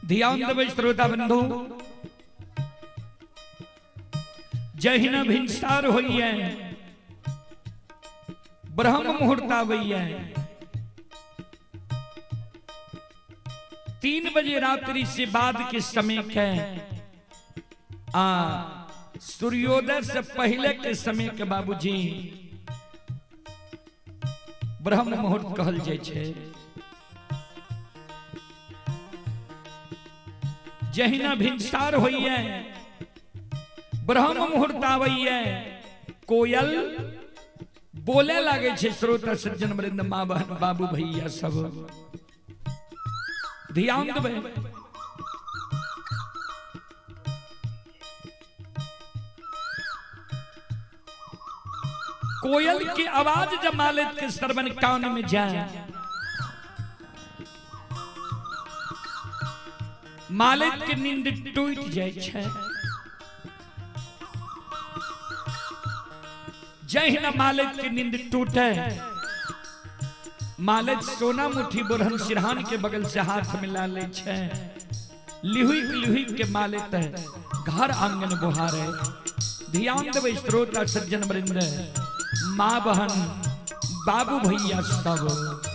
ध्यान देबै श्रोता बंधु, जहिना भिनसार होइए, ब्रह्म मुहूर्त आबैए, 3 बजे रात्रि से बाद के समय के आ सूर्योदय से पहले के समय के बाबूजी ब्रह्म मुहूर्त कहल जाइ छै। जहिना भिनसार होइए, ब्रह्म मुहूर्त आबैए, कोयल बोले लागे छै। श्रोता सज्जन वृंद, माँ बहन बाबू भैया सब ध्यान देबै। कोयल की आवाज जब मालिक के श्रवण कान में जाए, मालिक के नींद टूट जाए छै। जहिना मालिक के नींद टूटे, मालिक सोना मुट्ठी बोरहन सिरहान के बगल से हाथ मिला ले छै। लिहुक लिहुक के मालिक है घर आंगन बुहारे। ध्यान देबै श्रोता सज्जन वृंद, माँ बहन बाबू भैया सब।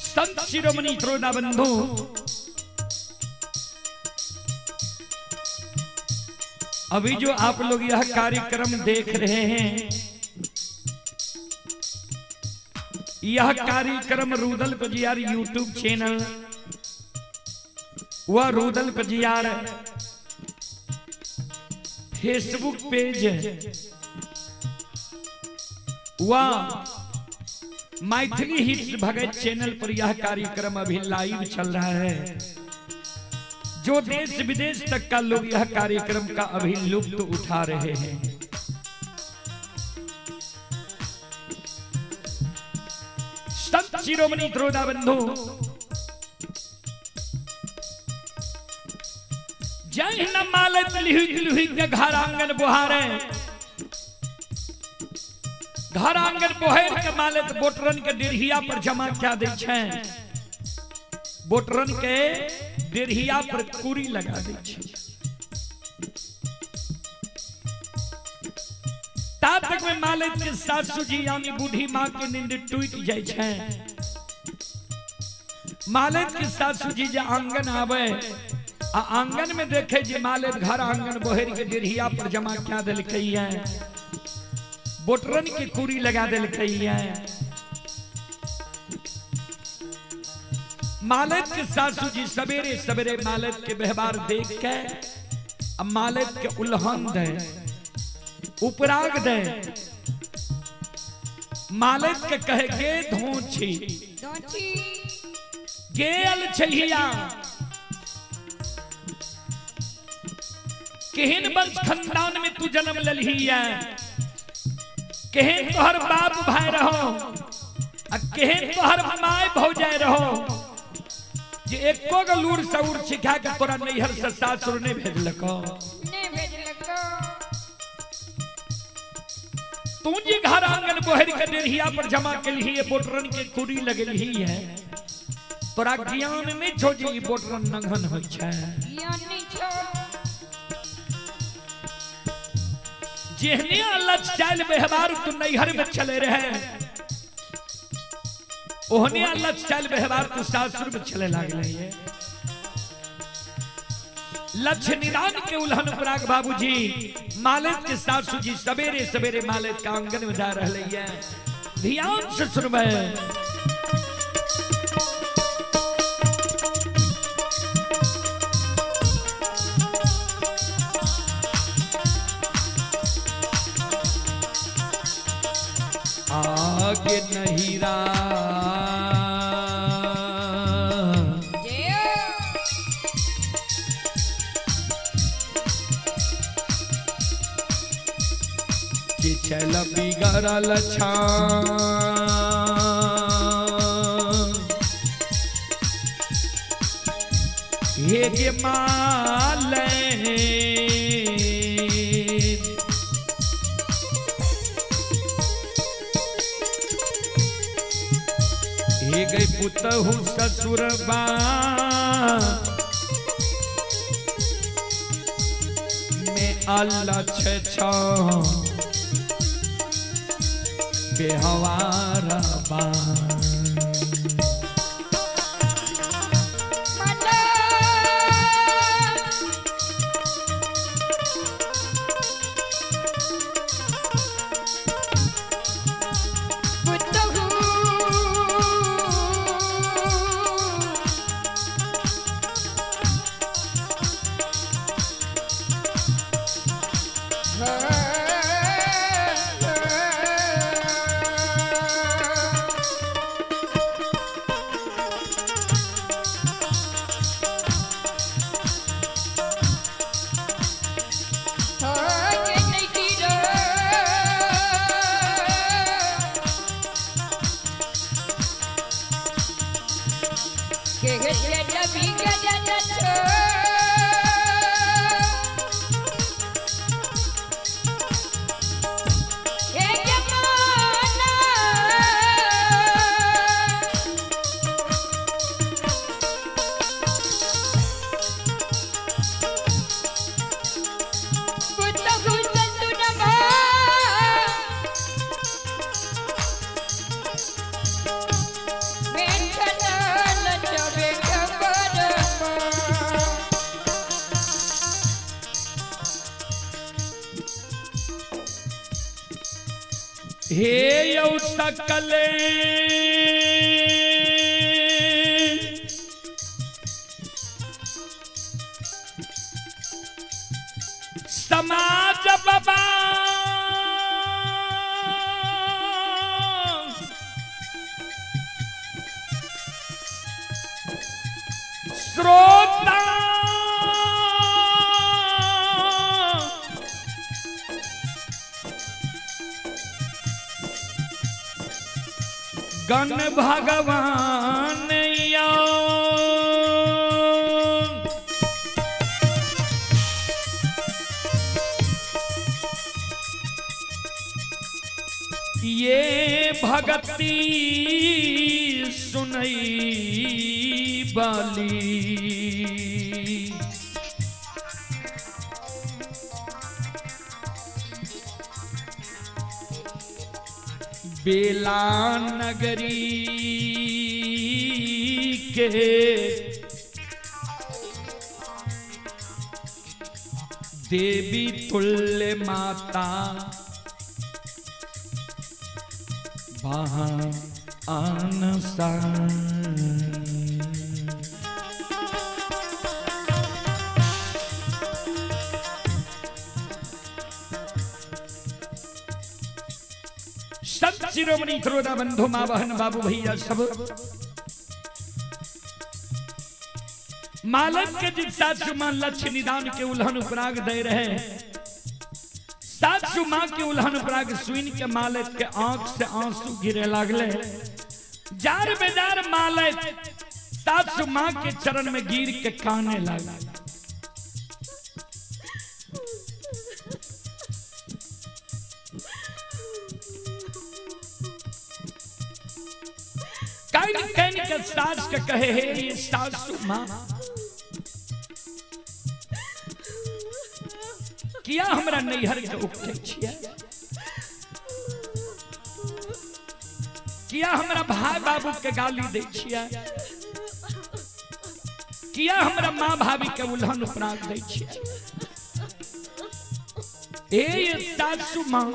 संत शिरोमणि श्रोता बंधु, अभी जो आप लोग यह कार्यक्रम देख रहे हैं, यह कार्यक्रम रूदल पजियार यूट्यूब चैनल व रूदल पजियार फेसबुक पेज व मैथिली हिट्स भगत चैनल पर यह कार्यक्रम अभी लाइव चल रहा है। जो देश विदेश तक का लोग यह कार्यक्रम का अभी लुत्फ उठा रहे हैं। संत शिरोमणि श्रोता बंधु, जय न मालत लिहुक लिहुक के घर आंगन बुहारे, घर आंगन बोहर के मालत बोटरन के डेरहिया पर जमा क्या दै छै, बोटरन के डेरहिया पर कुरी लगा दै छै। ता तक में मालत के सासू जी यानी बूढ़ी माँ के नींद टूट जाय छै। मालत के सासू जी जे आंगन आवे आ आंगन में देखे जे मालत घर आंगन बोहर के डेरहिया पर जमा क्या देलकै है, बोटरन की कुरी लगा देलकै है। मालत के सासू जी सवेरे सवेरे मालत के व्यवहार देख के अब मालत के उल्हन दे, उपराग दे, मालत के कहे गे धोछी गे अल छहिया, केहन वंश खानदान में तू जन्म ललही है, केहन तोहर बाप भाई रहो आ केहन तोहर my भौजाई रहो, जे एको गो लूर सऊर सिखा के तोरा नैहर से सासुर नहीं भेजलको। तू जी घर आंगन बोहर के डेढ़िया पर जमा के लिए बोटरन के कुरी लगलही है, तोरा ज्ञान नहीं छो जे ई बोटरन नंघन होइ छै। जेहने अलग चाल व्यवहार तू नैहर में चले रहे, ओहने अलग चाल व्यवहार तू सासुर में चले लागले है। लक्ष्य निदान के उल्हन पराग बाबूजी मालिक के सासू जी सवेरे सवेरे मालिक के आंगन में जा रहे हैं। ध्यान से सुनबे। आगे नहीं रा चल बिगड़ल छा हे गे माले हे गई पुतहु ससुरबा में अल्लाह छ बेहवार बा। हे यौ सकले समाज बाबा श्रोता गण भगवान या ये भगती सुनई बाली बेला नगरी के देवी तुल्य माता वहाँ आनसा। संत शिरोमणि श्रोता बंधु माँ बहन बाबू भैया सब मालक के जित सासु माँ लक्ष्य निदान के उल्हन उपराग दे रहे। सासु माँ के उल्हन उपराग सुन के मालक के आंख से आंसू गिरे लागले। जार बेजार मालक सासु माँ के चरण में गिर के काने लागल। कान कान के सास के कहे हे ये सासु माँ किया हमरा नैहर के उपटे छियै, किया हमरा भाई बाबू के गाली दै छियै, किया हमरा माँ भाभी के उल्हन उपराग दै छियै। ए ये सासु माँ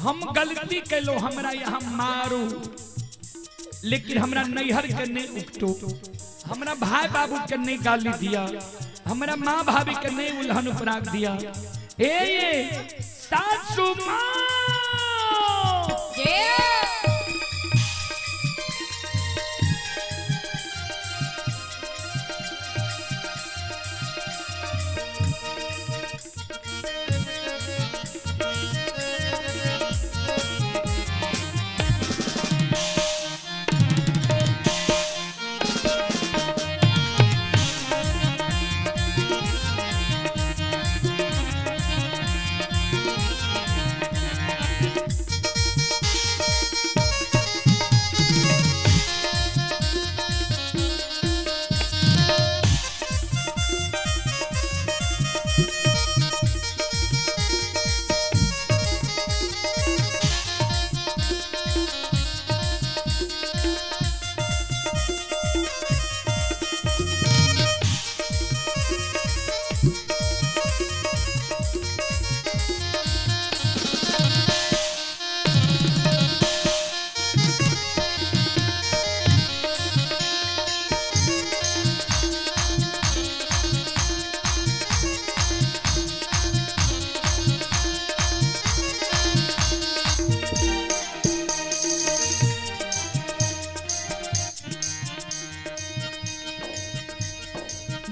हम गलती कैलो, हमरा यहाँ मारू लेकिन हमरा नैहर के नहीं उकटो, हमरा भाई बाबू के नहीं गाली दिया, हमरा माँ भाभी के नहीं उल्हन उपराग दिया। ए ये सासु माँ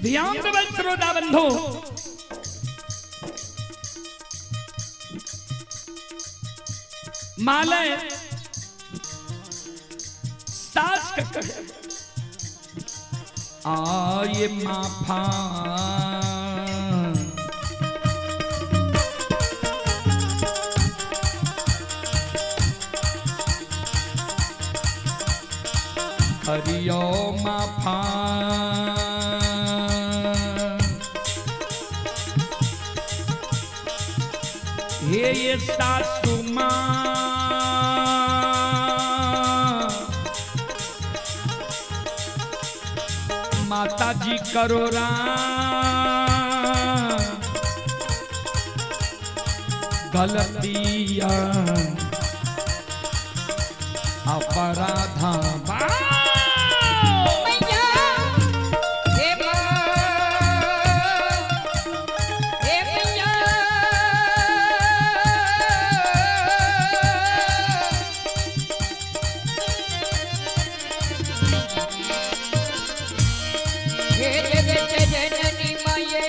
ध्यान देबै श्रोता बंधु, मालय सास के कहे आये माफा हरियो माफा हे ये सासु माँ माता जी करो राम गलतियां अपराधा जननी माये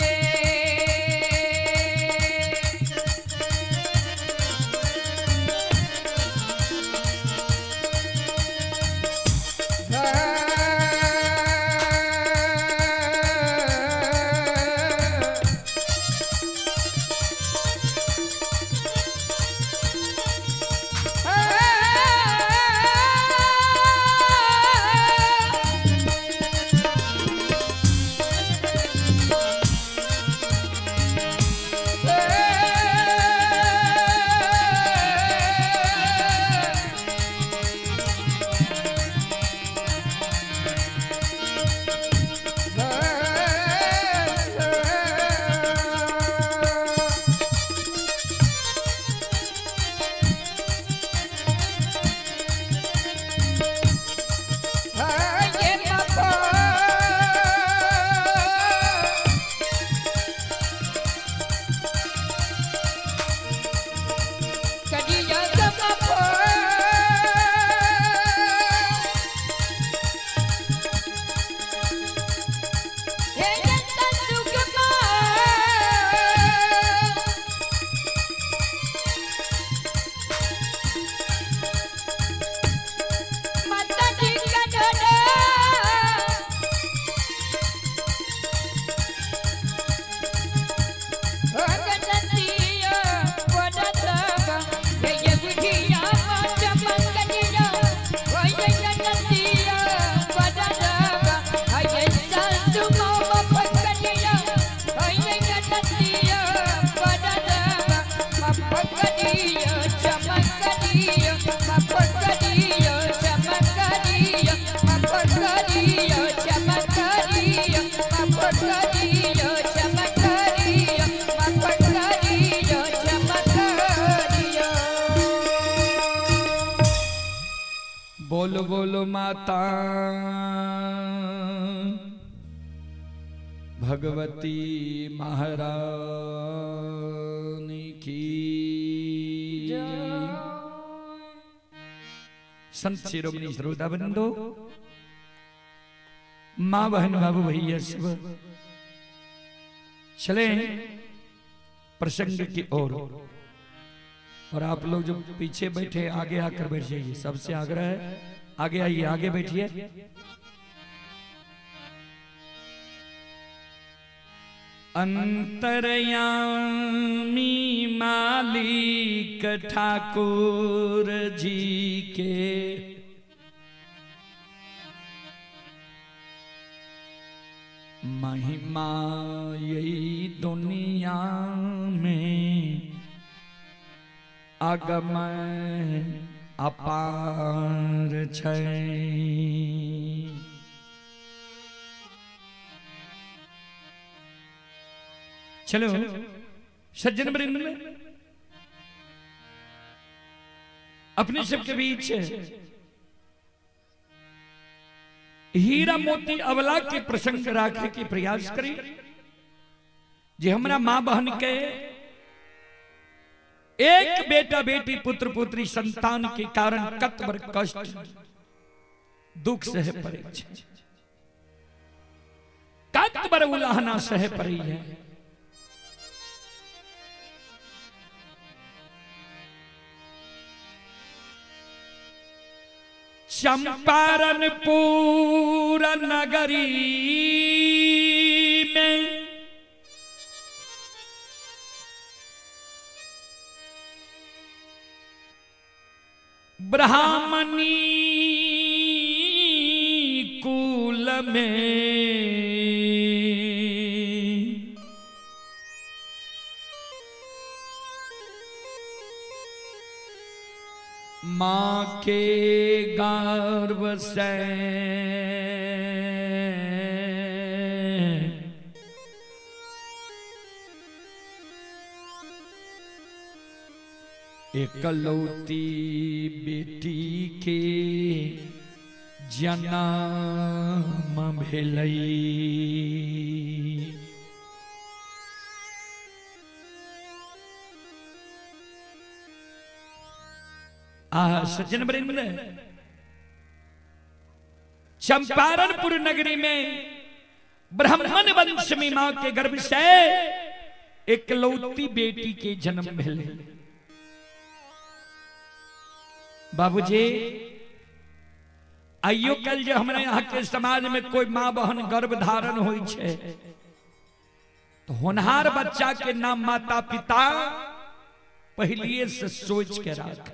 बोलो बोलो माता भगवती महारानी की। संत शिरोमणि श्रोता बंधु, माँ बहन बाबू भैया सब चले प्रसंग की ओर। और आप लोग जो पीछे बैठे आगे आकर बैठ जाइए, सबसे आग्रह है आगे आइए, आगे बैठिए। अंतर्यामी मालिक ठाकुर जी के महिमा यही दुनिया में अगम अपार छै। चलो सज्जन वृंद में अपने सबके बीच हीरा मोती अवला के प्रसंग राखे के प्रयास करी। जे हमरा मां बहन के एक बेटा बेटी पुत्र पुत्री संतान के कारण कतबर कष्ट दुख सहे पड़े, कतबर उलाहना सहे पड़ी है। चंपारणपुर नगरी में ब्राह्मणी कुल में मां के गर्भ से एकलौती बेटी के जन्म भेलई। आह सज्जन वृंद, चंपारणपुर नगरी में ब्राह्मण वंश में मां के गर्भ से एकलौती बेटी के जन्म भेले। बाबूजी आइयो कल जो हमारे यहाँ के समाज में कोई माँ बहन गर्भ धारण हुई छे तो होनहार बच्चा के नाम माता पिता पहले से सोच के राख।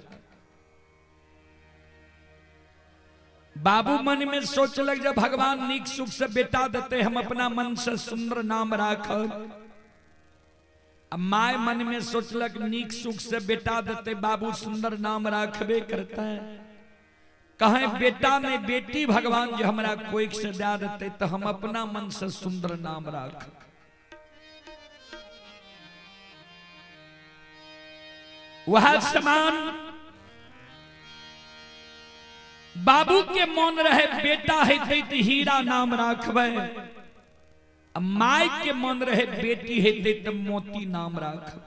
बाबू मन में सोच लग जब भगवान नीक सुख से बेटा देते हम अपना मन से सुंदर नाम राख। My मन में सोचलक नीक सुख से बेटा देते बाबू सुंदर नाम राखबे करता है। कहें बेटा में बेटी भगवान जो हमरा कोई से दे देते तो हम अपना मन से सुंदर नाम राख। वह समान बाबू के मन रहे बेटा है तो हीरा नाम राखबे, my के मन रहे बेटी है तो मोती नाम राख।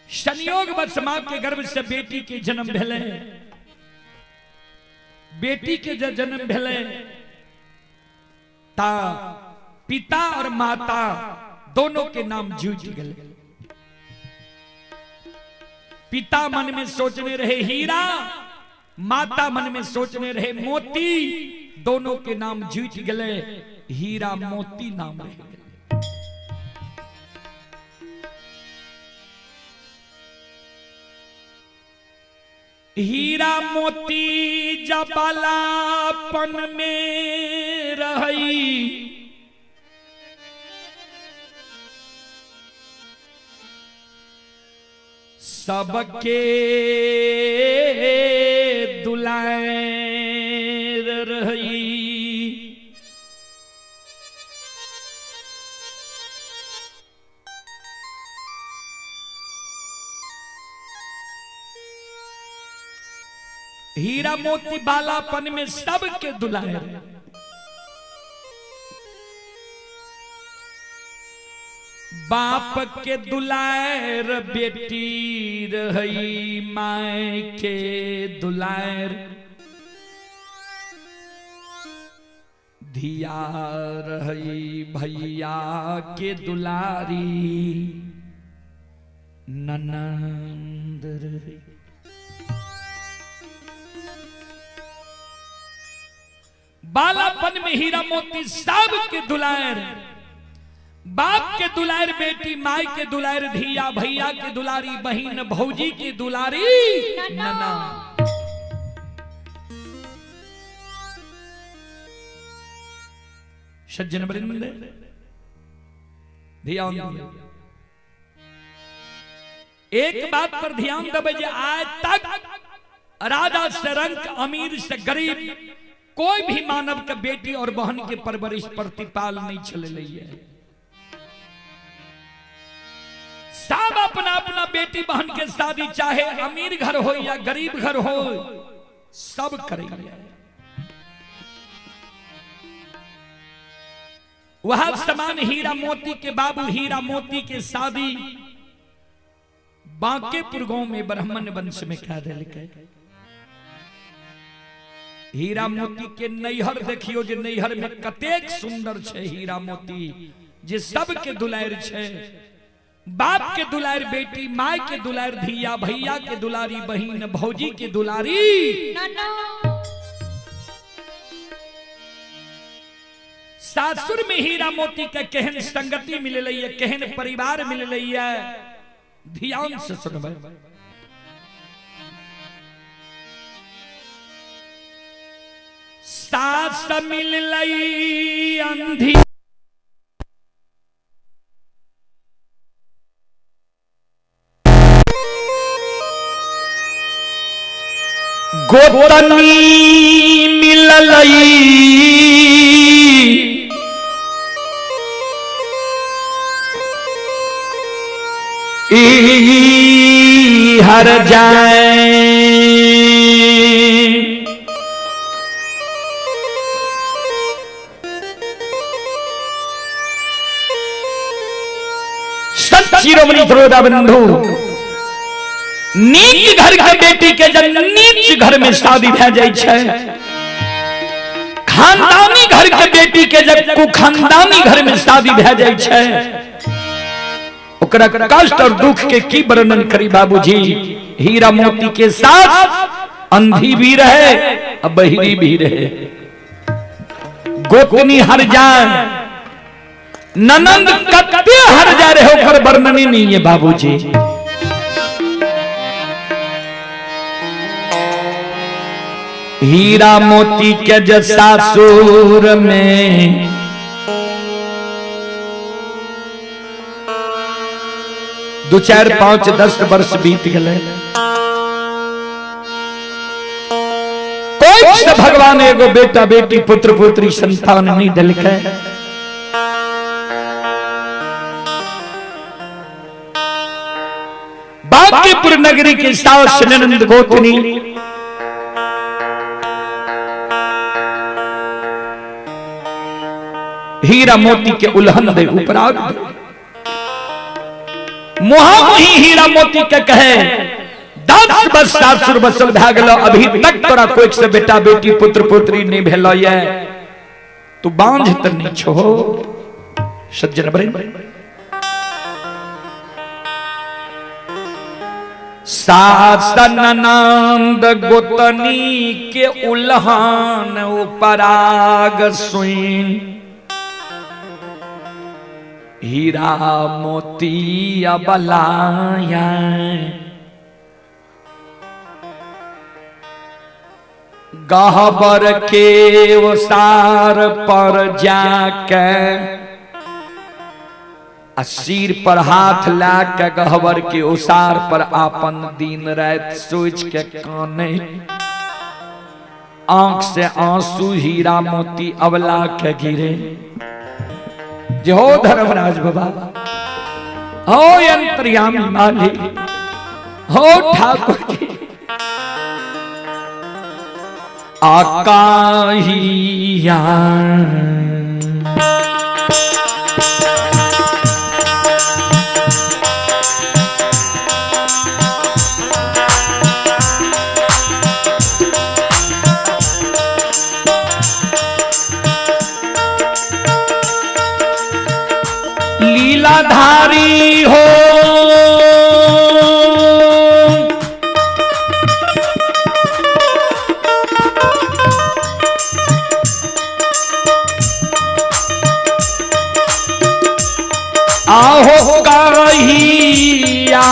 संयोग बस मां के गर्भ से बेटी के जन्म भेले, बेटी के जब जन्म भेले ता पिता और माता दोनों के नाम जुट गए। पिता मन में सोचने रहे हीरा, माता मन में सोचने रहे मोती, दोनों के नाम जुट गए, हीरा मोती नाम रह गए। हीरा मोती जबालापन में रही, सबके दुलार रही। हीरा मोती बालापन में सबके दुलार। बाप के दुलार बेटी रही, माय के दुलार धिया रही, भैया के दुलारी ननंद रही। बालापन में हीरा मोती सबके दुलार, बाप के दुलार बेटी, माई के दुलार धिया, भैया के दुलारी बहन, भौजी के दुलारी नना। सज्जन वृंद ध्यान दियो, एक बात पर ध्यान देबै जे आज तक राजा से रंक, अमीर से गरीब, कोई भी मानव के बेटी और बहन के परवरिश प्रतिपाल नहीं चले है। सब अपना अपना बेटी बहन के शादी चाहे अमीर घर हो या गरीब घर हो, सब करेंगे। वह समान हीरा मोती के बाबू हीरा मोती के शादी बांकेपुर गांव में ब्राह्मण वंश में कह दिलकै। हीरा मोती के नैहर देखियो जे नैहर में कतेक सुंदर छै हीरा मोती, जे सबके दुलार छै। बाप के दुलार बेटी, माय के दुलार धिया, भैया के दुलारी बहन, भौजी के दुलारी। सासुर में हीरा मोती के केहन संगति मिललै है, केहन परिवार मिललै है, ध्यान से सुनबै। सास मिललै अंधी गोतनी मिललै ई हर जाए। संत शिरोमणि श्रोता बंधु, नीक घर के बेटी के जब नीच घर में शादी भए जाय छै, खानदानी घर के बेटी के जब कुखानदानी घर में शादी भए जाय छै, ओकरा कष्ट और दुख के की वर्णन करी बाबूजी। हीरा मोती के साथ अंधी भी रहे और बहिरी भी रहे, गोतनी हर जाए, ननंद कत्ते हर जा रहे, ओकर वर्णन ही नहीं है बाबूजी। हीरा मोती के जब सासुर में 2 4 5 10 वर्ष बीत गए, कोई से भगवान एगो बेटा बेटी पुत्र पुत्री संतान नहीं दिलकै। बांकीपुर नगरी के सास ननंद गोतनी हीरा मोती के उल्हन दे उपराग दे, मुहा मुही हीरा मोती के कहे 10 वर्ष सासुर बसल भए गेलो, अभी तक तोरा कोई से बेटा बेटी पुत्र पुत्री नहीं भेलो ये, तू बांझ त नहीं छो। सज्जन बरे सास ननंद गोतनी के उल्हन उपराग सुन हीरा मोती अबलाया, गहबर के ओसार पर जाके आ सिर पर हाथ ला के गहबर के ओसार पर आपन दिन रात सोच के काने, आंख से आंसू हीरा मोती अबला के गिरे। जे हो धर्मराज बाबा, हो अंतर्यामी मालिक, हो ठाकुर जी, आकाहिया लीलाधारी हो आहो कहिया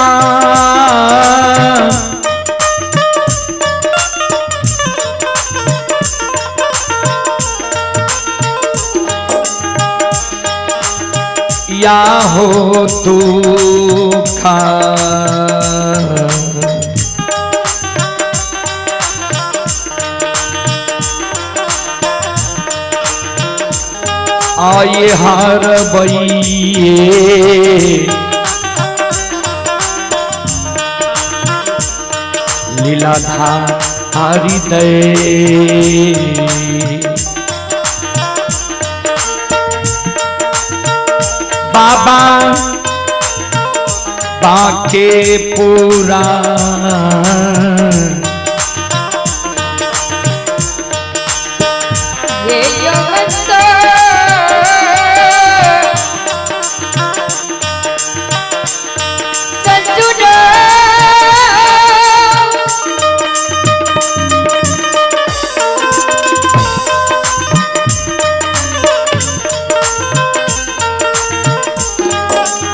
या हो तू खा आए हार बइये लीलाधारी दे बाबा बाके पूरा हे यवंत संजुन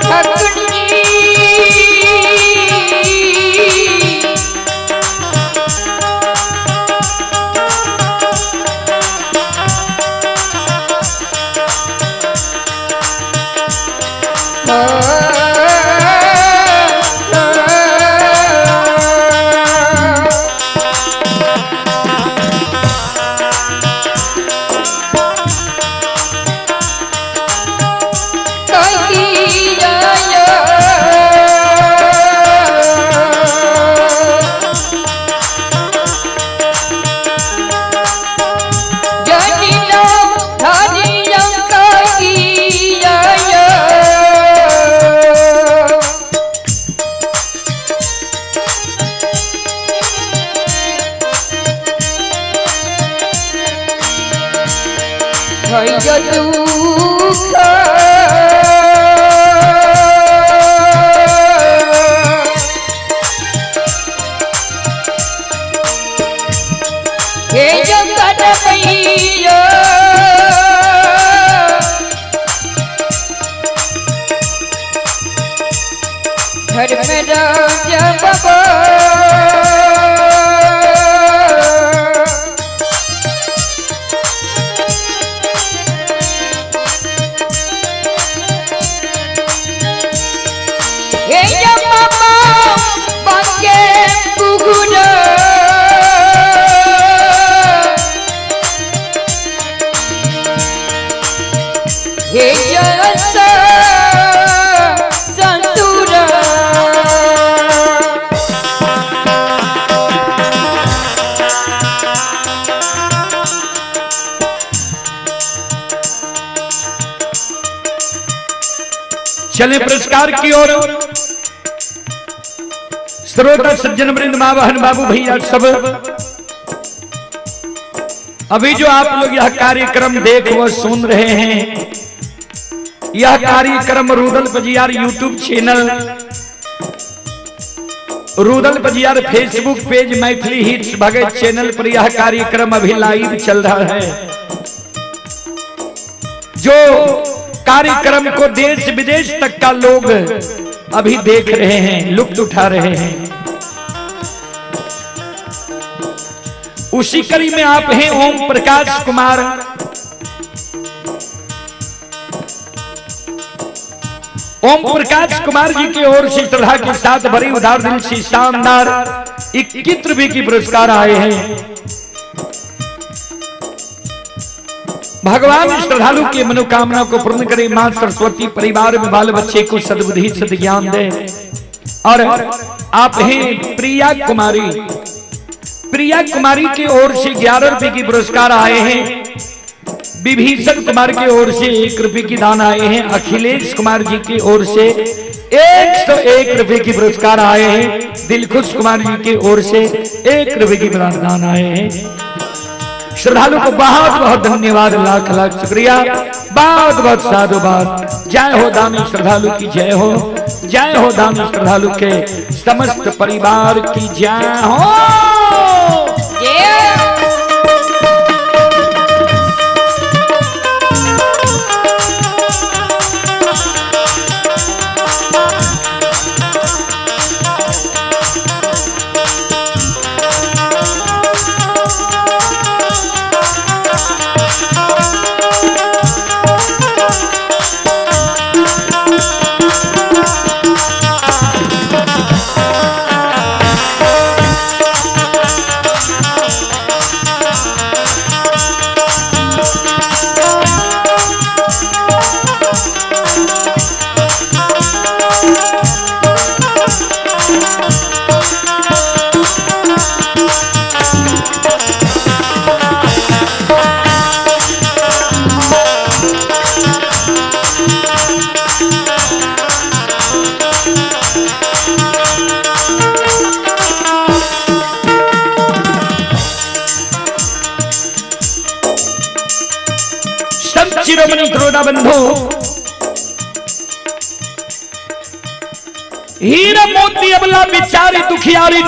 ठाकुरजी हे जगत मैया घर में राजा बाबा हे या मामा बाके बुगुना हे यस संतुरा चले पुरस्कार की ओर। श्रोता सज्जन वृंद माँ बहन बाबू भैया सब, अभी जो आप लोग यह कार्यक्रम देख व सुन रहे हैं, यह कार्यक्रम Rudal Pajiyar YouTube channel, Rudal Pajiyar Facebook page, Maithili hits Bhagat channel पर यह कार्यक्रम अभी लाइव चल रहा है। जो कार्यक्रम को देश विदेश तक का लोग अभी देख रहे हैं, लुत्फ उठा रहे हैं, उसी कड़ी में आप हैं ओम प्रकाश कुमार। ओम प्रकाश कुमार जी की ओर से श्रद्धा के साथ बड़ी उदार दिल से शानदार 21 रुपए की पुरस्कार आए हैं। भगवान श्रद्धालु की मनोकामना को पूर्ण करे, मां सरस्वती परिवार में बाल बच्चे को सद्बुद्धि सद्ज्ञान दे। और आप हैं प्रिया कुमारी, प्रिया कुमारी की ओर से 11 रुपए की पुरस्कार आए हैं। विभीषण कुमार की ओर से 1 रुपए की दान आए हैं। अखिलेश कुमार जी की ओर से 101 रुपए की पुरस्कार आए हैं। दिलखुश कुमार जी की ओर से 1 रुपए की दान आए हैं। श्रद्धालु को बहुत बहुत धन्यवाद, लाख लाख शुक्रिया, बहुत बहुत साधुवाद। जय हो दानी श्रद्धालु की जय हो, जय हो दानी श्रद्धालु के समस्त परिवार की जय हो। जय। संत शिरोमणि श्रोता बंधु, हीरा मोती अबला बिचारी दुखियारी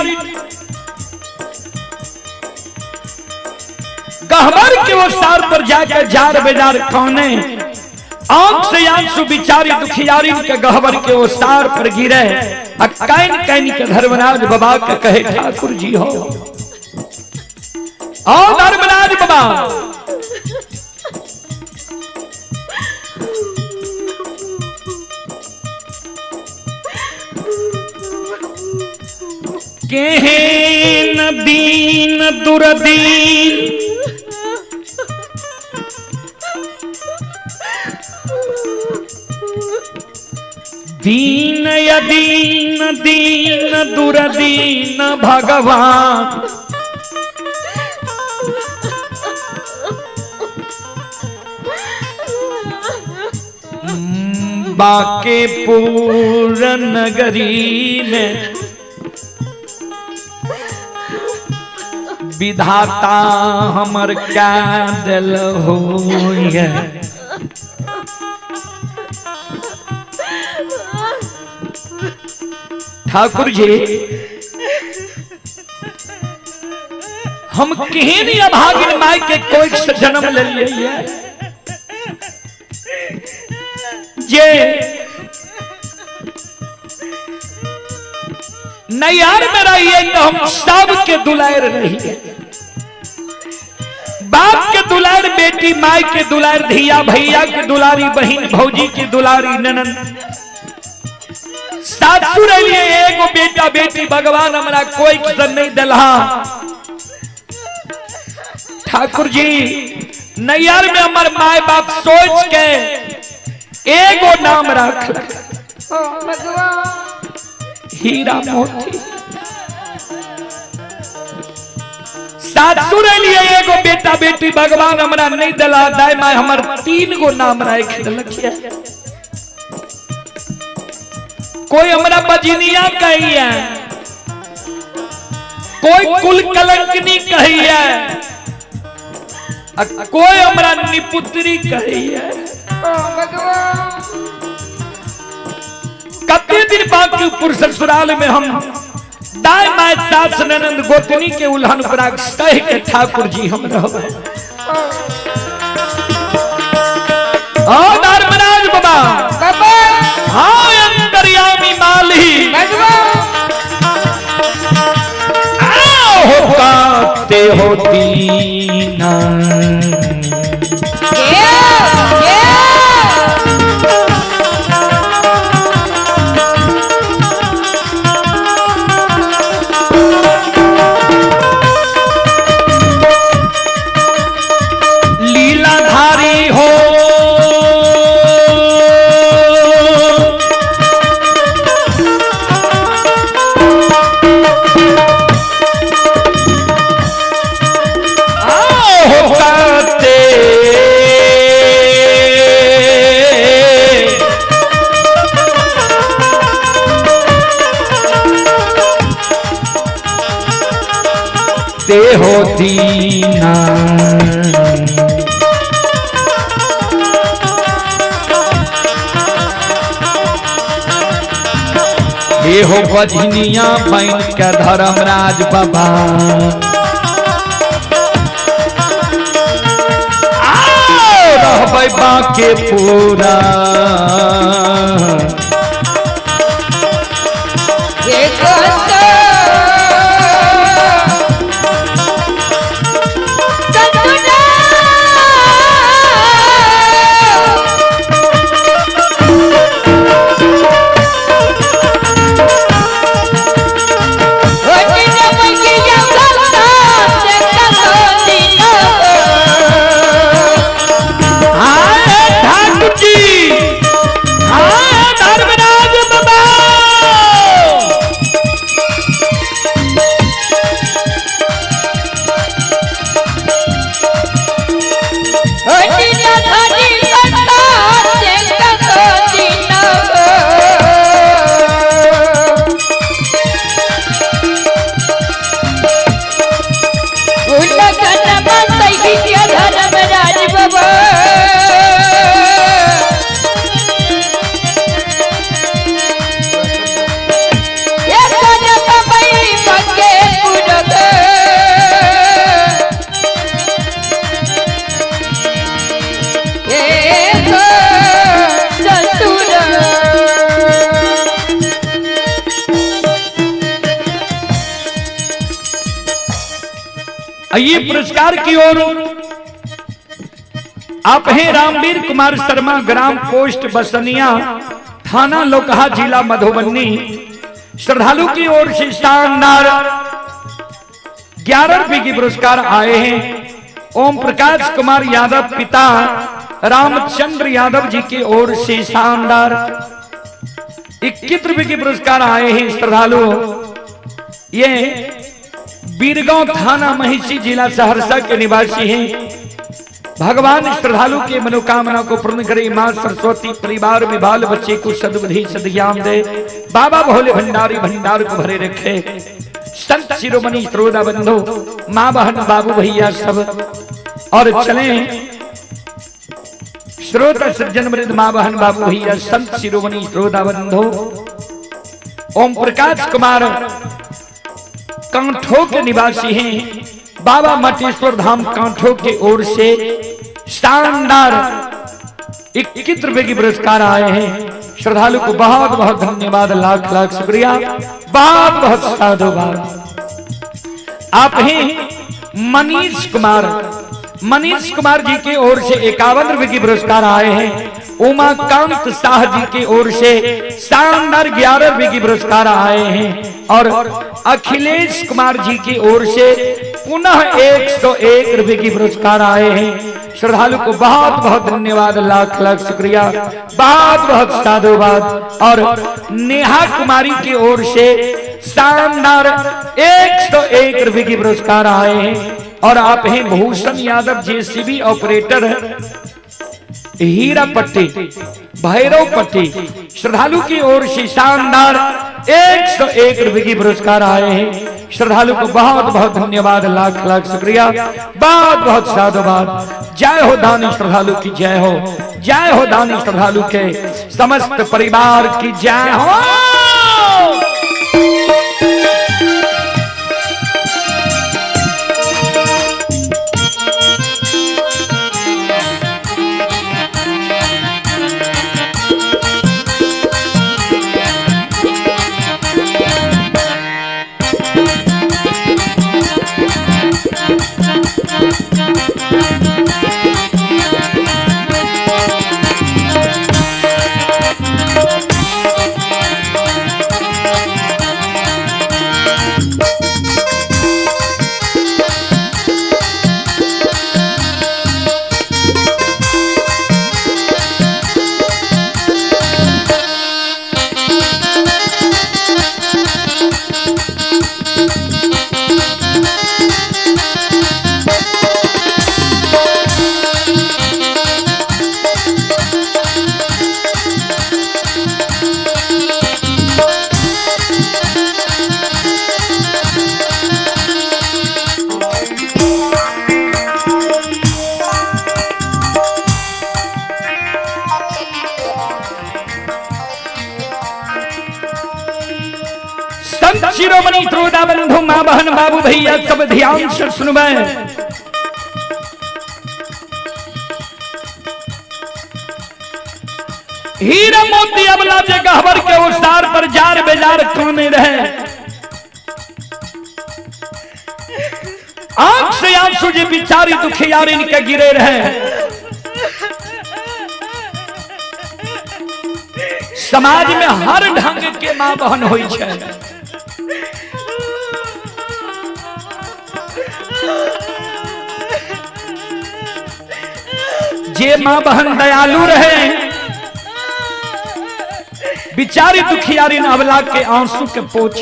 गहबर के वो सार पर जाकर जार बेजार कौने आंख से आंसू बिचारी दुखियारी के गहबर के वो सार पर गिरे। आ can can के धर्मराज बाबा के कहे ठाकुर जी हो, आओ धर्मराज बाबा, केहेन दीन दुर्दीन दीन यदीन दीन दुर्दीन भगवान, बाके पूरन नगरी में विधाता हमर क्या दिल हो। ठाकुर जी, हम केहन अभागिन माय के कोई से जन्म ले लिए जे नैहर में रहिए तो हम सब के दुलार रहिए, बाप के दुलार बेटी, माई के दुलार धिया, भैया के दुलारी बहन, भौजी की दुलारी ननन, सासुर रहिए एगो बेटा बेटी, भगवान हमरा कोई किसन नहीं दिलहा। ठाकुर जी, नैहर में हमार माए बाप सोच के एगो नाम रख हीरा मोती। सासुर लिए एगो बेटा बेटी भगवान हमरा नहीं दिला, दाई माय हमर 3 गो नाम राख दिलक। कोई हमरा बजनिया कहिए, कोई कुल कलंकनी कहिए, कोई हमरा निपुत्री कहिए। कते दिन बाकी पुर ससुराल में हम दाई my सास ननंद गोतनी के उल्हन पराग सह के ठाकुर जी हम रहब। ओ धर्मराज बाबा, बाबा हाँ अंतर्यामी माली आओ काते होती ना। लीलाधारी हो ते हो दीना। हे हो बजनिया बन के धर्मराज बाबा, रहबै बाके पूरा। ये पुरस्कार की ओर आप हैं रामवीर कुमार शर्मा, ग्राम पोस्ट बसनिया, थाना लोकहा, जिला मधुबनी। श्रद्धालु की ओर से शानदार 11 रुपए की पुरस्कार आए हैं। ओम प्रकाश कुमार यादव पिता रामचंद्र यादव जी की ओर से शानदार 21 रुपए के पुरस्कार आए हैं। श्रद्धालु ये बीरगांव थाना महिषी जिला सहरसा के निवासी हैं। भगवान श्रद्धालु के मनोकामना को पूर्ण करे। मां सरस्वती परिवार में बाल बच्चे को सद्बुद्धि सद्ज्ञान दे। बाबा भोले भंडारी भंडार को भरे रखे। संत शिरोमणि श्रोता बंधु, माँ बहन बाबू भैया सब और चले श्रोता सज्जन वृंद, माँ बहन बाबू भैया संत शिरोमणि श्रोता बंधु। ओम प्रकाश कुमार कांठो के निवासी हैं। बाबा मटेश्वर धाम कांठो के ओर से शानदार 21 रुपए की पुरस्कार आए हैं। श्रद्धालु को बहुत बहुत धन्यवाद, लाख लाख शुक्रिया, बहुत बहुत साधुवाद। आप हैं मनीष कुमार, मनीष कुमार जी की ओर से 51 रुपए की पुरस्कार आए हैं। उमाकांत शाह जी की ओर से शानदार 11 रुपए की पुरस्कार आए हैं। और अखिलेश कुमार जी की ओर से पुनः 101 रुपए की पुरस्कार आए हैं। श्रद्धालु को बहुत बहुत धन्यवाद, लाख लाख शुक्रिया, बहुत बहुत साधुवाद। और नेहा कुमारी की ओर से शानदार 101 रुपए की पुरस्कार आए हैं। और आप हैं भूषण यादव, जेसीबी ऑपरेटर, हीरा पट्टी, भैरव पट्टी। श्रद्धालु की ओर से शानदार 101 रुपए की पुरस्कार आए हैं। श्रद्धालु को बहुत बहुत धन्यवाद, लाख लाख शुक्रिया, बहुत बहुत साधुवाद। जय हो दानी श्रद्धालु की जय हो, जय हो दानी श्रद्धालु के समस्त परिवार की जय हो। संत शिरोमणि त्रोदा बंधु माँ बहन बाबू भैया सब ध्यान से सुनबै। हीरा मोती अबला जे गहबर के उसार पर जार बेजार काने रहे, आंख से आंसू जे बिचारी दुखियारी के गिरे रहे। समाज में हर ढंग के माँ बहन होई छै। जे माँ बहन दयालु रहे, बिचारी दुखियारी अबला के आंसू के पोछ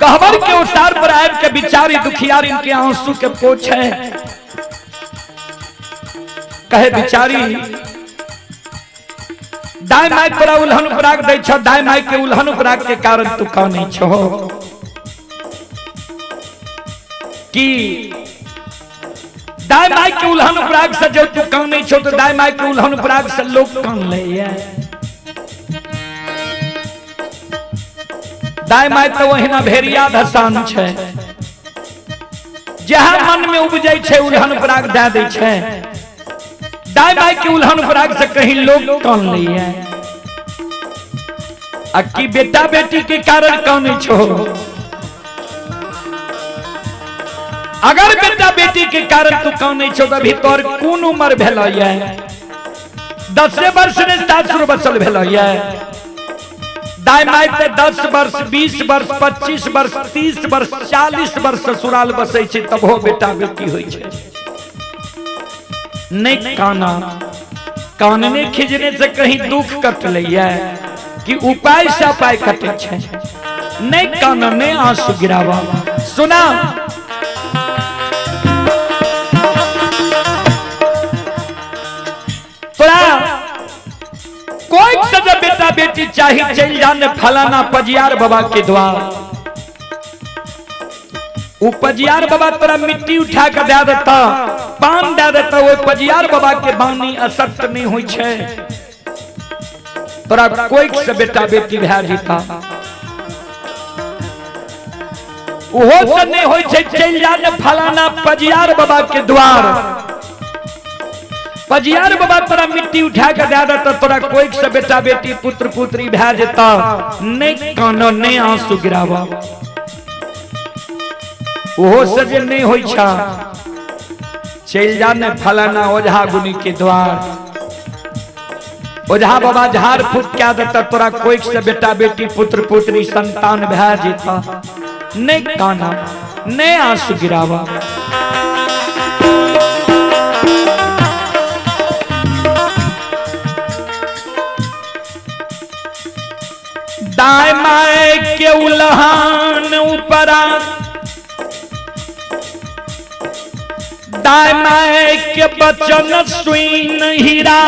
गहबर के उतार पर आब के बिचारी दुखियारी के आंसू के पोछ है। कहे बिचारी दाय my तोरा उल्हन उपराग दै छौ, दाय my के उल्हन उपराग के कारण तू कानै छो कि दाय my के उल्हन उपराग से जो तू कानै छो तो दाय my के उल्हन उपराग से लोग कान लैया। दाय my तो ओहिना भेड़िया धसान छै, जहाँ मन में उपजै छै उल्हन उपराग दए दै छै। दाय my के उल्हन उपराग से कहीं लोग कान लैया आ कि बेटा बेटी के कारण कानै छो। अगर बेटा बेटी के कारण तू कानै छो तो अभी तोर कोन उम्र भेल ये? 10 वर्ष ने सासुर बसल भेल ये। दाय my ते 10 वर्ष 20 वर्ष 25 वर्ष 30 वर्ष 40 वर्ष ससुराल बसै छै तबो बेटा बेटी होइ छै। नहीं काना, कानने खिजने से कहीं दुख कट लैया कि उपाय से उपाय कटे छै। नहीं काना, नहीं आंसू गिरावा। सुना तोरा कोई से जब बेटा बेटी चाही चल जाने फलाना पजियार बाबा के द्वार। उ पजियार बाबा तोरा मिट्टी उठा के दे देता, पान दे देता। ओहि पजियार बाबा के बानी असत्य नहीं होइ छै। तोरा कोई से बेटा बेटी भए जेता, ओहो से नहीं होइ छै। चलि जा ने फलाना पजियार बाबा के द्वार, पजियार बाबा तोरा मिट्टी उठा के दे देता, तोरा कोई से बेटा बेटी पुत्र पुत्री भए जेता। नहीं कानो, नहीं आंसू गिरावा। ओहो से जे नहीं होइ छा चलि जा ने फलाना ओझा गुनी के द्वार। ओझा बाबा झाड़ फूक कए देता, तोरा कोई से बेटा बेटी पुत्र पुत्री संतान भए जेता। नहीं काना, नहीं आंसू गिरावा। दाय my के उल्हान ऊपरा, दाय my के बचन सुन हीरा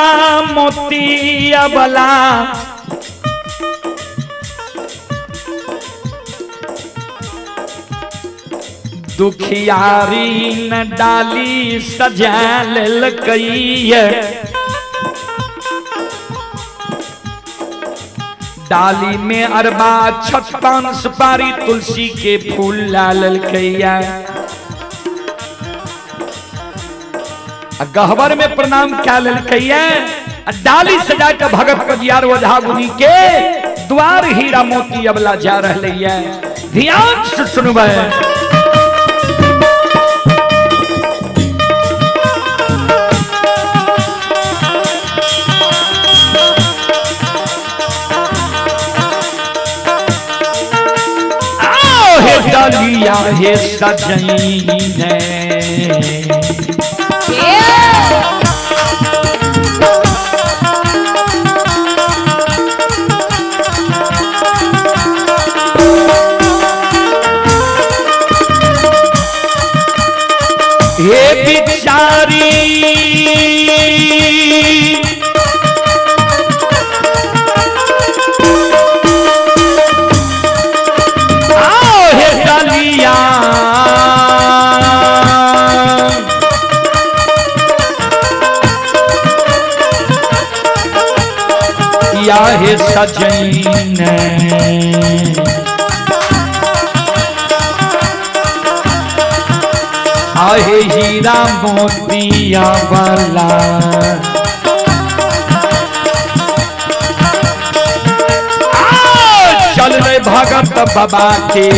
मोती अबला। दुखियारी न डाली सजा लेलकै, डाली में अरबा छत पान सुपारी तुलसी के फूल ला लेलकै। गहबर में प्रणाम क्या लेलकै, डाली सजा के भगत पजियार ओझा गुनी के द्वार हीरा मोती अबला जा रहलै। ध्यान से सुनबै। आओ हे डालिया हे सजैने, हे बिचारी आओ हे डालिया। बगिया हे सजैन। आहे हीरा मोतिया वाला। चल रे भगत बाबा के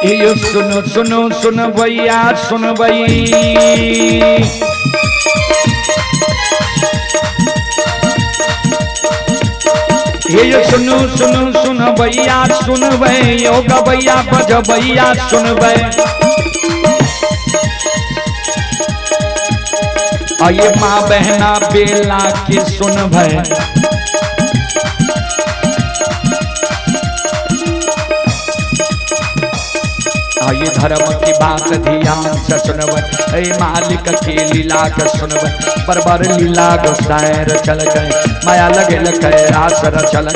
यो सुनो सुनो सुन भैया सुन भई। ये सुनो सुनो सुन भैया सुन भई, यो गवैया बज भैया सुन भई। आये माँ बहना बेला की सुन भई। आये धर्म की बात ध्यान से सुनब, ऐ मालिक के लीला के सुनब। बरबर लीला गोसाई चल गए, माया लगे लगे रास रचल।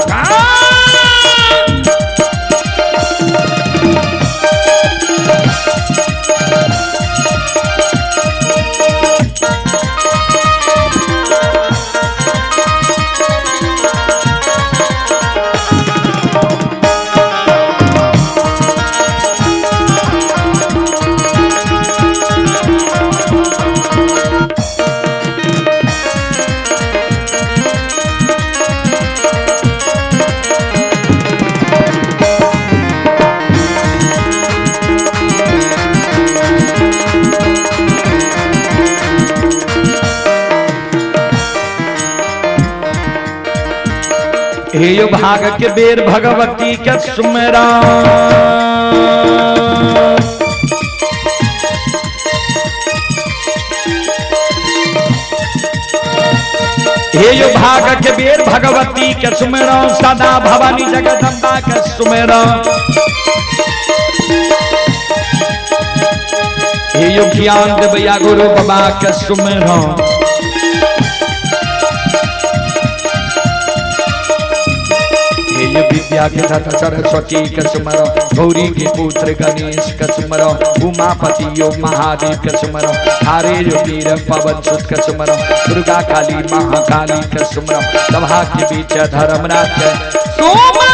हे भाग के बेर भगवती के सुमरा। हे भाग के बेर भगवती के सुमरा, सदा भवानी जगदम्बा के सुमरा। हे ज्ञान देवैया गुरु बाबा के सुमरा। विद्या के दाता सरस्वती के सुमरो, गौरी के पुत्र गणेश के सुमरो, उमापति यो महादेव के सुमरो, हारे जो वीर पवन सुत के सुमरो, दुर्गा काली महाकाली के सुमरो, सभा के बीच धर्मराज के सुमरो।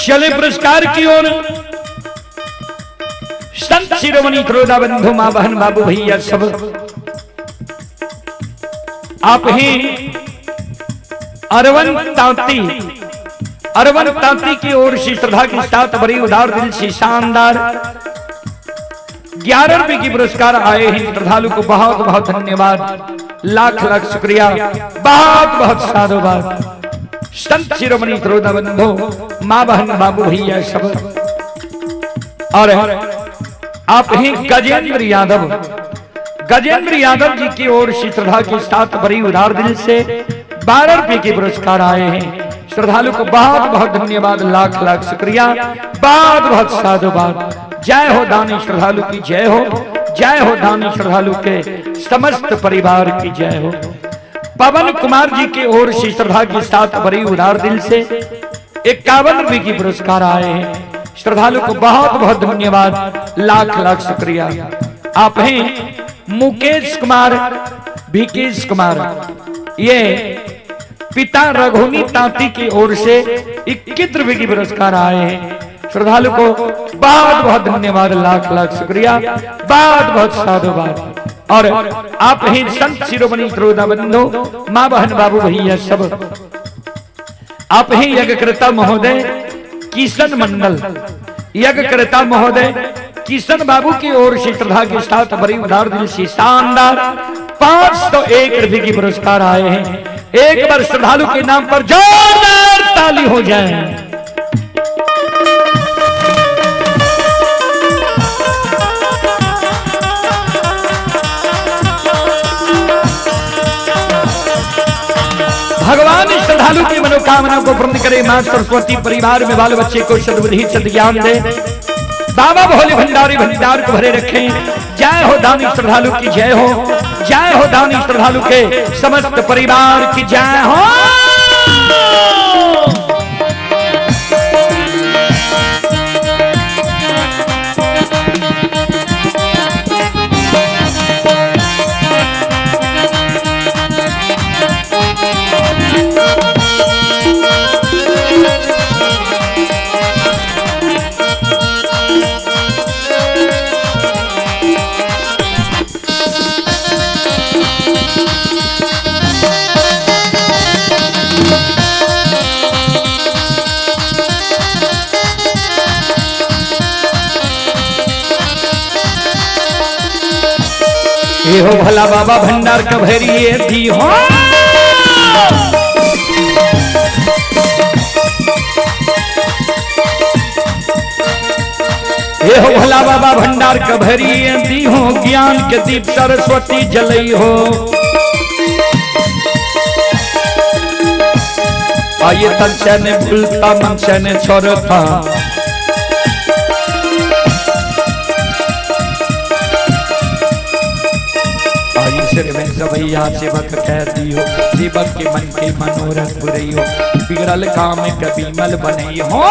चले पुरस्कार की ओर। संत शिरोमणि त्रोदा बंधु माँ बहन बाबू भैया सब आप ही अरवन तांती, अरवन तांती की ओर से श्रद्धा के साथ बड़ी उदार दिल से शानदार 11 रुपए की पुरस्कार आए हैं। श्रद्धालु को बहुत बहुत धन्यवाद, लाख लाख शुक्रिया, बहुत बहुत साधुवाद। संत शिरोमणि त्रोदा बंधु माँ बहन बाबू भैया सब और आप ही गजेंद्र यादव, गजेंद्र यादव जी की ओर से श्रद्धा के साथ बड़ी उदार दिल से 12 रुपए के पुरस्कार आए हैं। श्रद्धालु को बहुत बहुत धन्यवाद, लाख लाख शुक्रिया, बहुत बहुत साधुवाद। जय हो दानी श्रद्धालु की जय हो, जय हो दानी श्रद्धालु के समस्त परिवार की जय हो। पवन कुमार जी की ओर से श्रद्धा के साथ बड़ी उदार दिल से 51 रुपए की पुरस्कार आए हैं। श्रद्धालु को बहुत बहुत धन्यवाद, लाख लाख शुक्रिया। आप हैं मुकेश कुमार, विकेश कुमार, ये पिता रघुनी तांती की ओर से 21 रुपए की पुरस्कार आए हैं। श्रद्धालु को बहुत बहुत धन्यवाद, लाख लाख शुक्रिया, बहुत बहुत साधुवाद। और आप ही संत शिरोमणि त्रोदा बंधु माँ बहन बाबू भैया सब आप ही यज्ञकर्ता महोदय किशन मंडल, यज्ञकर्ता महोदय किशन बाबू की ओर से श्रद्धा के साथ बड़ी उदार दिल से शानदार 501 रुपए की पुरस्कार आए हैं। एक बार श्रद्धालु के नाम पर जोरदार ताली हो जाए। भगवान श्रद्धालु की मनोकामना को पूर्ण करे। मां सरस्वती परिवार में बाल बच्चे को सद्बुद्धि सद्ज्ञान दे। बाबा भोले भंडारी भंडार को भरे रखें। जय हो दानी श्रद्धालु की जय हो, जय हो दानी श्रद्धालु के समस्त परिवार की जय हो। ये हो भला बाबा भंडार कभरिए दी हो। ये हो भला बाबा भंडार कभरिए दी हो, ज्ञान के दीप सरस्वती जलई हो। आइए तन से ने भूलता मन से ने छोड़ता, सिर में सवैया सेवक कह दियो, सेवक के मन के मनोरथ पुरैयो, बिगड़ल काम कभी मल बनई हो।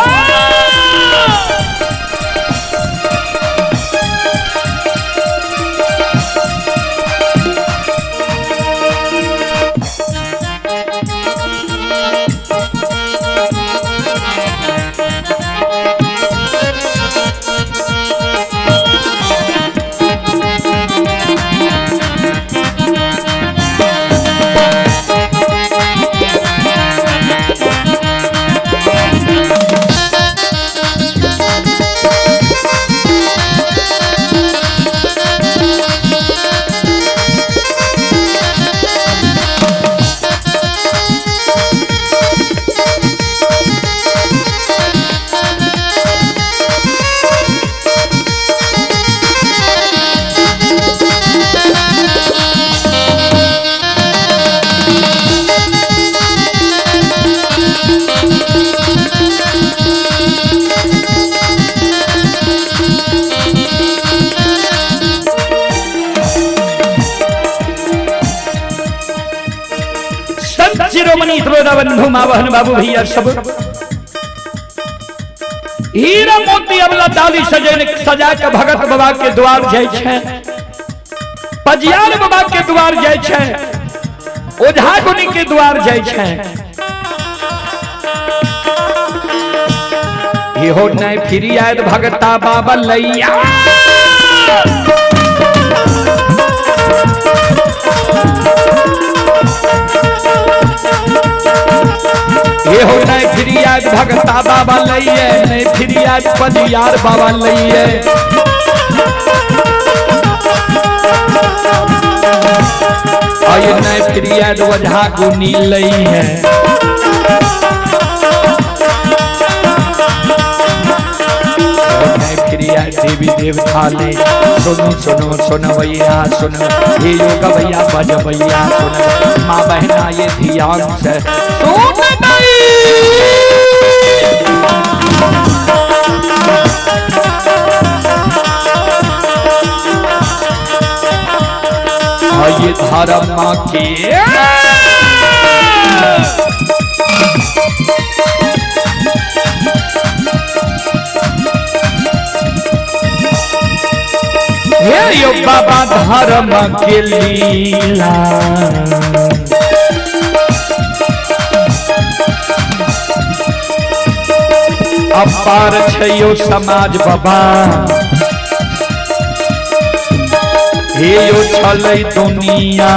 शिरोमणि त्रोदा बंधु माँ बहन बाबू भैया सब हीरा मोती अबला डाली सजे सजा के भगत बाबा के द्वार जाय छै, पजियार बाबा के द्वार जाय छै, ओझा गुनी के द्वार जाय छै। इहो नहीं फिर आयत भगता बाबा लैया। इहो नहीं फिर आयत भगता बाबा लैये, नहीं फिर आयत पदियार बाबा लैये। आये नहीं फिर आयत वजहा गुनी लई है। देवी देवता ले सुनो सुनो सुनो भैया सुनो, हे योग भैया बज भैया सुनो, माँ बहना ये ध्यान से सुन नहीं। ये धर्म के हे यो बाबा धर्म के लीला। अपार छै यो समाज बाबा, हे यो छलै दुनिया।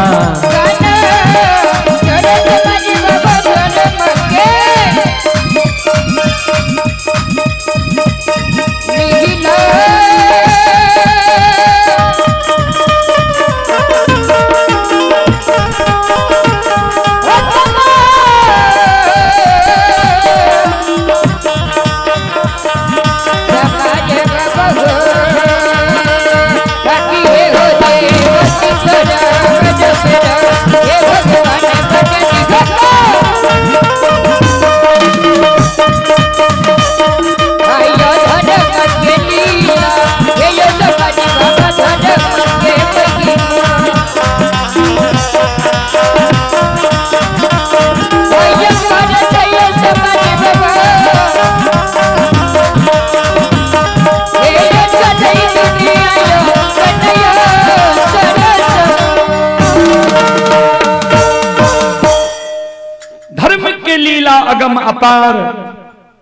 अगम अपार,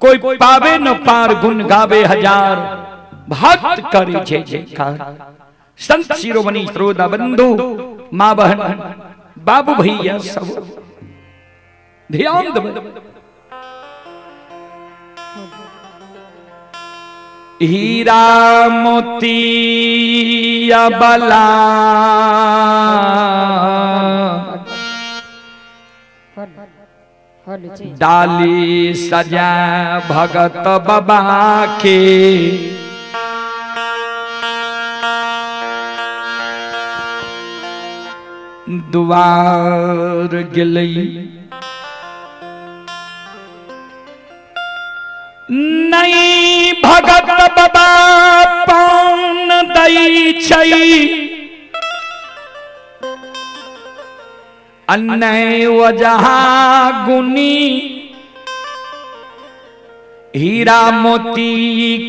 कोई पावे न पार, गुण गावे हजार, भक्त करे जय जयकार। संत शिरोमणि श्रोता बंधु, माँ बहन बाबू भैया सब ध्यान दो। हीरा मोती बला डाली सजा भगत बाबा के, द्वार गेलई नहीं भगत बाबा पान दई छै, अन्य वजह गुनी हीरा मोती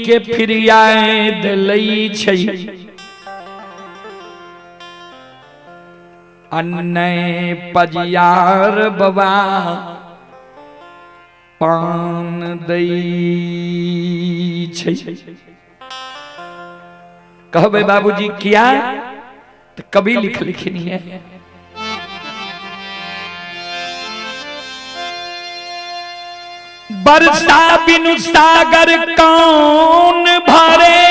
के फिरियाए दिलई छै, अन्य पजियार बाबा पान दई छै। कहबे बाबूजी किया तो कभी लिख लिखनी है। बरसा बिनु सागर कौन भरे,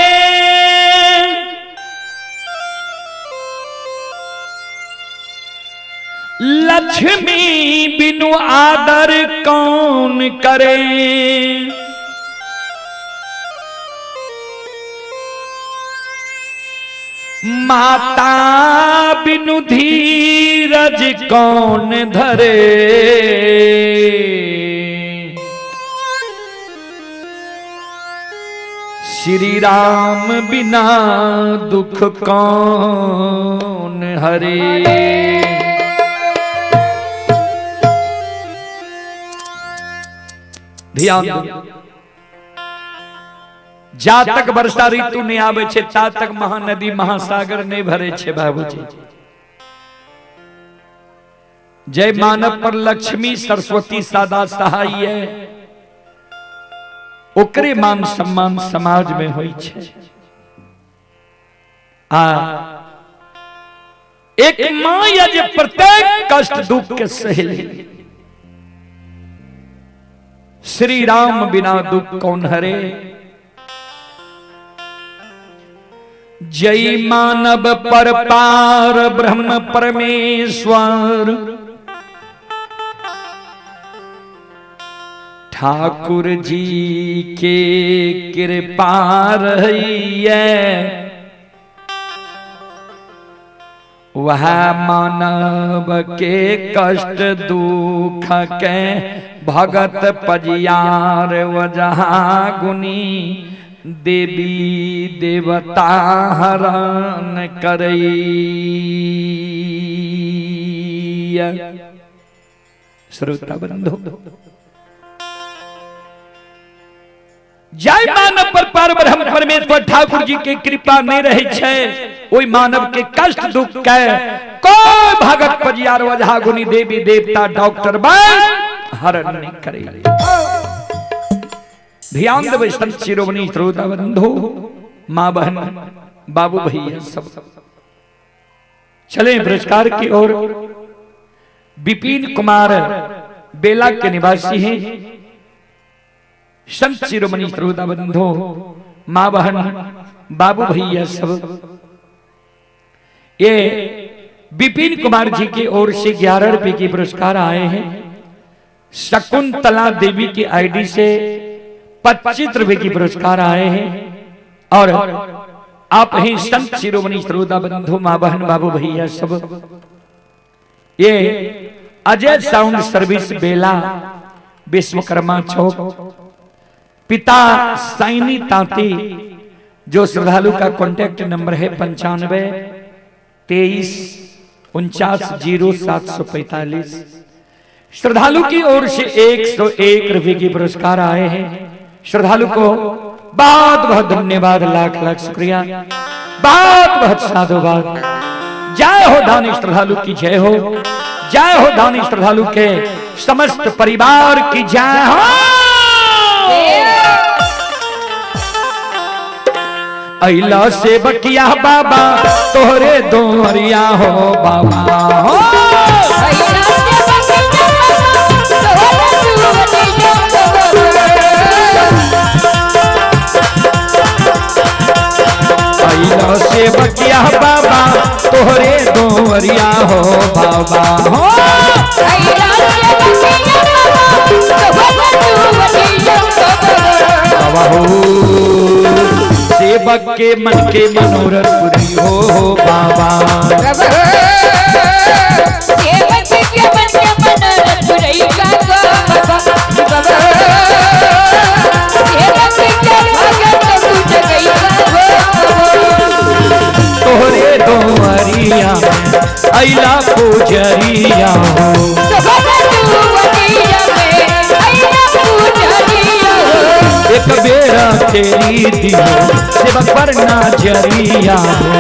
लक्ष्मी बिनु आदर कौन करे, माता बिनु धीरज कौन धरे, श्री राम बिना दुख कौन हरे। ध्यान दो, जा तक वर्षा ऋतु नहीं आवे छे ता तक महानदी महासागर नहीं भरे छे बाबूजी। जय मानव पर लक्ष्मी सरस्वती सदा सहाय है, ओकरे मान सम्मान समाज में होइ छै। आ एक माँ या जे प्रत्येक कष्ट दुख के सहेली, श्री राम बिना दुख कौन हरे। जय मानव पर पार ब्रह्म परमेश्वर, ठाकुर जी के कृपा रहिए, वह मानव के कष्ट दुख के भगत पजियार वजहा गुनी देवी देवता हरण करैया। श्रोता बंधु, जय मानव पर पार ब्रह्म परमेश्वर ठाकुर जी के कृपा नहीं रहे छै, ओहि मानव के कष्ट दुख के कोई भगत पजियार वजहा गुनी देवी देवता डॉक्टर बैद हरण नहीं करे। ध्यान देबै संत शिरोमणि श्रोता बंधु, माँ बहन बाबू भैया सब। चले पुरस्कार की ओर। विपिन कुमार बेला के निवासी हैं। संत शिरोमणि श्रोता बंधु, माँ बहन बाबू भैया सब, ये विपिन कुमार जी की ओर से 11 रुपए की पुरस्कार आए हैं। शकुंतला देवी की आईडी से 25 रुपए की पुरस्कार आए हैं। और आप ही संत शिरोमणि श्रोता बंधु, माँ बहन बाबू भैया सब, ये अजय साउंड सर्विस बेला विश्वकर्मा चौक, पिता सैनी तांती, जो श्रद्धालु का कॉन्टैक्ट नंबर है 95 23 49 0 745। श्रद्धालु की ओर से 101 रुपए की पुरस्कार आए हैं। श्रद्धालु को बहुत बहुत धन्यवाद, लाख लाख शुक्रिया, बहुत बहुत साधुवाद। जय हो दानी श्रद्धालु की जय हो, जय हो दानी श्रद्धालु के समस्त परिवार की जय हो। अइला से बकिया बाबा तोहरे दोहरिया हो बाबा हो। अइला से बकिया बाबा तोहरे दोहरिया हो बाबा हो। बाबा हो सेवक के मन के मनोरथ पूरी हो बाबा। सेवक के मन के मनोरथ पूरी बाबा। सेवक के भगत पूज गई बाबा। तोहरे दोहरिया अइला पुजरिया हो। एक बेरा तेरी दियो सेवक पर ना जरिया हो।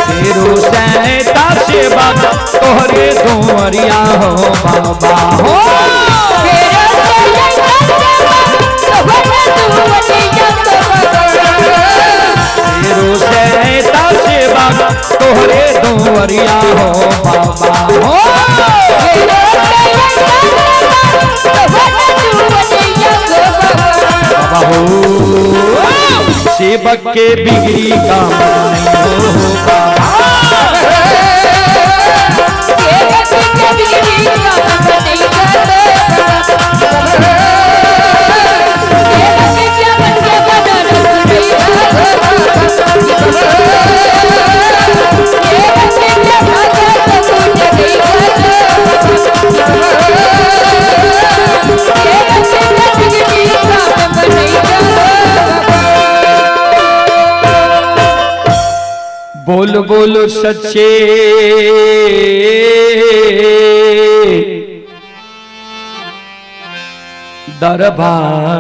तेरो सैता सेवक तोहरे दोहरिया हो बाबा हो। तेरो सैता सेवक तोहरे दोहरिया हो बाबा हो। बाबा हो सेवक के बिगड़ी काम नहीं हो बाबा। सेवक के बिगड़ी काम नहीं बोल बोलो सच्चे दरबार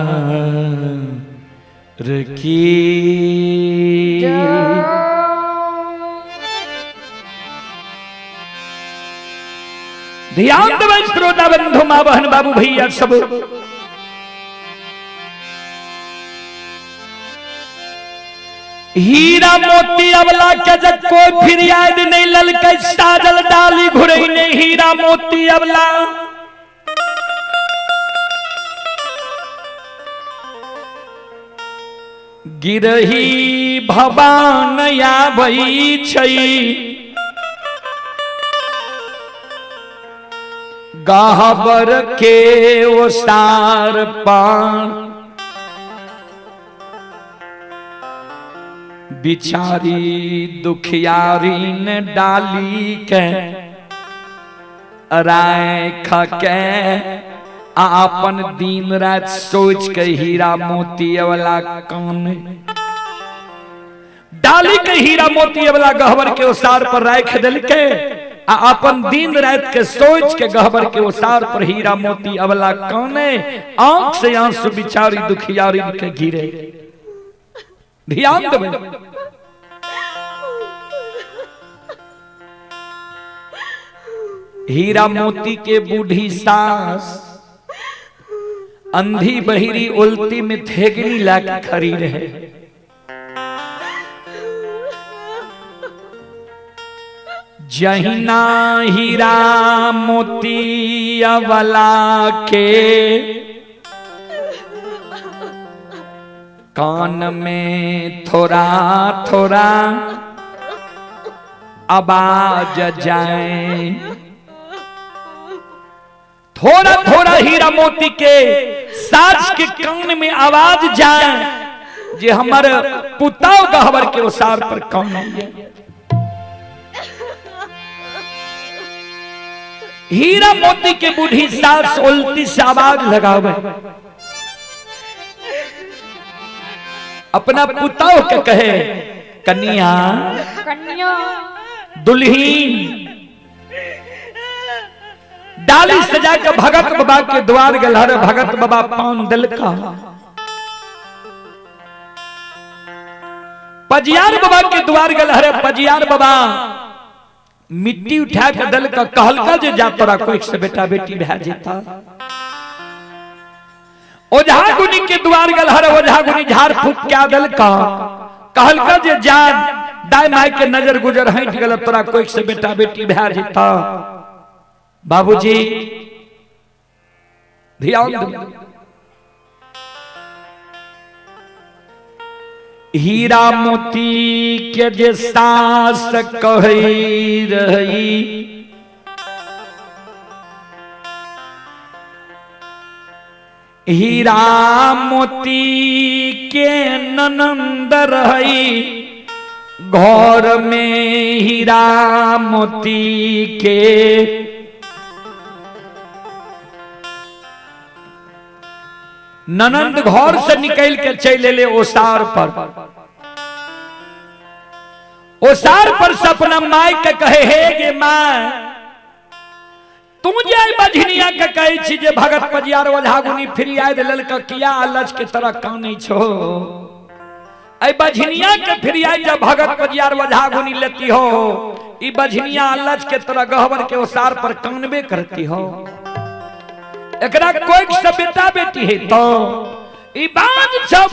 की। ध्यान देबै श्रोता बंधु माँ बहन बाबू भैया सब। हीरा मोती अवला के जब कोई फिरियाद नहीं ललकै, साजल डाली घुरैने हीरा मोती अवला। गिरही भवान आबै छै, गहबर के ओसार पान। बिचारी दुखियारी ने डाली के राख के आ अपन दिन रात सोच के हीरा मोती वाला कान डाली के हीरा मोती वाला गहबर के ओसार पर राख दिलके आ अपन दिन रात के सोच के गहबर के ओसार पर हीरा मोती अवला काने, आंख से आंसू बिचारी दुखियारी के गिरे। ध्यान देबै। हीरा मोती के बूढ़ी सास अंधी बहिरी उल्टी में थेगनी लाके खड़ी रहे। जहिना हीरा मोती अवला के कान में थोड़ा थोड़ा आवाज जाए, थोड़ा थोड़ा हीरा मोती के सास के कान में आवाज जाए जे हमर पुताव गहबर के ओसार पर कौन है। हीरा मोती के बूढ़ी सास उल्टी से आवाज लगावे, अपना पुताव के कहे, कन्या कन्या दुल्हीन डाली सजा के भगत बाबा के द्वार गल। हर भगत बाबा पान दिलका। पजियार बाबा के द्वार गल, हरे पजियार बाबा मिट्टी उठा के दल का, कहलका जे जा तोरा कोई से बेटा बेटी भए जेता। ओझा गुनी के द्वार गल, हरे ओझा गुनी झाड़ फूक क्या दल का, कहलका जे जा दाई माई के नजर गुजर हट गल, तोरा कोई से बेटा बेटी भए जेता। बाबूजी ध्यान दो। हीरा मोती के जे सास कही रही, हीरा मोती के ननंद रही, घर में हीरा मोती के ननंद घर से निकल के चल ले ओसार पर। ओसार पर से अपना माय के कहे, हे गे my, तू जाय बझनिया के कहे छी जे भगत पजियार ओझा गुनी फिर आय ललका किया अलज के तरह कानै छो। ऐ बझनिया के फिर आय जब भगत पजियार ओझा गुनी लेती हो, ई बझनिया अलज के तरह गहबर के ओसार पर कानबे करती हो। एकरा कोई से बेटा बेटी है तो ई बाज छौ।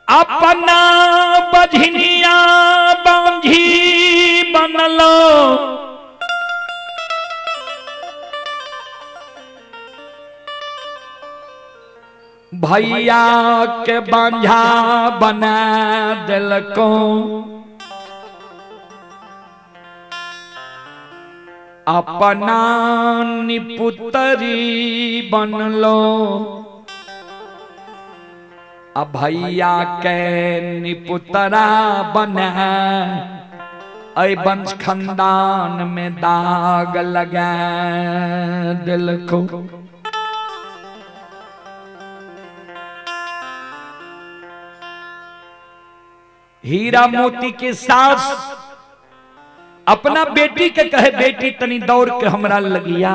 अपना बझनिया बांझी बनलो, भैया के बांझा बना दिलको। अपना निपुतरी बनलो, आ भैया के निपुतरा बना ऐ वंश खानदान में दाग लगा दिलको। हीरा मोती के सास अपना बेटी के कहे, बेटी तनी दौड़ के हमरा लगिया।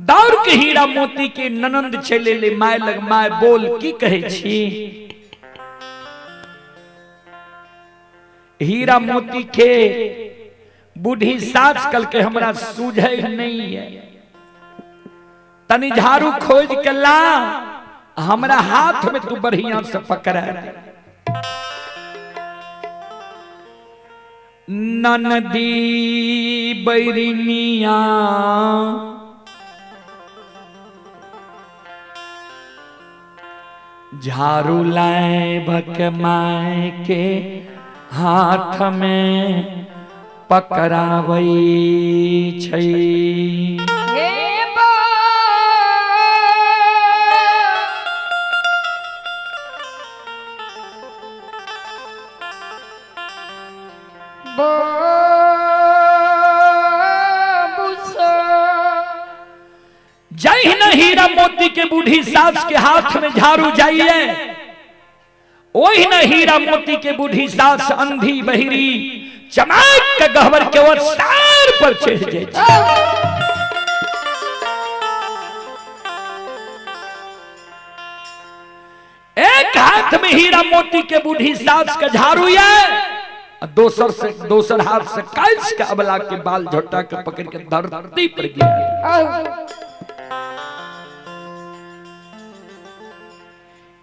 दौड़ के हीरा मोती के ननंद चले ले my लग, my बोल की कहे छी? हीरा मोती के बूढ़ी सास कल के हमरा सूझे नहीं है, तनी झाड़ू खोज के ला, हमरा हाथ में तू बढ़िया से पकड़ा दे। ननदी बैरिनिया झाड़ू लाए भक my के हाथ में पकड़ावै छै। हे जय न हीरा मोती के बूढ़ी सास के हाथ में झाड़ू जाइए, वही न हीरा मोती के बूढ़ी सास अंधी बहिरी चमक के गहवर के ओर सार पर चढ़ जाए। एक हाथ में हीरा मोती के बूढ़ी सास के झाड़ू है, दोसर से दोसर हाथ से कैस के अबला के बाल झोटा के पकड़ के धरती पर गिरा।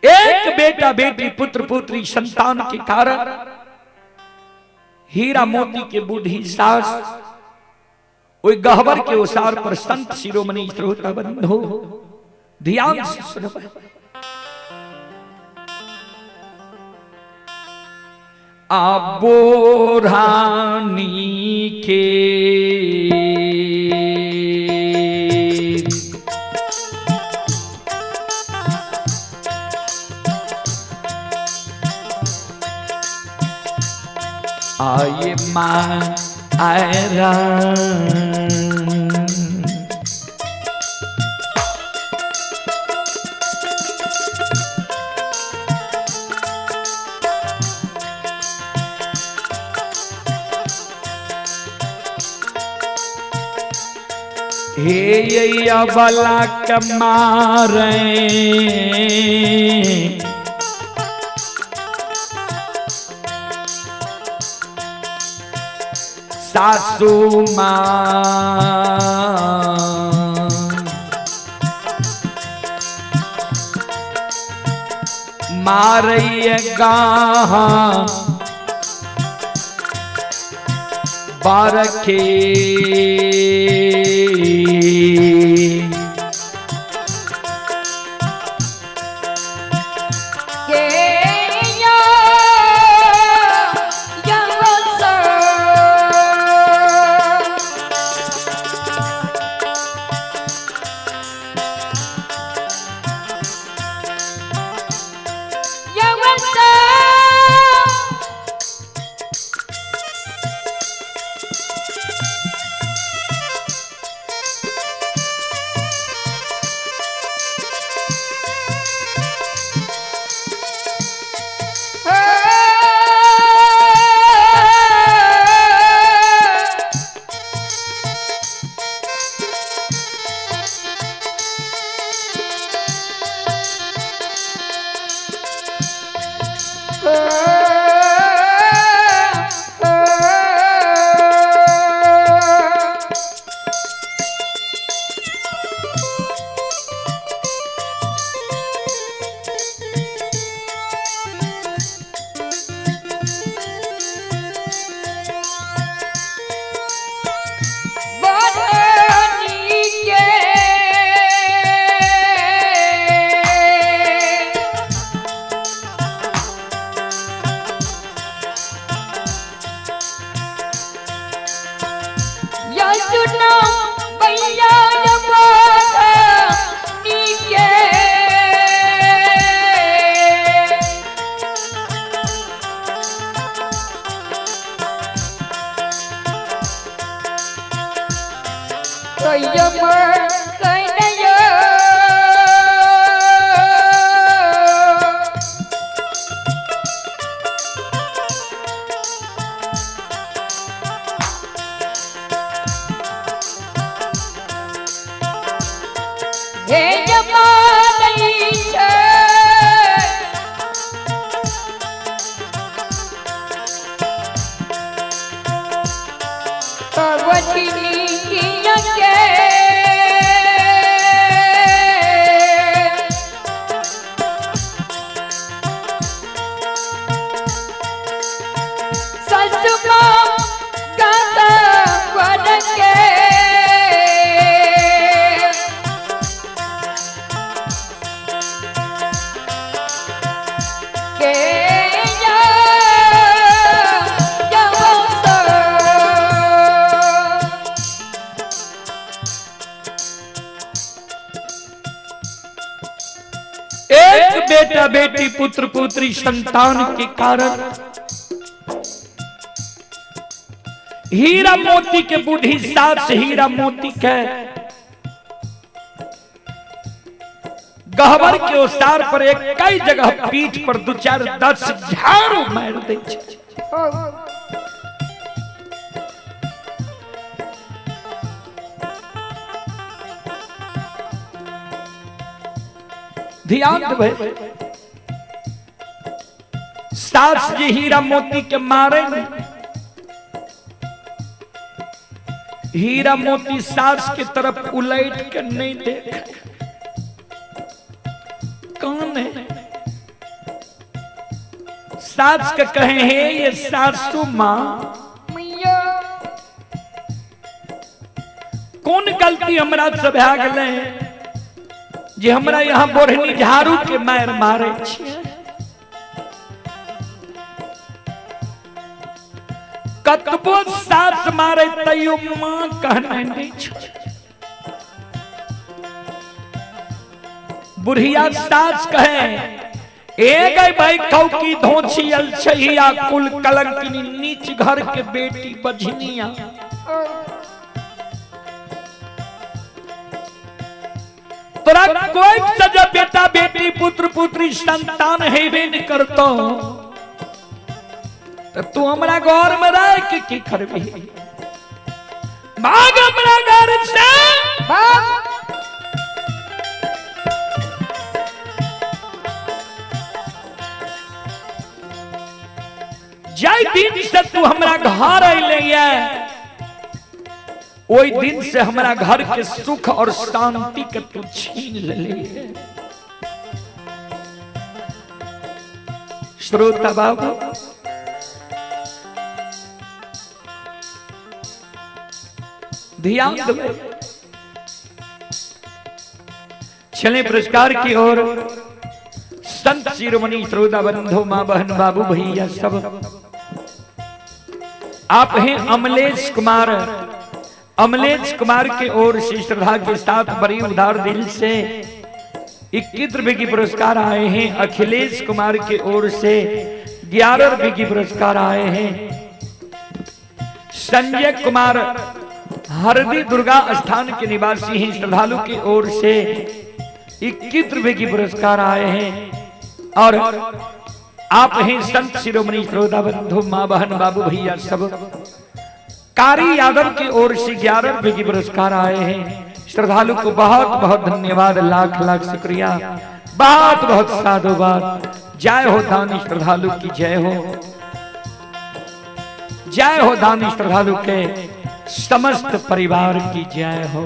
एक बेटा बेटी पुत्र पुत्री संतान के कारण हीरा मोती के बूढ़ी सास ओई गहबर के ओसार पर संत शिरोमणि श्रोता बंधु ध्यान से सुनबै। आबोरानी के आए माँ आयरा हे अबला कमारे सासू माँ मारैया बारखे हे जमानै छै। पवनी के ससुमा गाता वर के। के या जवंत। एक बेटा बेटी पुत्र पुत्री संतान के कारण हीरा मोती के बूढ़ी सास हीरा मोती के गहबर के ओसार पर एक कई जगह पीठ पर दू चार 10 झाड़ू मार दै छै। ध्यान देबै, सास जे हीरा मोती के मारे ने, हीरा मोती सास के तरफ उलट के नहीं देख। कौन है सास के कहे हे ये सासू माँ, मैया कौन गलती हमरा से भए गेलै जे हमरा यहाँ बोढ़नी झाड़ू के मार मारे छियै? कतबो सास मारे तैयो माँ कहना नहीं छै। बुढ़िया सास कहे ए गई भाई कौकी धोछी अलछहिया कुल कलंकिनी नीच घर के बेटी बझनिया, तोरा कोई सजा बेटा बेटी पुत्र पुत्री संतान हेबे न करतो तो तू हमरा घर में रह के की करबी? भाग हमरा घर से। भाग। जाय दिन से तू हमरा घर अइले ये, ओई दिन से हमरा घर के सुख और शांति के तू छीन ले। श्रोता बाबू, ध्यान दो, चले पुरस्कार की ओर। संत शिरोमणि श्रोता बंधु, माँ बहन बाबू भैया सब, आप हैं अमलेश कुमार। अमलेश कुमार के ओर से श्रद्धा के साथ बड़ी उदार दिल से 21 रुपए की पुरस्कार आए हैं। अखिलेश कुमार के ओर से 11 रुपए की पुरस्कार आए हैं। संजय कुमार हरदी दुर्गा स्थान के निवासी हैं, श्रद्धालु की ओर से 21 रुपए की पुरस्कार आए हैं। और आप हैं संत शिरोमणि श्रोता बंधु, माँ बहन बाबू भैया सब, कारी यादव की ओर से 11 रुपए की पुरस्कार आए हैं। श्रद्धालु को बहुत बहुत धन्यवाद, लाख लाख शुक्रिया, बहुत बहुत साधुवाद। जय हो दानी श्रद्धालु की जय हो, जय हो दानी श्रद्धालु के समस्त परिवार की जय हो।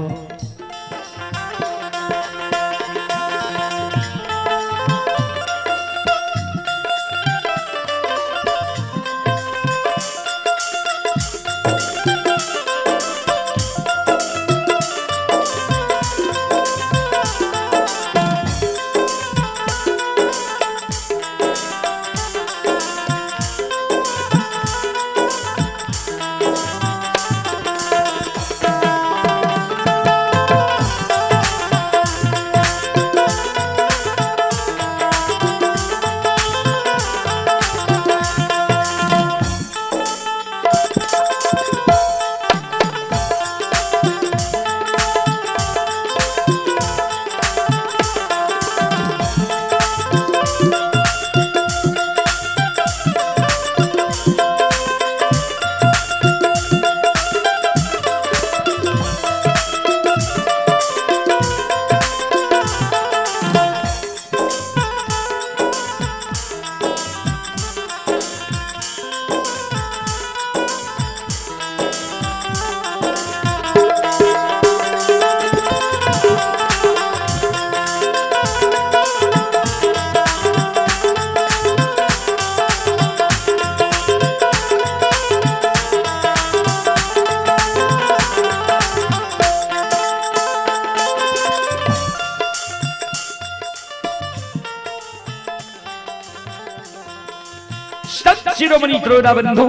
शिरोमणि त्रोड़ा बंधु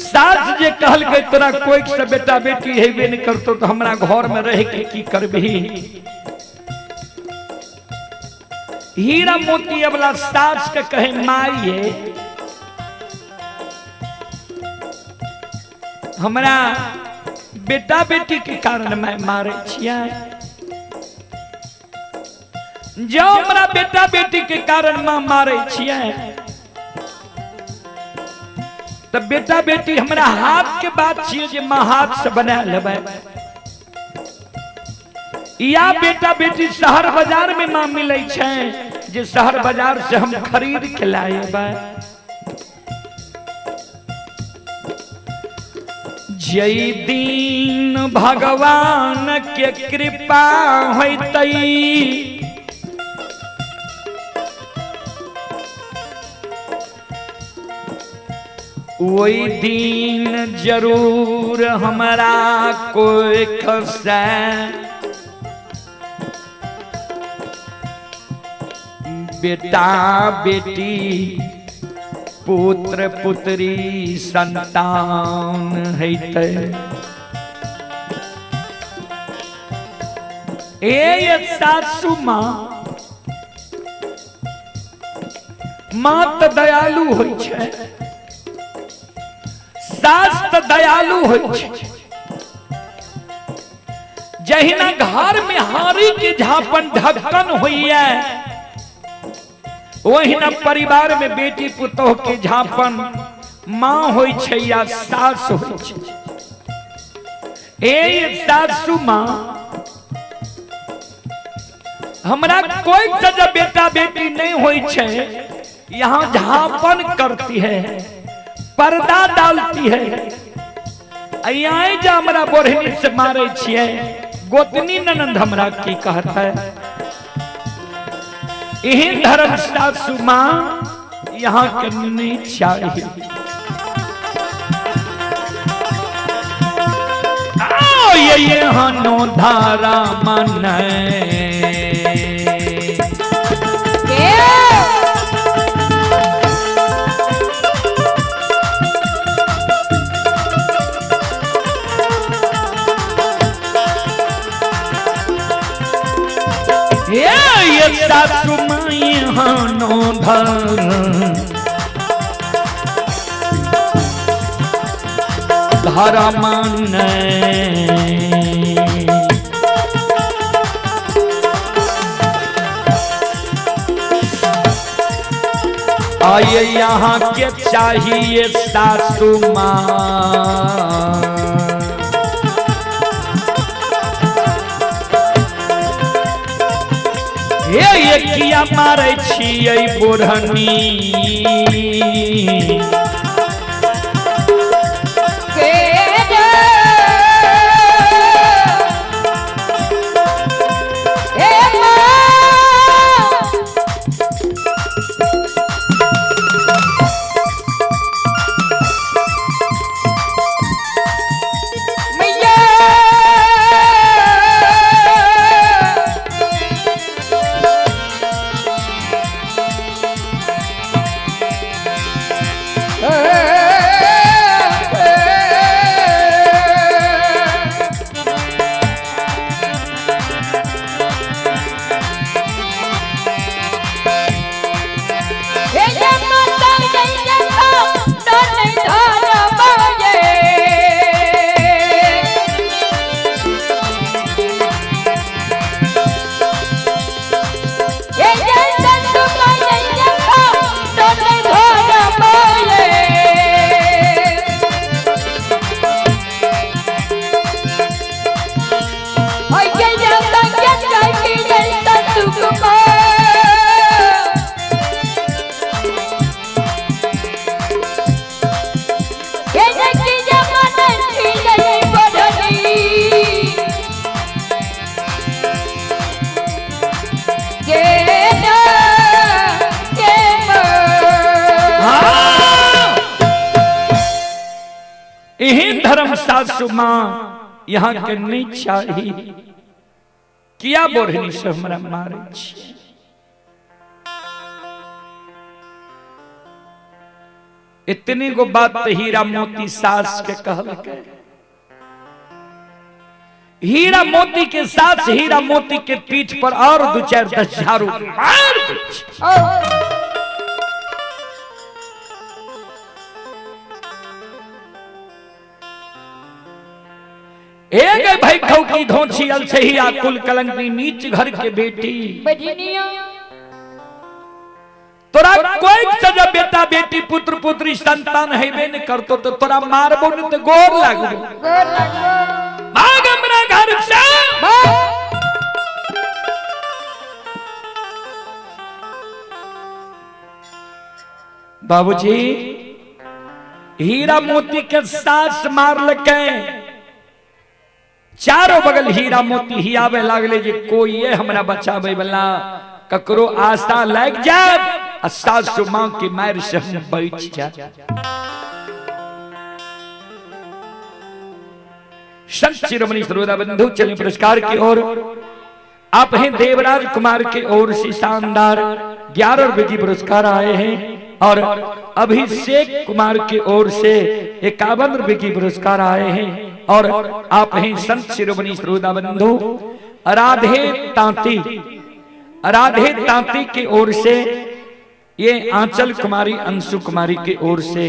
सास जे कहलकै तोरा कोई से बेटा बेटी हेबे नहीं करतो तो हमरा घर में रह के की करबही। हीरा मोती अबला सास के कहे माई हमरा बेटा बेटी के कारण मैं मारे छियै, जो हमरा बेटा बेटी के कारण मां मारे छियै तो बेटा बेटी हमरा हाथ के बात छियै जे मां हाथ से बना लेबै, या बेटा बेटी शहर बाजार में मां मिलै छै जे शहर बाजार से हम खरीद के लाएबै। जय दिन भगवान के कृपा होतई ओई दिन जरूर हमरा कोई खसे बेटा बेटी पुत्र पुत्री संतान हेतै। ए सासू माँ, माँ तऽ दयालु होइ छै, सास तऽ दयालु होइ छै। जहिना घर में हारी के झापन ढक्कन होइए ओहिना परिवार में बेटी पुतोह के झापन माँ होइ छै या सास होइ छै। ए सासू माँ हमरा कोई सजा बेटा बेटी नहीं होइ छै, यहाँ झापन करती है, पर्दा डालती है। आइ जा हमरा बोढ़नी से मारे छियै, गोतनी ननंद हमरा की कहता है। एहन धर्म सासू माँ यहाँ के नहीं चाहिए। आओ ये हनो धारा मन ये सासू माई हनो धारा मन आइए यहाँ के चाहिए सासू माँ। हे किया मारै छियै बोढ़नी एहन धर्म सासू माँ यहाँ के नहीं चाहिए। किया बोढ़नी से हमरा मारे छी। इतनी गो बात तो हीरा मोती सास के कहलकै। हीरा मोती के सास हीरा मोती के पीठ पर और दू चार दस झाड़ू मार दै छै। ए गए भाई खौकी धोछी अलसही आकुल कलंकी नीच घर के बेटी बजनिया तोरा कोई सजा बेटा बेटी पुत्र पुत्री संतान हेबे न करतो तो तोरा मारबो न तो गोर लागबो। गोर लागबो। भाग हमरा घर से। भाग। बाबूजी हीरा मोती के सास मारलकै, चारों बगल हीरा मोती हियावे लागले जे कोई ये हमरा बचावे वाला, ककरो आशा लाग जाए आ सासु माँ के मार से हम बच जाए। संत शिरोमणि श्रोता बंधु चले पुरस्कार की ओर। आप हैं देवराज कुमार के ओर से शानदार 11 रुपए की पुरस्कार आए हैं और अभिषेक कुमार की ओर से 51 रुपए की पुरस्कार आए हैं। और आप हैं संत शिरोमणि श्रोता बंधु राधे तांती, राधे तांती की ओर से ये आंचल कुमारी अंशु कुमारी की ओर से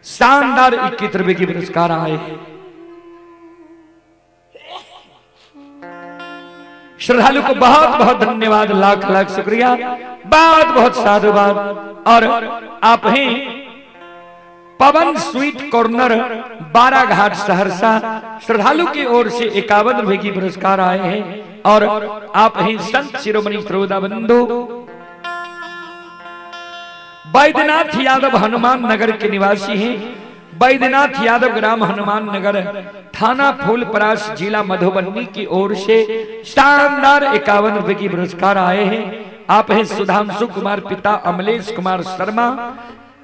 शानदार 21 रुपए की पुरस्कार आए हैं। श्रद्धालु को बहुत बहुत धन्यवाद, लाख लाख शुक्रिया, बहुत बहुत साधुवाद। और आप हैं पवन स्वीट कॉर्नर बाराघाट सहरसा, श्रद्धालु की ओर से 51 रुपए की पुरस्कार आए हैं। और आप हैं संत शिरोमणि श्रोता बंधु बैद्यनाथ यादव हनुमान नगर के निवासी हैं। बैद्यनाथ यादव ग्राम हनुमान नगर थाना फूलपरास जिला मधुबनी की ओर से शानदार 51 रुपए की पुरस्कार आए हैं। आप हैं सुधांशु कुमार पिता अमलेश कुमार शर्मा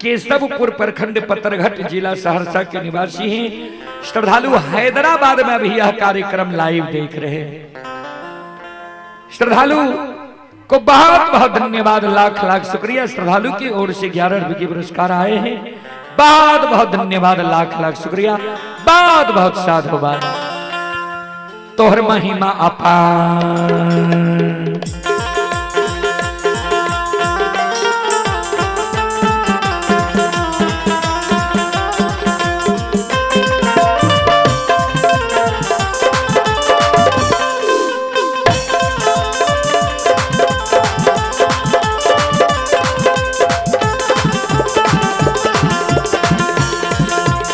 केशवपुर प्रखंड पतरघट जिला सहरसा के निवासी हैं। श्रद्धालु हैदराबाद में भी यह कार्यक्रम लाइव देख रहे हैं। श्रद्धालु को बहुत बहुत धन्यवाद, लाख लाख शुक्रिया। श्रद्धालु की ओर से 11 रुपए के पुरस्कार आए हैं। बहुत बहुत धन्यवाद, लाख लाख शुक्रिया, बहुत बहुत साधुवाद। तोहर महिमा अपार।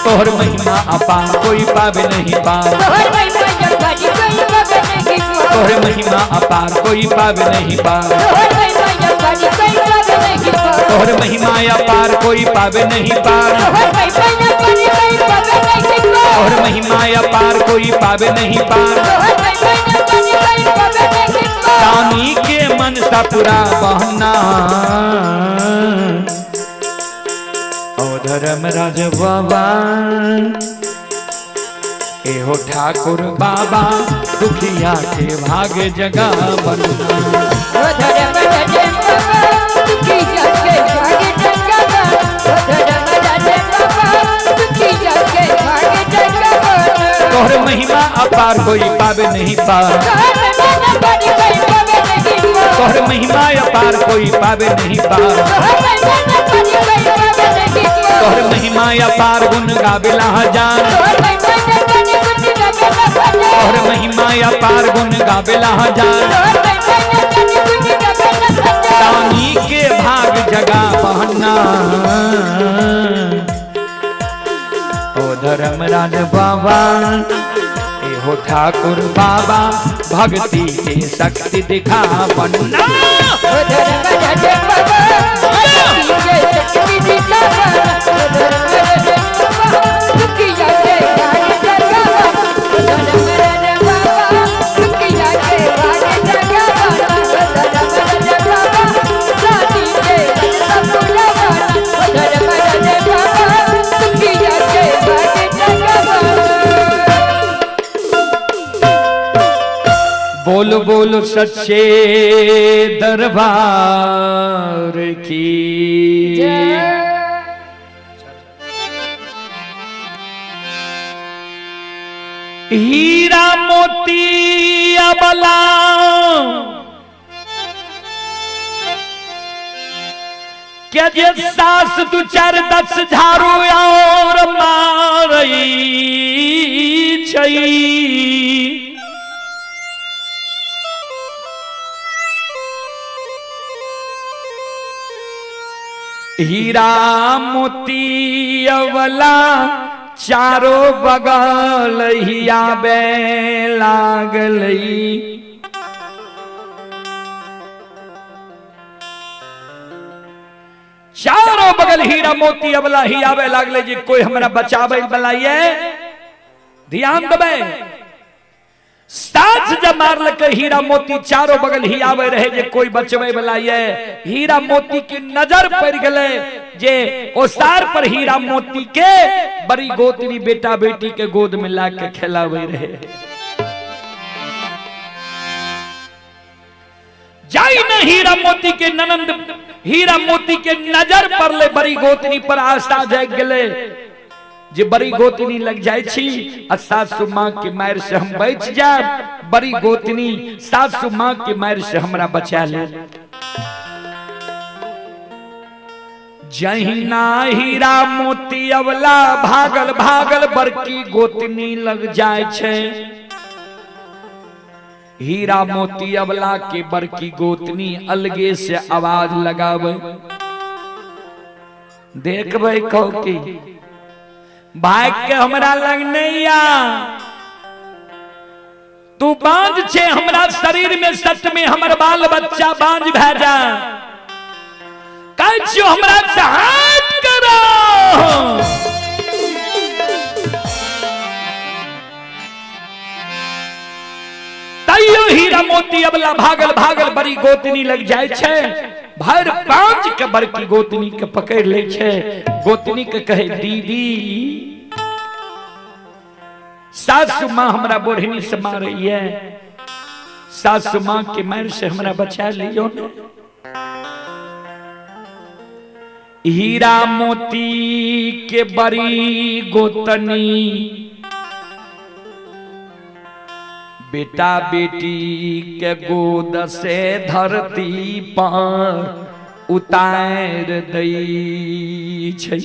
तोहर महिमा अपार कोई पावे नहीं पार। तोहर महिमा अपार कोई पावे नहीं पार। तोहर महिमा अपार कोई पावे नहीं पार। तोहर महिमा अपार कोई पावे नहीं पार। तोहर महिमा अपार कोई पावे नहीं पार। तोहर महिमा अपार कोई पावे नहीं पार। तोहर महिमा अपार कोई पावे नहीं पार। तोहर महिमा अपार कोई पावे नहीं पार। दानी के मन सा पूरा बहना ओ धर्मराज बाबा, एहो ठाकुर बाबा दुखिया के भाग जगा बनना। ओ धर्मराज बाबा दुखिया के भाग जगा बनना। ओ धर्मराज बाबा दुखिया के भाग जगा बनना। तोहर महिमा अपार कोई पावे नहीं पार। तोहर महिमा अपार कोई पावे नहीं पार। तोहर महिमा अपार कोई पावे नहीं पार। तोहर महिमा अपार कोई पावे नहीं पार। तोहर महिमा अपार गुण गावेला हजार। तोहर महिमा अपार गुण गावेला हजार। तोहर महिमा अपार गुण गावेला हजार। तोहर महिमा अपार गुण गावेला हजार। दानी के भाग जगा बहना ओ धर्मराज बाबा, एहो ठाकुर बाबा भक्ति के शक्ति दिखा बन्ना। ओ धर्मराज बाबा भक्ति के शक्ति दिखा बन्ना। ओ धर्मराज बाबा दुखिया के भाग जगा बन्ना। ओ धर्मराज बाबा दुखिया के भाग जगा बन्ना। ओ धर्मराज बाबा दानी के मन पूरा बन्ना। ओ धर्मराज बाबा दुखिया के भाग जगा बन्ना। बोलो बोलो सच्चे दरबार की। जय। हीरा मोती अबला के जे सास दू चार 10 झाड़ू और मारई छै। हीरा मोती अवला चारो बगल हियाबे लागलई। चारो बगल हीरा मोती अबला ही आवे लागले जे कोई हमरा बचावे वाला ये। ध्यान देबै, सास जब मारलकै हीरा मोती चारो बगल ही आवे रहे जे कोई बचवे वाला ये। हीरा मोती की नजर पड़ गले जे ओसार पर हीरा मोती के बड़ी गोतनी बेटा बेटी के गोद में ला के खेलावे रहे। जाई न हीरा मोती के ननंद हीरा मोती के नजर पड़ले बड़ी गोतनी पर आशा जाग गले जे बड़ी गोतनी लग जाय छी आ सासु माँ के मार से हम बच जाए, बड़ी गोतनी सासु माँ के मार से हमरा बचा ले। जहिना हीरा मोती अवला भागल भागल बड़की गोतनी लग जाय छै। हीरा मोती अवला के बड़की गोतनी अलगे से आवाज लगावे, देखबै कहू की भाग के हमरा लग नहीं आ, तू बांझ छे हमरा शरीर में सट में हमर बाल बच्चा बांझ भए जा, कहै छियौ हमरा से हाथ करो। तैयो हीरा मोती अबला भागल भागल बड़ी गोतनी लग जाय छै, भर पांच के बड़की गोतनी के पकड़ ले छै। गोतनी के कहे दीदी सासु माँ हमरा बोढ़नी से मारैये, सासु माँ के मार से हमरा बचा लियो ने। हीरा मोती के बड़ी गोतनी बेटा बेटी के गोद से धरती पर उतार दै छै।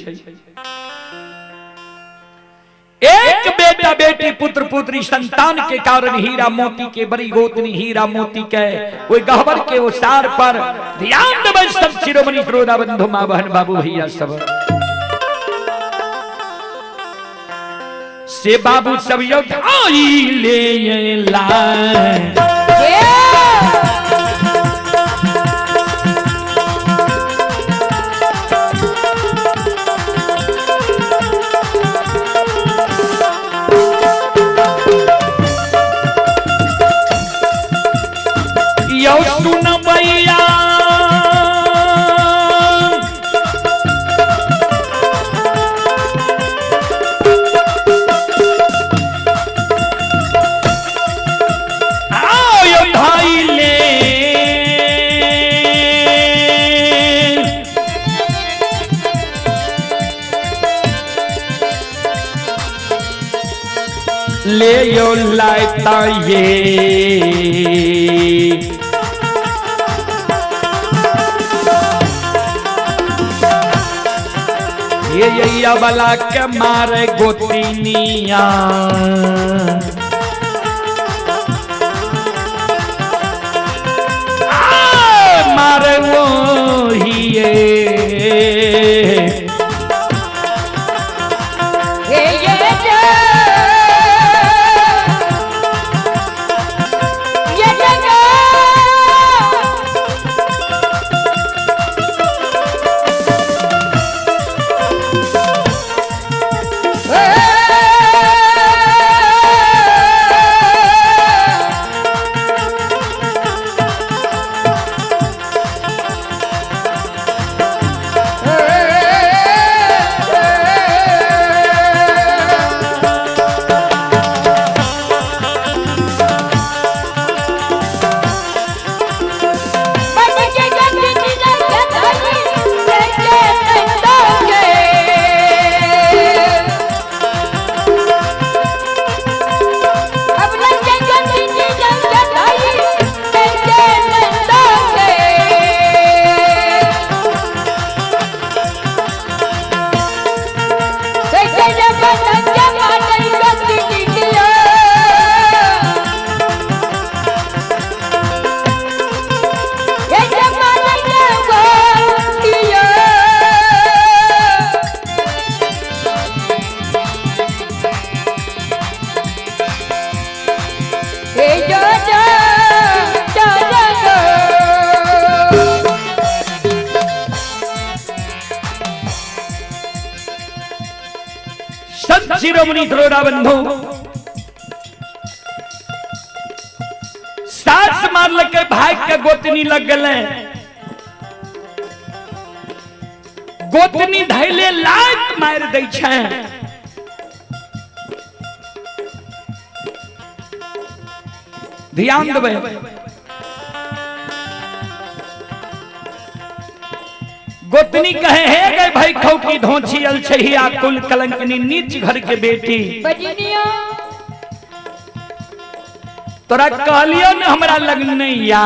एक बेटा बेटी पुत्र पुत्री संतान के कारण हीरा मोती के बड़ी गोतनी हीरा मोती के ओहि गहबर के ओसार पर ध्यान देबै सब शिरोमणि श्रोता बंधु माँ बहन बाबू भैया सब से बाबू सब यो धाई ले लाए। यो सुनबैया ले यो लायता ये ये वाला के मारे गोतिनिया मारे वो ही ये। शिरोमणि श्रोता बंधु, सास मारलकै, भाग के गोतनी लग गेलै। गोतनी धैले लात मारि दै छै। ध्यान देबै, गोतनी कहे हे गए भाई खौकी धोछी अलछहिया कुल कलंकनी नीच घर के बेटी, बजनिया तोरा कहलियो ने हमरा लग नहीं या,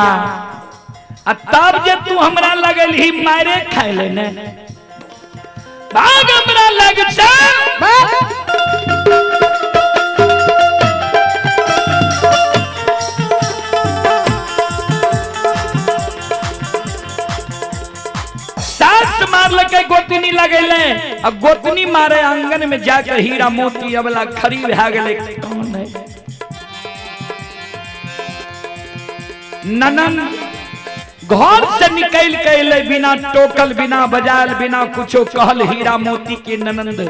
आ तब जे तू हमरा लगल ही मारे खाए ले ने, भाग हमरा लग से। भाग। सास मारलकै, गोतनी लगेले, आ गोतनी मारे आंगन में जाके हीरा मोती अबला खरी भए गेलै। कौन है ननन घर से निकल के अयलै बिना टोकल, बिना बजायल, बिना कुछो कहल। हीरा मोती के ननंद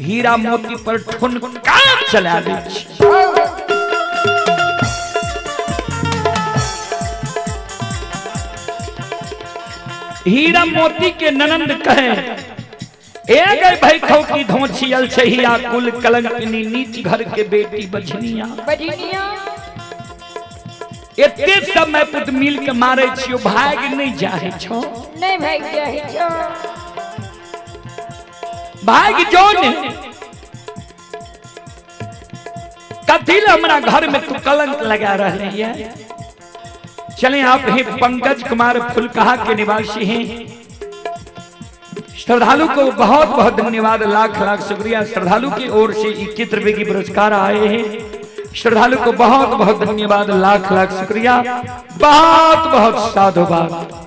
हीरा मोती पर ठुनका चला दै छै। हीरा मोती के ननंद कहे ए गए भाई खौकी धोछी अलछहिया कुल कलंकनी नीच घर के बेटी बझनिया, बजनिया एते सब मैं पुत मिल के मारे छियो, भाग नहीं जाहे छो, नहीं भाग जाए छो, भाग जो ने, कथी ले हमरा घर में तू कलंक लगा रहे है। चलें, आप हैं पंकज कुमार फुलकहा के निवासी हैं। श्रद्धालु को बहुत बहुत धन्यवाद, लाख लाख शुक्रिया। श्रद्धालु की ओर से 21 रुपए की पुरस्कार आए हैं। श्रद्धालु को बहुत बहुत धन्यवाद, लाख लाख शुक्रिया, बहुत बहुत साधुवाद।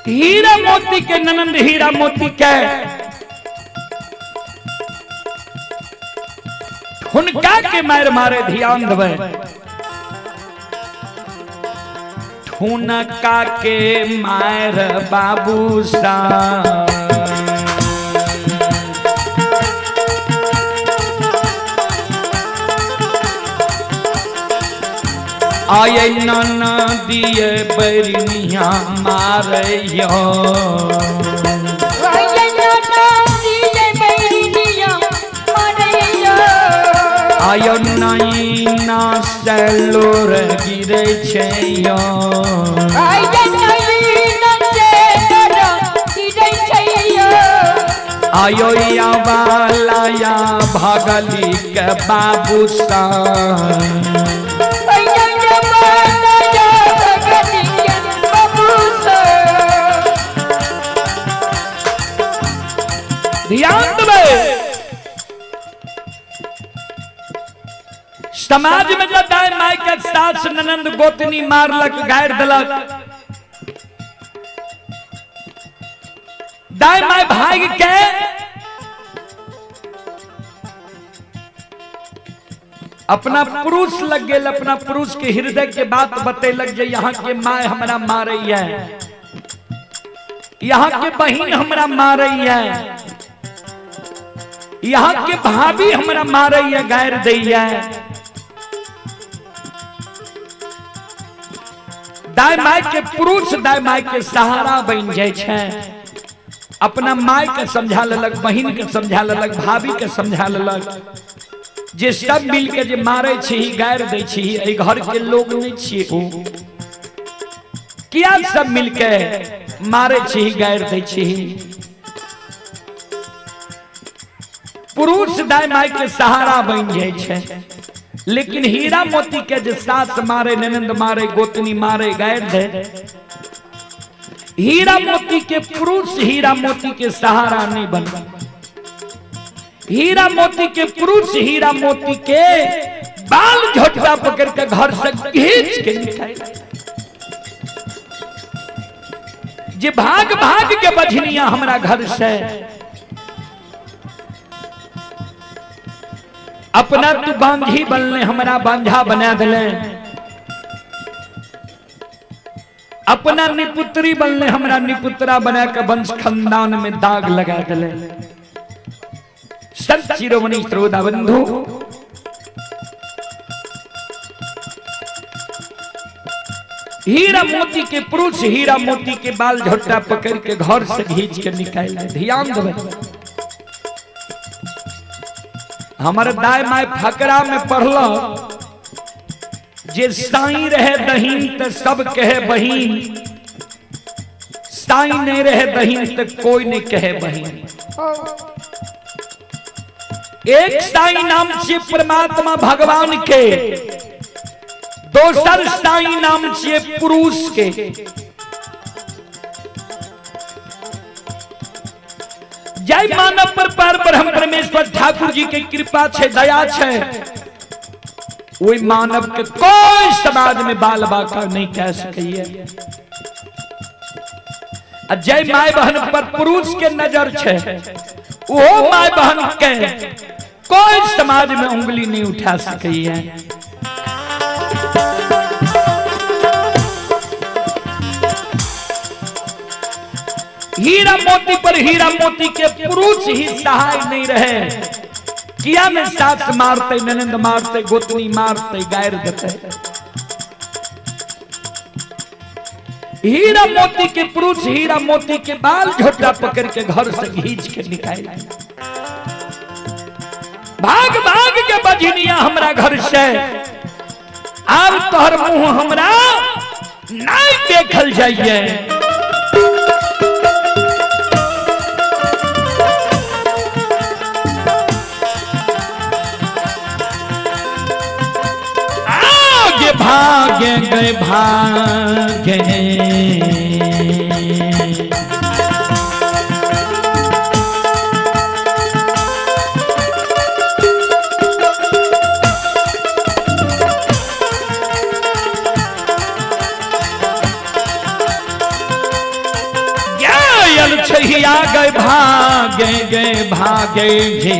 हीरा मोती के ननंद हीरा मोती के हुनका के मार मारे, ध्यान देबै, ठुनका के मार बाबू सा, आये ननदिये बैरनिया मारैयो, आये ननदिये बैरनिया मारैयो, आयो नैना सेलोर गिरै छैयो, आये नैना सेलोर गिरै छैयो, आयो या भागली के बाबू सा, ध्यान देबै। समाज में जब दाय माय के सास ननंद गोतनी मारलक गारि देलक, दाय माय भाग के अपना पुरुष लग गेल, अपना पुरुष के हृदय के बात बतेलक जे यहाँ के my हमरा मारे है, यहाँ के बहिन हमरा मारे है, यहाँ के भाभी हमरा मारे है, गारि दैया। दाय my के पुरुष दाय my के सहारा बन जाय छै। अपना my के समझा लेलक, बहिन के समझा लेलक, भाभी के समझा लेलक, जे सब मिल के जे मारे छी गारि दै छी, एहि घर के लोग नहीं छियै ओ, किया सब मिल के मारे छी गारि दै छी। पुरुष दाय my के सहारा बन जाय छै, लेकिन हीरा मोती के जे सास मारे ननंद मारे गोतनी मारे गारि दे, हीरा मोती के पुरुष हीरा मोती के सहारा नहीं बन, हीरा मोती के पुरुष हीरा मोती के बाल झोटा पकड़ के घर से खींच के निकाल, जे भाग भाग के बझनिया हमरा घर से, अपना तू बांझी बनले हमरा बांझा बना दिले, अपना निपुत्री बनले हमरा निपुत्रा बना के वंश खानदान में दाग लगा दिले। संत शिरोमणि श्रोता बंधु, हीरा मोती के पुरुष हीरा मोती के बाल झोटा पकड़ के घर से घींच के निकाल, ध्यान देवे। हमारे दाय my फकरा में पढ़ल जे साई रहे दहीन त सब कहे बहीन, साई नहीं रहे दहीन त कोई नहीं कहे बहीन। एक साई नाम से परमात्मा भगवान के, दोसर साई नाम से पुरुष के। जय मानव पर पर ब्रह्म परमेश्वर ठाकुर जी के कृपा छे, दया छे, वही मानव के कोई समाज में बाल बाका नहीं कह सकिए। जय my बहन पर पुरुष के नजर छे, वो my बहन के कोई समाज में उंगली नहीं उठा सकिए। हीरा मोती पर हीरा मोती के पुरुष ही सहाय नहीं रहे, किया में सास मारते ननंद मारते गोतनी मारते गायर देते। हीरा मोती के पुरुष हीरा मोती के बाल झोटा पकड़ के घर से घींच के निकाल, भाग भाग के बजनिया हमरा घर से, आब तोहर मुंह हमरा नहीं देखल जाइए। भागे गए भागे गयल छैया गए भागे गए भागे जी,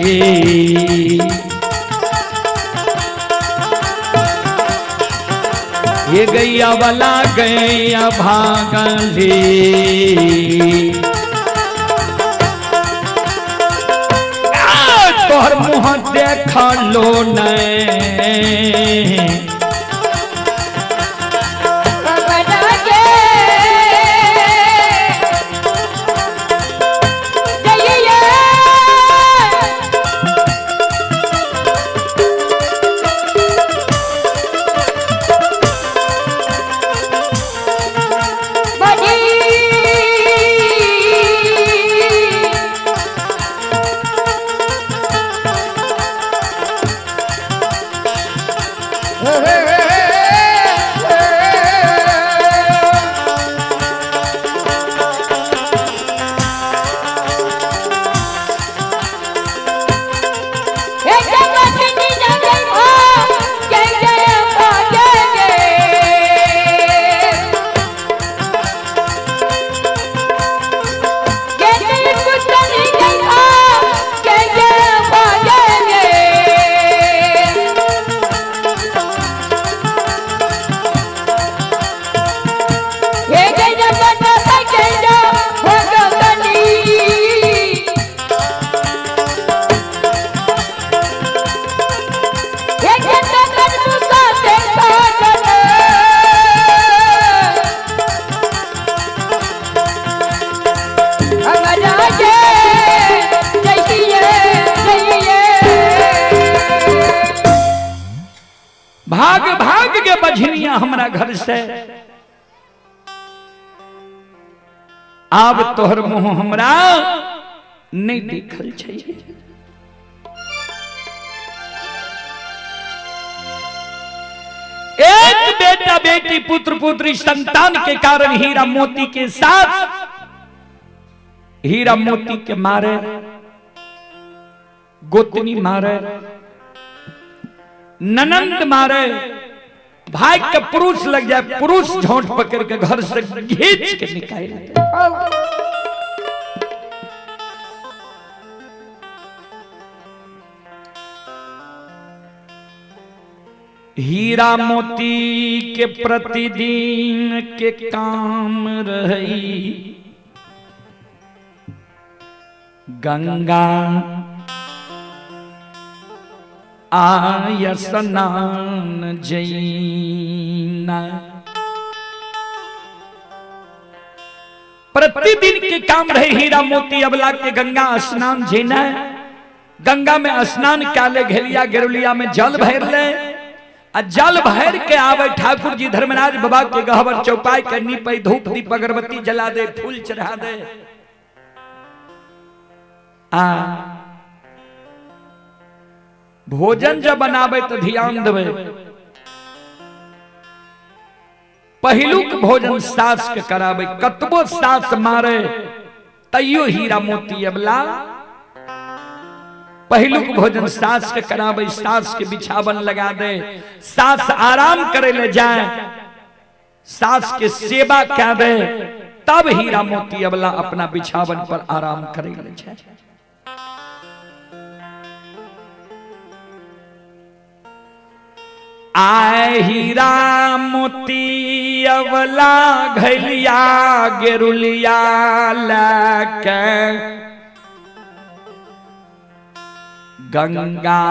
ये गैया वाला गैया भागली। तोहर मुँह देख लो नहीं, भाग भाग के बझनिया हमरा घर से, आब तोहर मुंह हमरा नहीं देखल चाहिए। एक बेटा बेटी पुत्र पुत्री संतान के कारण हीरा मोती के साथ हीरा मोती के मारे, गोतनी मारे, ननंद मारे, भाई के पुरुष लग जाए, पुरुष झोंट पकड़ के घर से घींच के निकाल दे। हीरा मोती के प्रतिदिन के काम रही, गंगा आय स्नान जैना। प्रतिदिन के काम रहे हीरा मोती अबला के गंगा स्नान जैना। गंगा में स्नान काले घेलिया गेरुलिया में जल भर ले, आ जल भर के आवे ठाकुर जी धर्मराज बाबा के गहबर चौपाई के नीपे, धूप दीप अगरबत्ती जला दे, फूल चढ़ा दे। आ भोजन जब बनावे तो ध्यान देवे, पहिलुक भोजन सास के करावे, कतबो सास मारे तैयो हीरा मोती अबला पहिलुक भोजन सास के करावे, सास के बिछावन लगा दे, सास आराम करे ले जाए, सास के सेवा कर दे, तब हीरा मोती अबला अपना बिछावन पर आराम करे ले जाए। आए हीरा मोती अबला घलिया गेरुलिया लके गंगा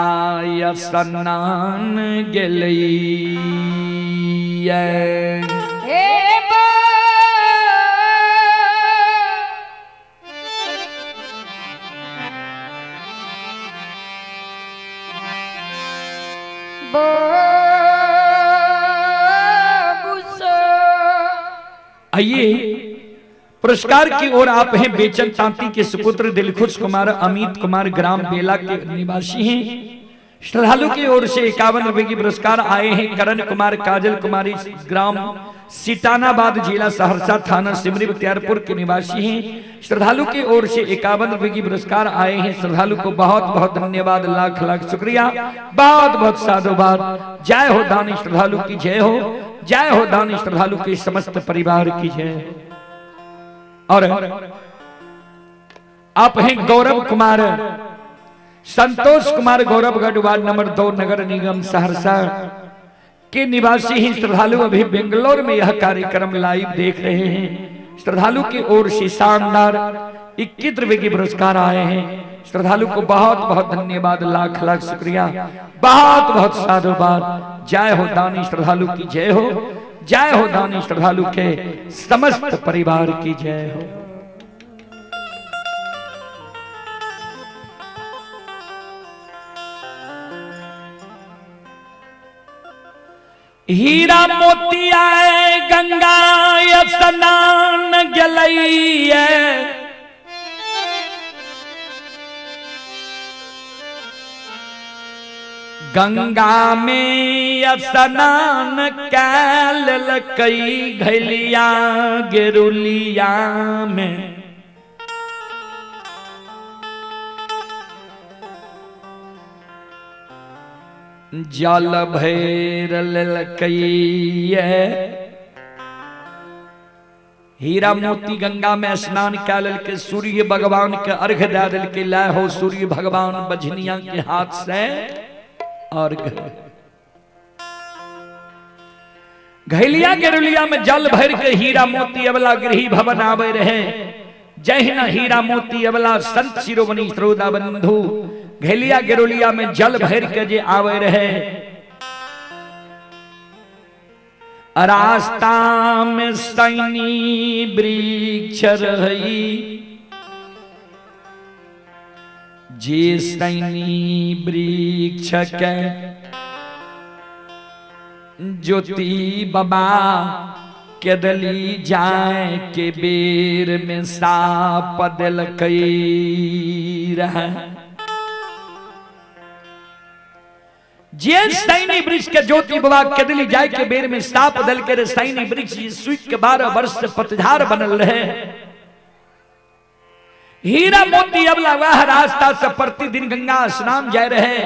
स्नान गेलई। आइए पुरस्कार की ओर आप हैं बेचन तांती के सुपुत्र दिलखुश कुमार अमित कुमार ग्राम बेला के निवासी हैं। श्रद्धालु की ओर से 51 रुपए की पुरस्कार आए हैं करण कुमार काजल कुमारी ग्राम सिटानाबाद जिला सहरसा थाना सिमरी बख्तियारपुर के निवासी हैं। श्रद्धालु की ओर से 51 रुपए की पुरस्कार आए हैं। श्रद्धालु को बहुत बहुत धन्यवाद, लाख लाख शुक्रिया, बहुत बहुत साधुवाद। जय हो दानी श्रद्धालु की जय हो, जय हो दानी श्रद्धालु के समस्त परिवार की जय हो। और आप हैं गौरव कुमार संतोष कुमार गौरवगढ़ वार्ड नंबर 2 नगर निगम सहरसा के निवासी ही श्रद्धालु अभी बेंगलोर में यह कार्यक्रम लाइव देख रहे हैं। श्रद्धालु की ओर से शानदार 21 रुपए के पुरस्कार आए हैं। श्रद्धालु को बहुत बहुत धन्यवाद, लाख लाख शुक्रिया, बहुत बहुत साधुवाद। जय हो दानी श्रद्धालु की जय हो, जय हो दानी श्रद्धालु के समस्त परिवार की जय हो। हीरा मोती आए गंगा स्नान गेलैये, गंगा में स्नान कैल कई घलिया गेरुलिया में। जल भैर ललकैये। हीरा मोती गंगा में स्नान कैल के सूर्य भगवान के अर्घ दे दिल के लाए हो सूर्य भगवान बझनिया के हाथ से अर्घ। घैलिया गेरुलिया में जल भर के हीरा मोती अबला गृही भवन आवे रहे। जहिना हीरा मोती अबला संत शिरोमणि श्रोता बंधु घैलिया गेरुलिया में जल भर के जे आवे रहे। रास्ता में सैनी वृक्ष रही, जे सैनी वृक्ष के ज्योति बाबा केदली जाए के बेर में साप देलकै रहे। जे सैनी वृक्ष के ज्योति बाबा केदली जाए के बेर में साप देलकै रे, सैनी वृक्ष सूख के 12 वर्ष से पतझार बनल रहे। हीरा मोती अबला वह रास्ता से प्रतिदिन गंगा स्नान जाए रहे।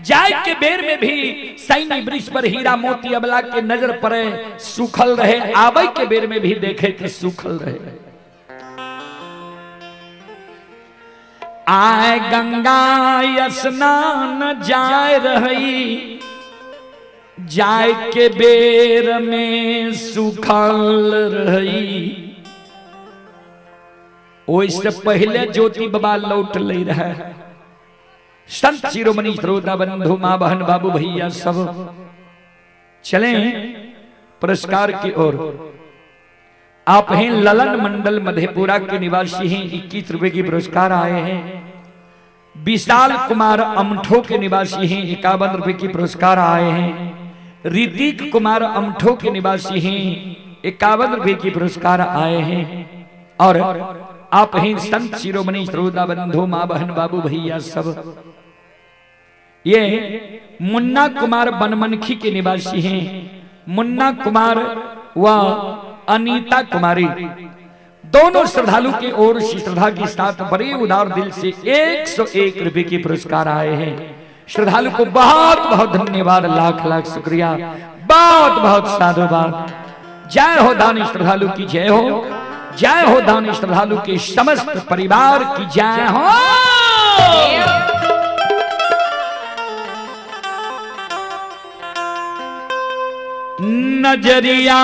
जाए के बेर में भी सैनी वृक्ष पर हीरा मोती अबला के नजर पड़े, सूखल रहे। आवे के बेर में भी देखे तो सूखल रहे। आए गंगा स्नान जाए रही, जाए के बेर में सूखल रही। ओइसे पहले ज्योति बाबा लौट ले रहे। संत शिरोमणि श्रोता बंधु माँ बहन बाबू भैया सब चले पुरस्कार की ओर। आप हैं ललन मंडल मधेपुरा के निवासी हैं, 21 रुपए की पुरस्कार आए हैं। विशाल कुमार अमठो के निवासी हैं, 51 रुपए की पुरस्कार आए हैं। ऋतिक कुमार अमठो के निवासी हैं, 51 रुपए की पुरस्कार आए हैं। और आप हैं संत शिरोमणि श्रोता बंधु माँ बहन बाबू भैया सब, ये मुन्ना कुमार बनमनखी के निवासी हैं। मुन्ना कुमार व अनीता कुमारी दोनों श्रद्धालु की ओर से श्रद्धा के साथ बड़े उदार दिल से 101 रुपए के पुरस्कार आए हैं। श्रद्धालु को बहुत बहुत धन्यवाद, लाख लाख शुक्रिया, बहुत बहुत साधुवाद। जय हो दानी श्रद्धालु की जय हो, जय हो दानी श्रद्धालु के समस्त परिवार की जय हो। नजरिया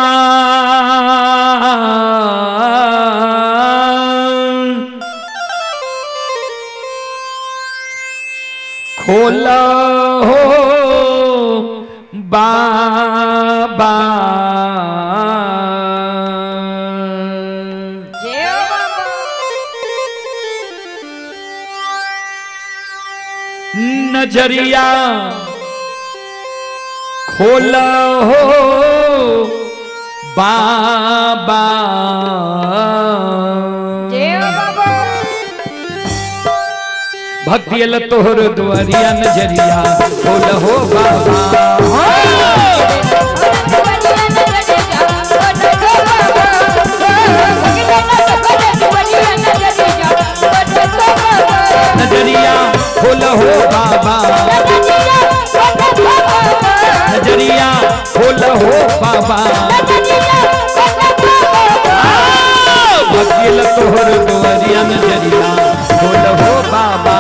खोला हो बाबा, नजरिया खोला हो बाबा, भक्ति तोहर दुआरिया नजरिया खोला हो बाबा। नजरिया खोल हो बाबा, नजरिया खोल हो बाबा, भक्ति तोहर दुआरिया नजरिया खोल हो बाबा।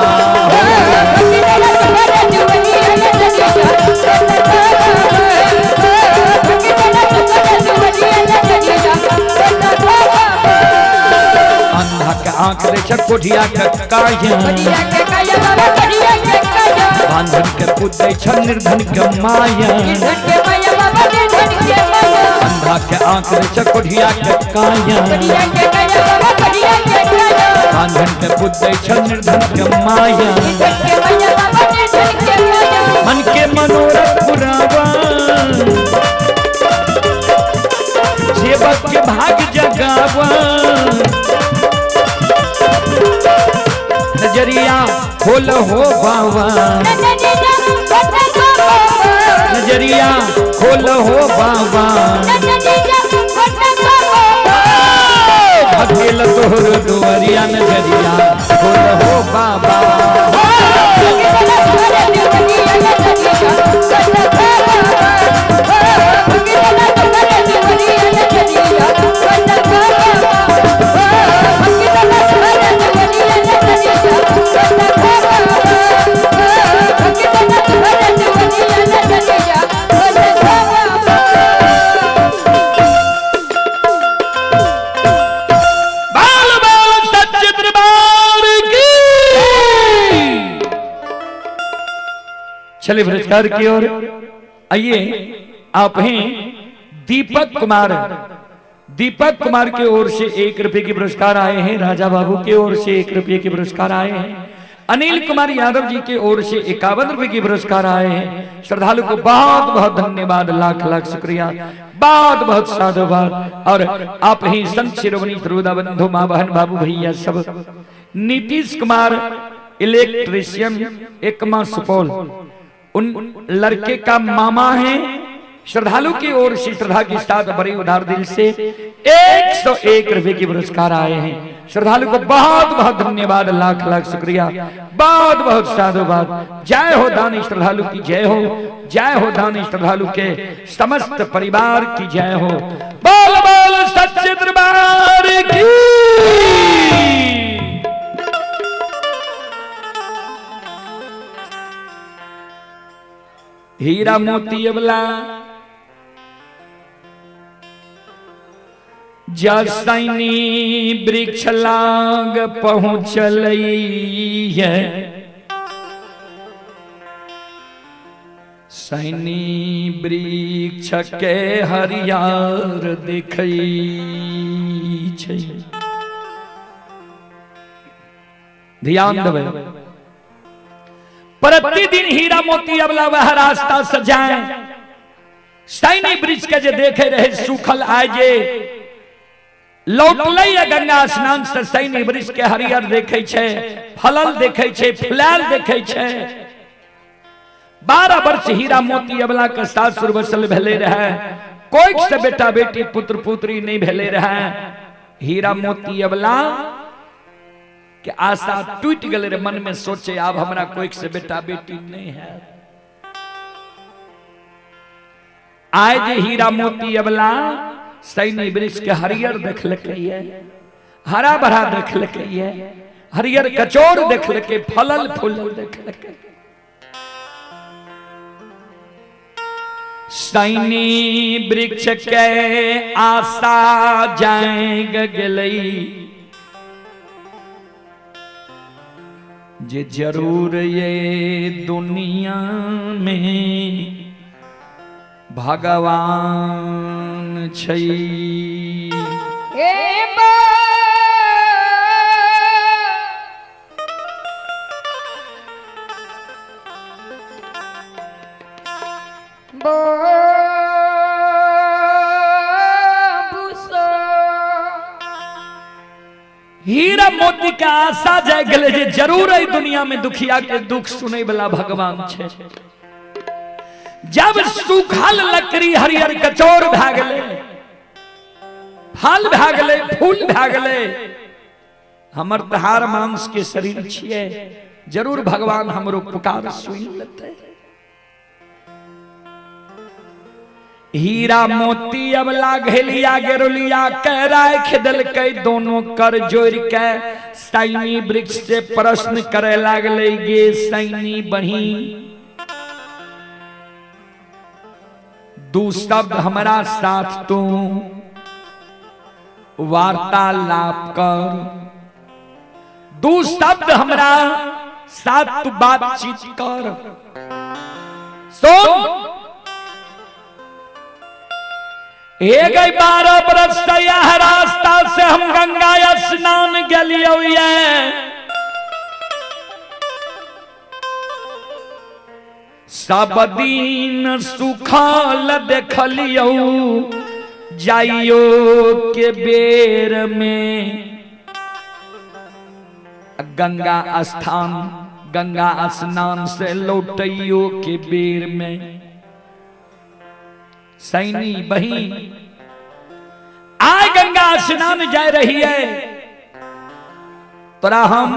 अंधा के आंख रे छ कोठिया के काया, बांधन के पुत छ निर्धन के माया। अंधा के आंख रे छ कोठिया के काया, बांधन के पुत छ निर्धन के माया। मन के मनोरथ पुरावा, सेवक के भाग जगावा। नजरिया खोल हो बाबा, नजरिया खोल हो बाबा, भगेल तोहर दुआरिया नजरिया खोल हो बाबा। बाल बाल सच्चे दरबार की। चलिए पुरस्कार की ओर आइए। आप हैं दीपक कुमार, दीपक कुमार की ओर से 1 रुपए के पुरस्कार आए हैं। राजा बाबू की ओर से 1 रुपये के पुरस्कार आए हैं। अनिल कुमार यादव जी के ओर से 51 रुपए की पुरस्कार आए हैं। श्रद्धालु को बहुत बहुत धन्यवाद, लाख लाख शुक्रिया, बहुत बहुत साधुवाद। और आप ही संत शिरोमणि श्रोता बंधु, माँ बहन बाबू भैया सब, नीतीश कुमार इलेक्ट्रिशियन एकमा सुपौल, उन लड़के का मामा है। श्रद्धालु की ओर से श्रद्धा के साथ बड़ी उदार दिल से 101 रुपए की पुरस्कार आए हैं। श्रद्धालु को बहुत बहुत धन्यवाद, लाख लाख शुक्रिया, बहुत बहुत साधुवाद। जय हो दानी श्रद्धालु की जय हो, जय हो दानी श्रद्धालु के समस्त परिवार की जय हो। बोल बोल सच्चे दरबार की। हीरा मोती अबला जसैनी वृक्ष लाग पहुँचल है, सैनी वृक्ष के हरियर देखै छै। ध्यान देबै, प्रतिदिन हीरा मोती अबला वह रास्ता से जाए, सैनी वृक्ष के जे देखे रहे सूखल आए जे लौटलै या गंगा स्नान से सैनी वृक्ष के हरियर देखे छै, फलल देखे छै, फुलायल देखे छै। 12 वर्ष हीरा मोती अबला के सासुर बसल भेले रहे, कोई से बेटा बेटी पुत्र पुत्री नहीं भेले रहे। हीरा मोती अबला के आशा टूट गेलै रे, मन में सोचे आब हमरा कोई से बेटा बेटी नहीं है। आए जे हीरा मोती अबला सैनी वृक्ष के हरियर देखलकै, हरा भरा देखलकै, हरियर कचोर देखलकै, फलल फूलल देखलकै। सैनी वृक्ष के आशा जाग गेलै जे जरूर ये दुनिया में भगवान छै। हे हीरा मोती के आशा जाय गेलै जे जरूर एहि दुनिया में दुखिया के दुख सुनै वाला भगवान छै। जब सूखल लकड़ी हरियर कचौर भए गेलै, फल भए गेलै, फूल भए गेलै, हमर तऽ हाड़ मांस के शरीर छियै, जरूर भगवान हमरो पुकार सुनि लेतै। हीरा मोती अबला घेलिया गेरुलिया के राख देलकै, दोनों कर जोड़ के सैनी वृक्ष से प्रश्न करे लागलै, गे सैनी बहिन, दू शब्द हमरा साथ तू वार्तालाप कर, दू शब्द हमरा साथ तू बातचीत कर। सुन, हे गई 12 बरस से यह रास्ता से हम गंगा स्नान गेलियो ये, सब दिन सुखल देखलियो जाइयो के बेर में गंगा स्थान गंगा स्नान से लौटैयो के बेर में। सैनी बहिन आय गंगा स्नान जा रही है, तोरा हम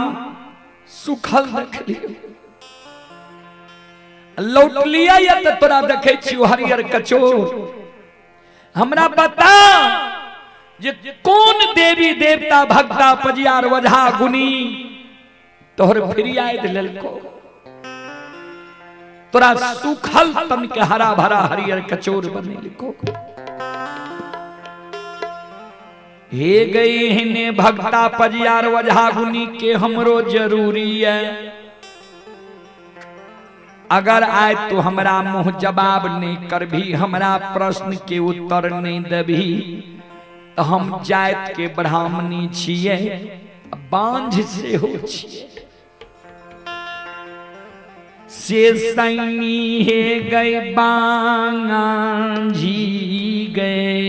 सुखल देखलियो, लौटलियै या तऽ तोरा देखै छियौ हरियर कचोर। हमरा बता जे कोन देवी देवता भक्ता पजियार वझा गुनी तोहर फिरियाद लेलको, तोरा सुखल तन के हरा भरा हरियर कचोर बनेलको। हे गई हिने भक्ता पजियार वझा गुनी के हमरो जरूरी है, अगर आए तो हमरा मुँह जवाब नहीं करभी, हमरा प्रश्न के उत्तर नहीं देभी, तो हम जात के ब्राह्मणी छियै, बांझ सेहो छियै। से सैनी हे गए बांगा जी गए।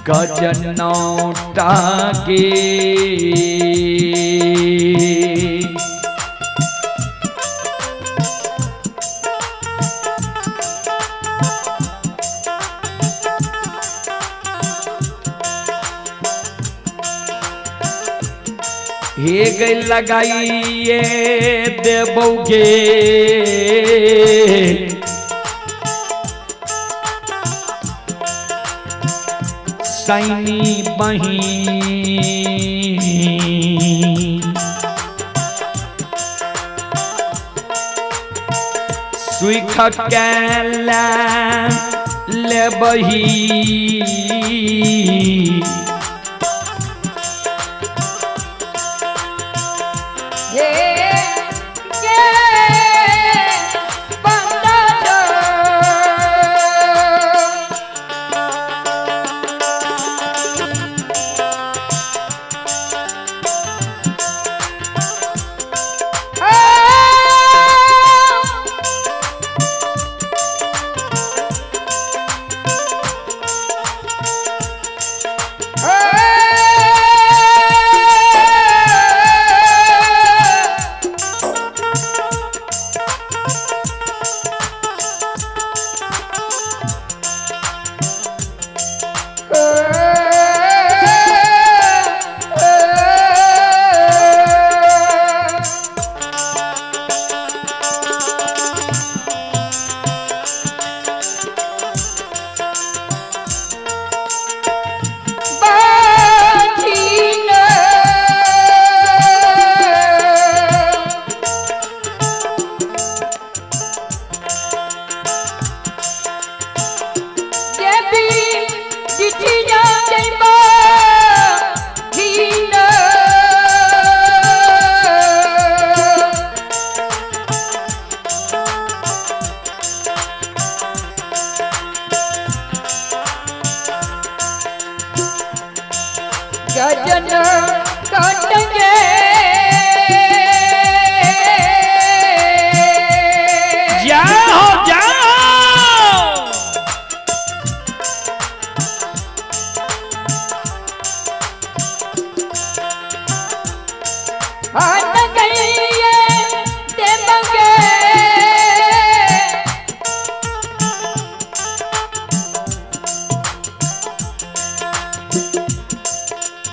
गजनौटा के हे गई लगाइए देबौगे सैनी बही सुख के लेबही। हे के बंदा जो। गजन कटगे। जाओ जाओ। हट गई देवगे।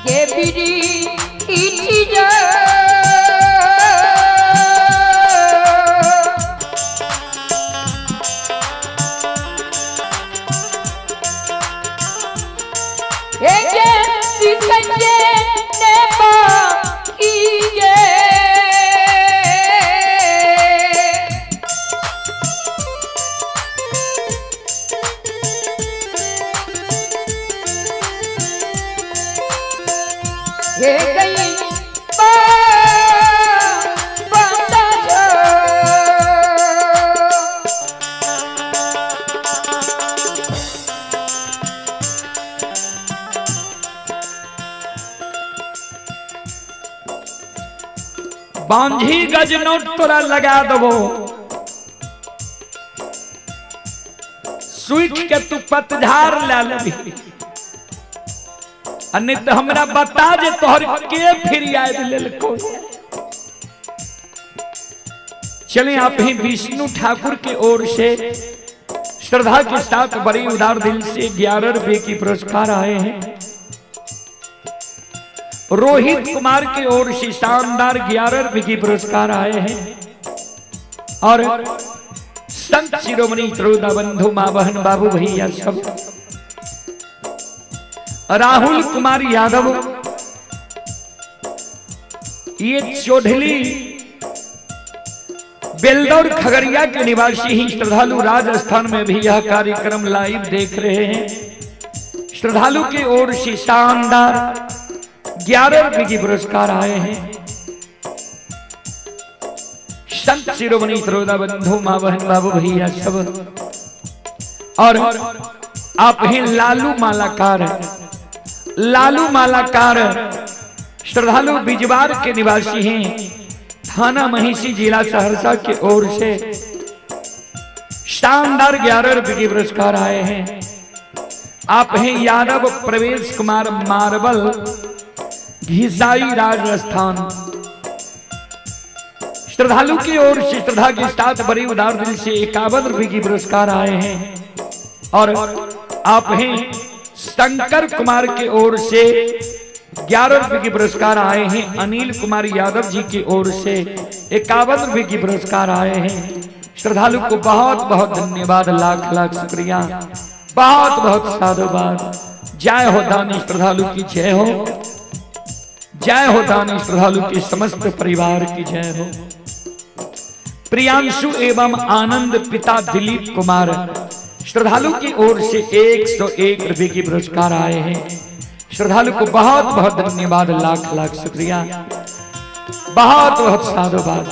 ये बिरी इठी जा। ये सिखंजे ने पाइये। हे गई बंदा जो। बांझी गजनोट तोरा लगा देबो, सुख के तू पतझार ला लेबी, आ नहीं तो हमरा बता जे तोहर के फिर आयल लेलको। चले आप ही विष्णु ठाकुर के ओर से श्रद्धा के साथ बड़ी उदार दिल से 11 रुपए की पुरस्कार आए हैं। रोहित कुमार के ओर से शानदार 11 रुपए की पुरस्कार आए हैं। और संत शिरोमणि श्रोता बंधु माँ बहन बाबू भैया सब, राहुल कुमार यादव ये चौधरी बेलदौर खगड़िया के निवासी ही श्रद्धालु राजस्थान में भी यह कार्यक्रम लाइव देख रहे हैं। श्रद्धालु की ओर से शानदार 11 रुपए की पुरस्कार आए हैं। संत शिरोमणि श्रोता बंधु माँ बहन बाबू भैया सब, और आप हैं लालू मालाकार। लालू मालाकार श्रद्धालु बिजवार के निवासी हैं, थाना महिषी जिला सहरसा की ओर से शानदार 11 रुपए के पुरस्कार आए हैं। आप हैं यादव प्रवेश कुमार मार्बल, घिसाई राजस्थान। श्रद्धालु की ओर से श्रद्धा के साथ बड़ी उदार दिल से 51 रुपए की पुरस्कार आए हैं। और आप हैं शंकर कुमार की ओर से 11 रुपए की पुरस्कार आए हैं। अनिल कुमार यादव जी की ओर से 51 रुपए की पुरस्कार आए हैं। श्रद्धालु को बहुत बहुत धन्यवाद, लाख लाख शुक्रिया, बहुत बहुत साधुवाद। जय हो दानी श्रद्धालु की जय हो, जय हो दानी श्रद्धालु के समस्त परिवार की जय हो। प्रियांशु एवं आनंद पिता दिलीप कुमार श्रद्धालु की ओर से 101 रुपए की पुरस्कार आए हैं। श्रद्धालु को बहुत बहुत धन्यवाद, लाख लाख शुक्रिया, बहुत बहुत साधुवाद।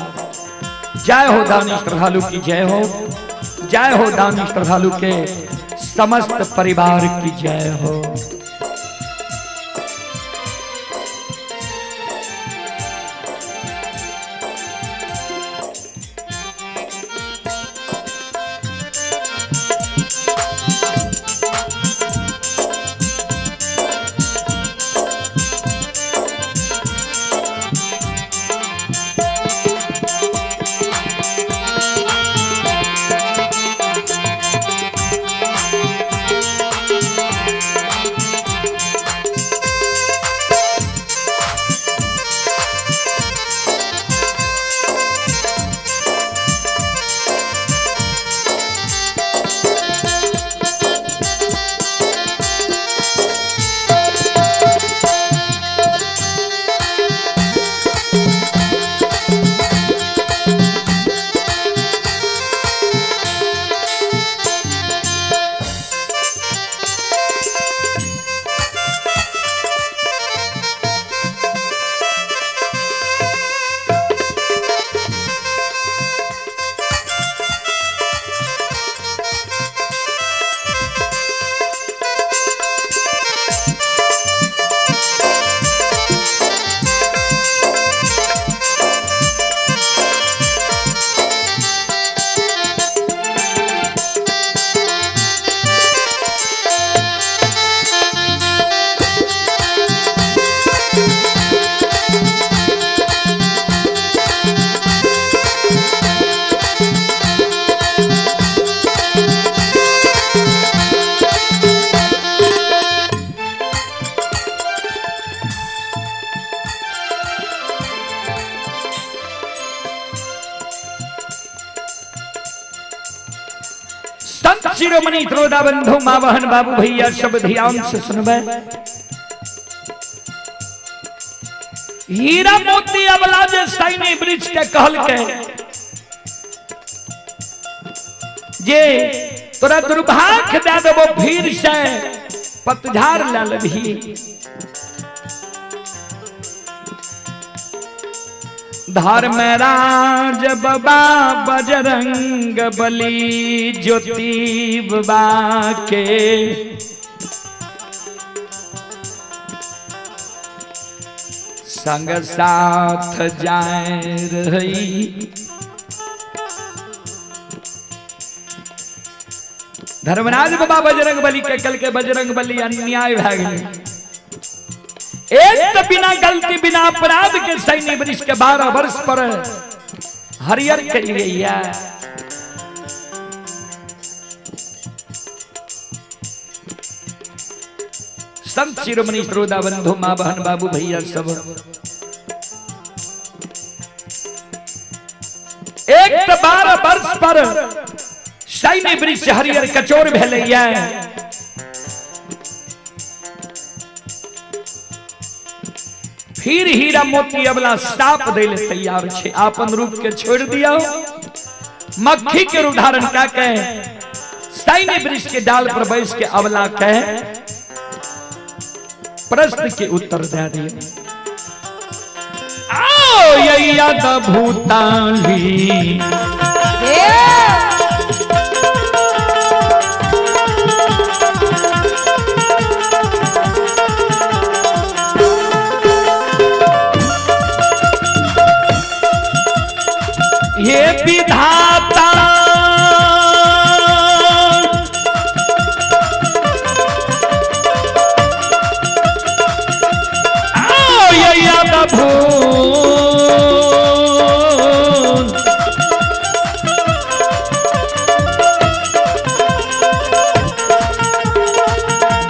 जय हो दानी श्रद्धालु की जय हो, जय हो दानी श्रद्धालु के समस्त परिवार की जय हो। संत शिरोमणि त्रोदा बंधु माँ बहन बाबू भैया सब ध्यान से सुनबे। हीरा मोती अबला जे सैनी वृक्ष के कहल के जे तोरा दुर्भाग्य दे देबो फिर से पतझार ला लेबही। धर्मराज बाबा बजरंग बली ज्योति बाबा के संग साथ जाए रही। धर्मराज बाबा बजरंग बली के कल के बजरंग बली अन्याय भै गेलै। एक तो बिना गलती बिना अपराध के सैन्य वृक्ष के 12 वर्ष पर हरियर के लिए संत शिरोमणि श्रोता बंधु माँ बहन बाबू भैया सब एक तो 12 वर्ष पर सैन्य वृक्ष हरियर कचोर भेलैया। फिर हीरा मोती अबला साप दै ले तैयार छे, आपन रूप के छोड़ दिया, मक्खी के रूप धारण का के सैन्य वृक्ष के डाल पर बैस के अबला के प्रश्न के उत्तर दे दिए। आओ यद भूताली भून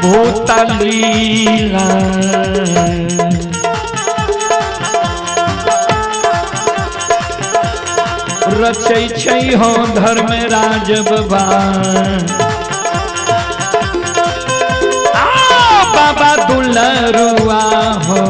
भूत लीला रचै छै हो धर्मराज बाबा आ बाबा दुलरुआ हो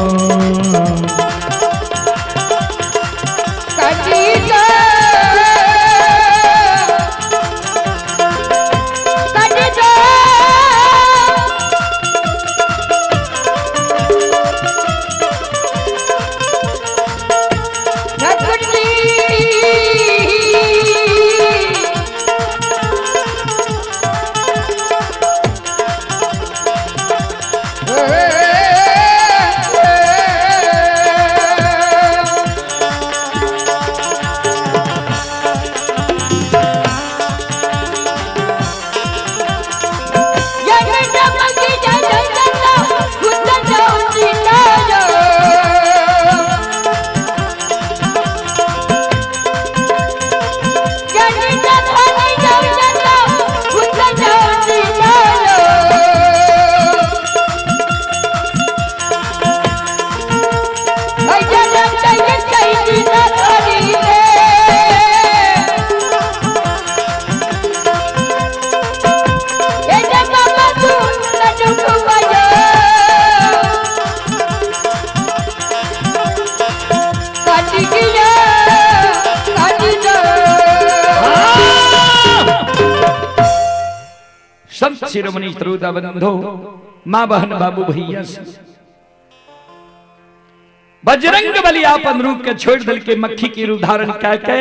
संत शिरोमणि श्रोता बंधो माँ बहन बाबू भैया बजरंग बली आपन रूप के छोड़ दल के मक्खी के रूप धारण कह के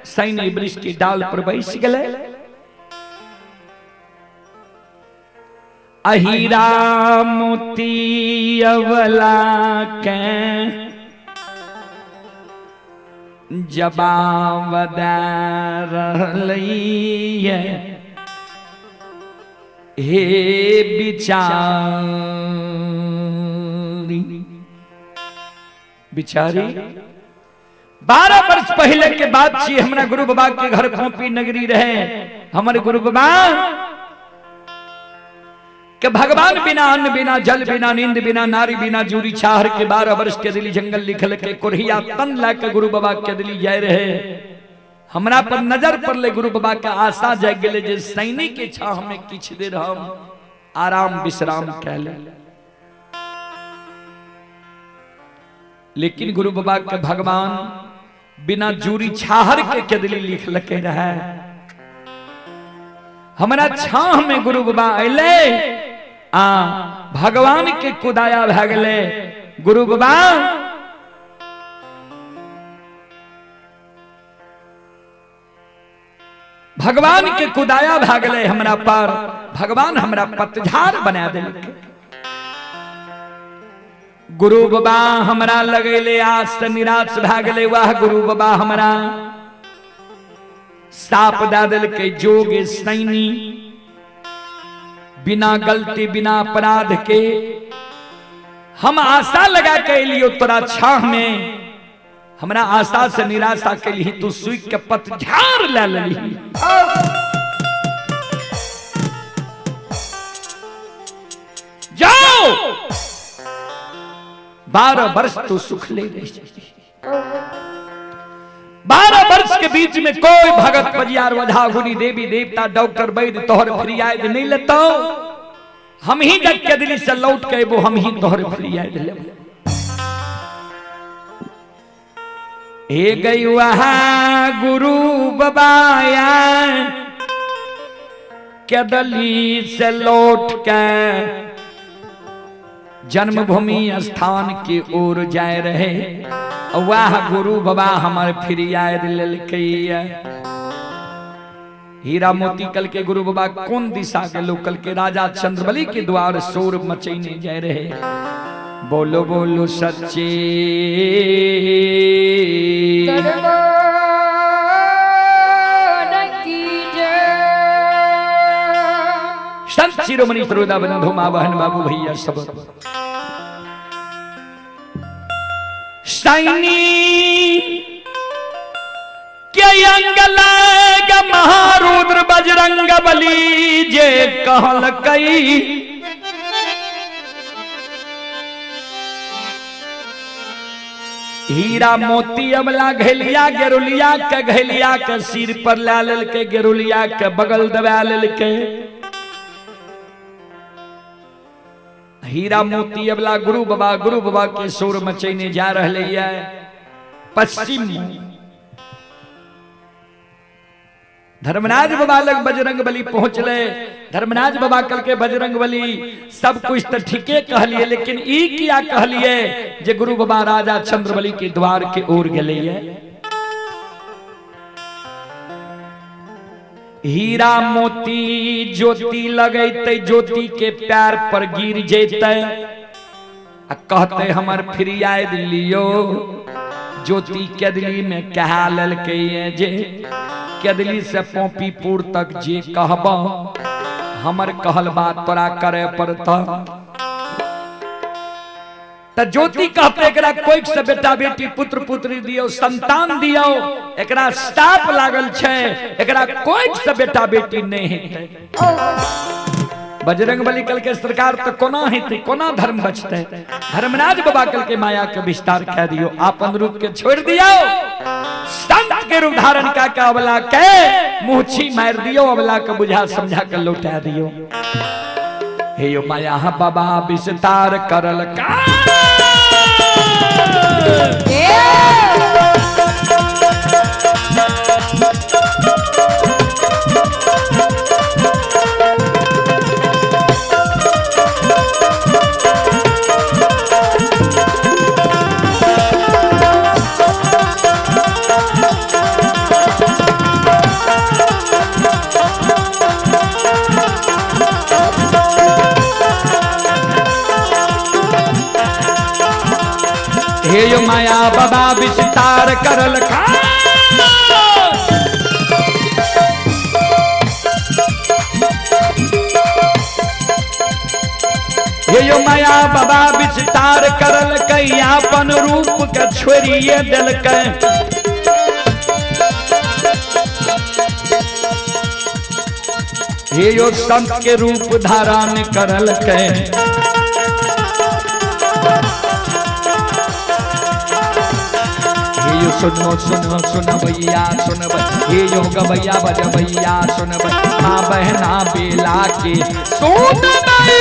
सैन्य वृक्ष की डाल पर बैस गए। अहिरा मोती अवला के जबाव दे रहलैये हे बिचारी बिचारी 12 वर्ष पहले के बात छी हमरा गुरु बाबा के घर खोपी नगरी रहे। हमारे गुरु बाबा के भगवान बिना अन्न बिना जल बिना नींद बिना नारी बिना जूरी छाहर के 12 वर्ष के दिली जंगल लिखल के कोरहिया तन ला के गुरु बाबा के दिली जाय रहे। हमरा पर नजर पड़ले गुरु बाबा के आशा जाग गेले जे सैनिक के छाह में किछ देर हम आराम विश्राम कैले। लेकिन गुरु बाबा के भगवान बिना जूरी छाहर के केदली लिख लके रहे। हमरा छाह में गुरु बाबा अइले आ भगवान के कुदाया भए गेले। गुरु बाबा भगवान के कुदाया भए गेले हमरा पर, भगवान हमरा पतझार बना देलकै। गुरु बाबा हमरा लगेले आस निराश भए गेले। वाह गुरु बाबा हमरा साप दे देलकै जोग सैनी बिना गलती बिना अपराध के। हम आशा लगा के एलियो तोरा छाह में, हमरा आशा से निराशा केलही तू सुख के पतझार ले लेलही। जाओ 12 वर्ष तू सुख ले रही। 12 वर्ष के बीच में कोई भगत बजियार वझा गुनी देवी देवता डॉक्टर वैद्य तोहर फरियाद नहीं लेता। हम ही जग के दिल्ली से लौट के अबो, हम ही तोहर फरियाद लेबो। हे गई वहा गुरु बबाया के दिल्ली से लौट के जन्मभूमि स्थान की ओर जाए रहे। वाह गुरु बाबा हमारे फिरियाद लेलकै। हीरा मोती कल के गुरु बाबा कौन दिशा के लोग कल के राजा चंद्रबली के द्वार शोर मचैने जाए रहे। बोलो बोलो सच्चे संत शिरोमणि श्रोता बंधु माँ बहन बाबू भैया सब सैनी के अंग लाग महारुद्र बजरंग बली जे कहल कई हीरा मोती अबला घैलिया गेरुलिया के घैलिया के सिर पर ला लेलकै, गेरुलिया के बगल दबा लेलकै। हीरा मोती अबला गुरु बाबा के शोर मचैने जा रहले ये पश्चिम धर्मराज बाबा लग बजरंग बली पहुंचले। धर्मराज बाबा कल के बजरंग बली सब कुछ तो ठीके कहलिए, लेकिन ई किया कहलिए जे गुरु बाबा राजा चंद्रबली के द्वार के ओर गेले। हीरा मोती ज्योति लगैते, ज्योति के पैर पर गिर जेते आ कहते हमर फिरियाद लियो। ज्योति केदली में कहा ललके जे केदली से पोपीपुर तक जे कहब हमर कहल बात तोरा करे पड़त। त ज्योति कहते एकरा कोई से बेटा बेटी पुत्र पुत्री दियो, संतान दियो, एकरा स्टाप लागल छै, एकरा कोई से बेटा बेटी नहीं हेतै। बजरंग बली कल के सरकार तो कोना हेतै, कोना धर्म बचतै। धर्मराज बाबा कल के माया के विस्तार कह दियो, आपन रूप के छोड़ दियो, संत के रूप धारण का के अबला के मुँहछी मार दियो, अबला के बुझा समझा के लौटा दियो। हे यो माया बाबा विस्तार करल का। हे यो माया बाबा विस्तार करल का। हे यो माया बाबा विस्तार करल कै, अपन रूप के छोड़िए देलकै। हे यो संत के रूप धारण करल कै। सुनो सुनो सुनो भैया सुनब, हे यो गवैया बजबैया सुनब, माँ बहना बेला के सुनबै।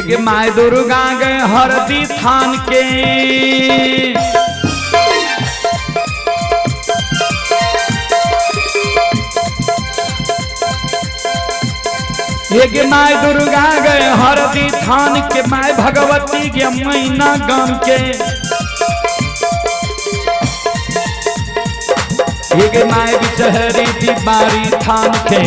हे my Durga गए हरदी थान के, हे my Durga गए हरदी थान के, my Bhagwati के मैना गाम के, हे my बिचहरी दीवारी थान के,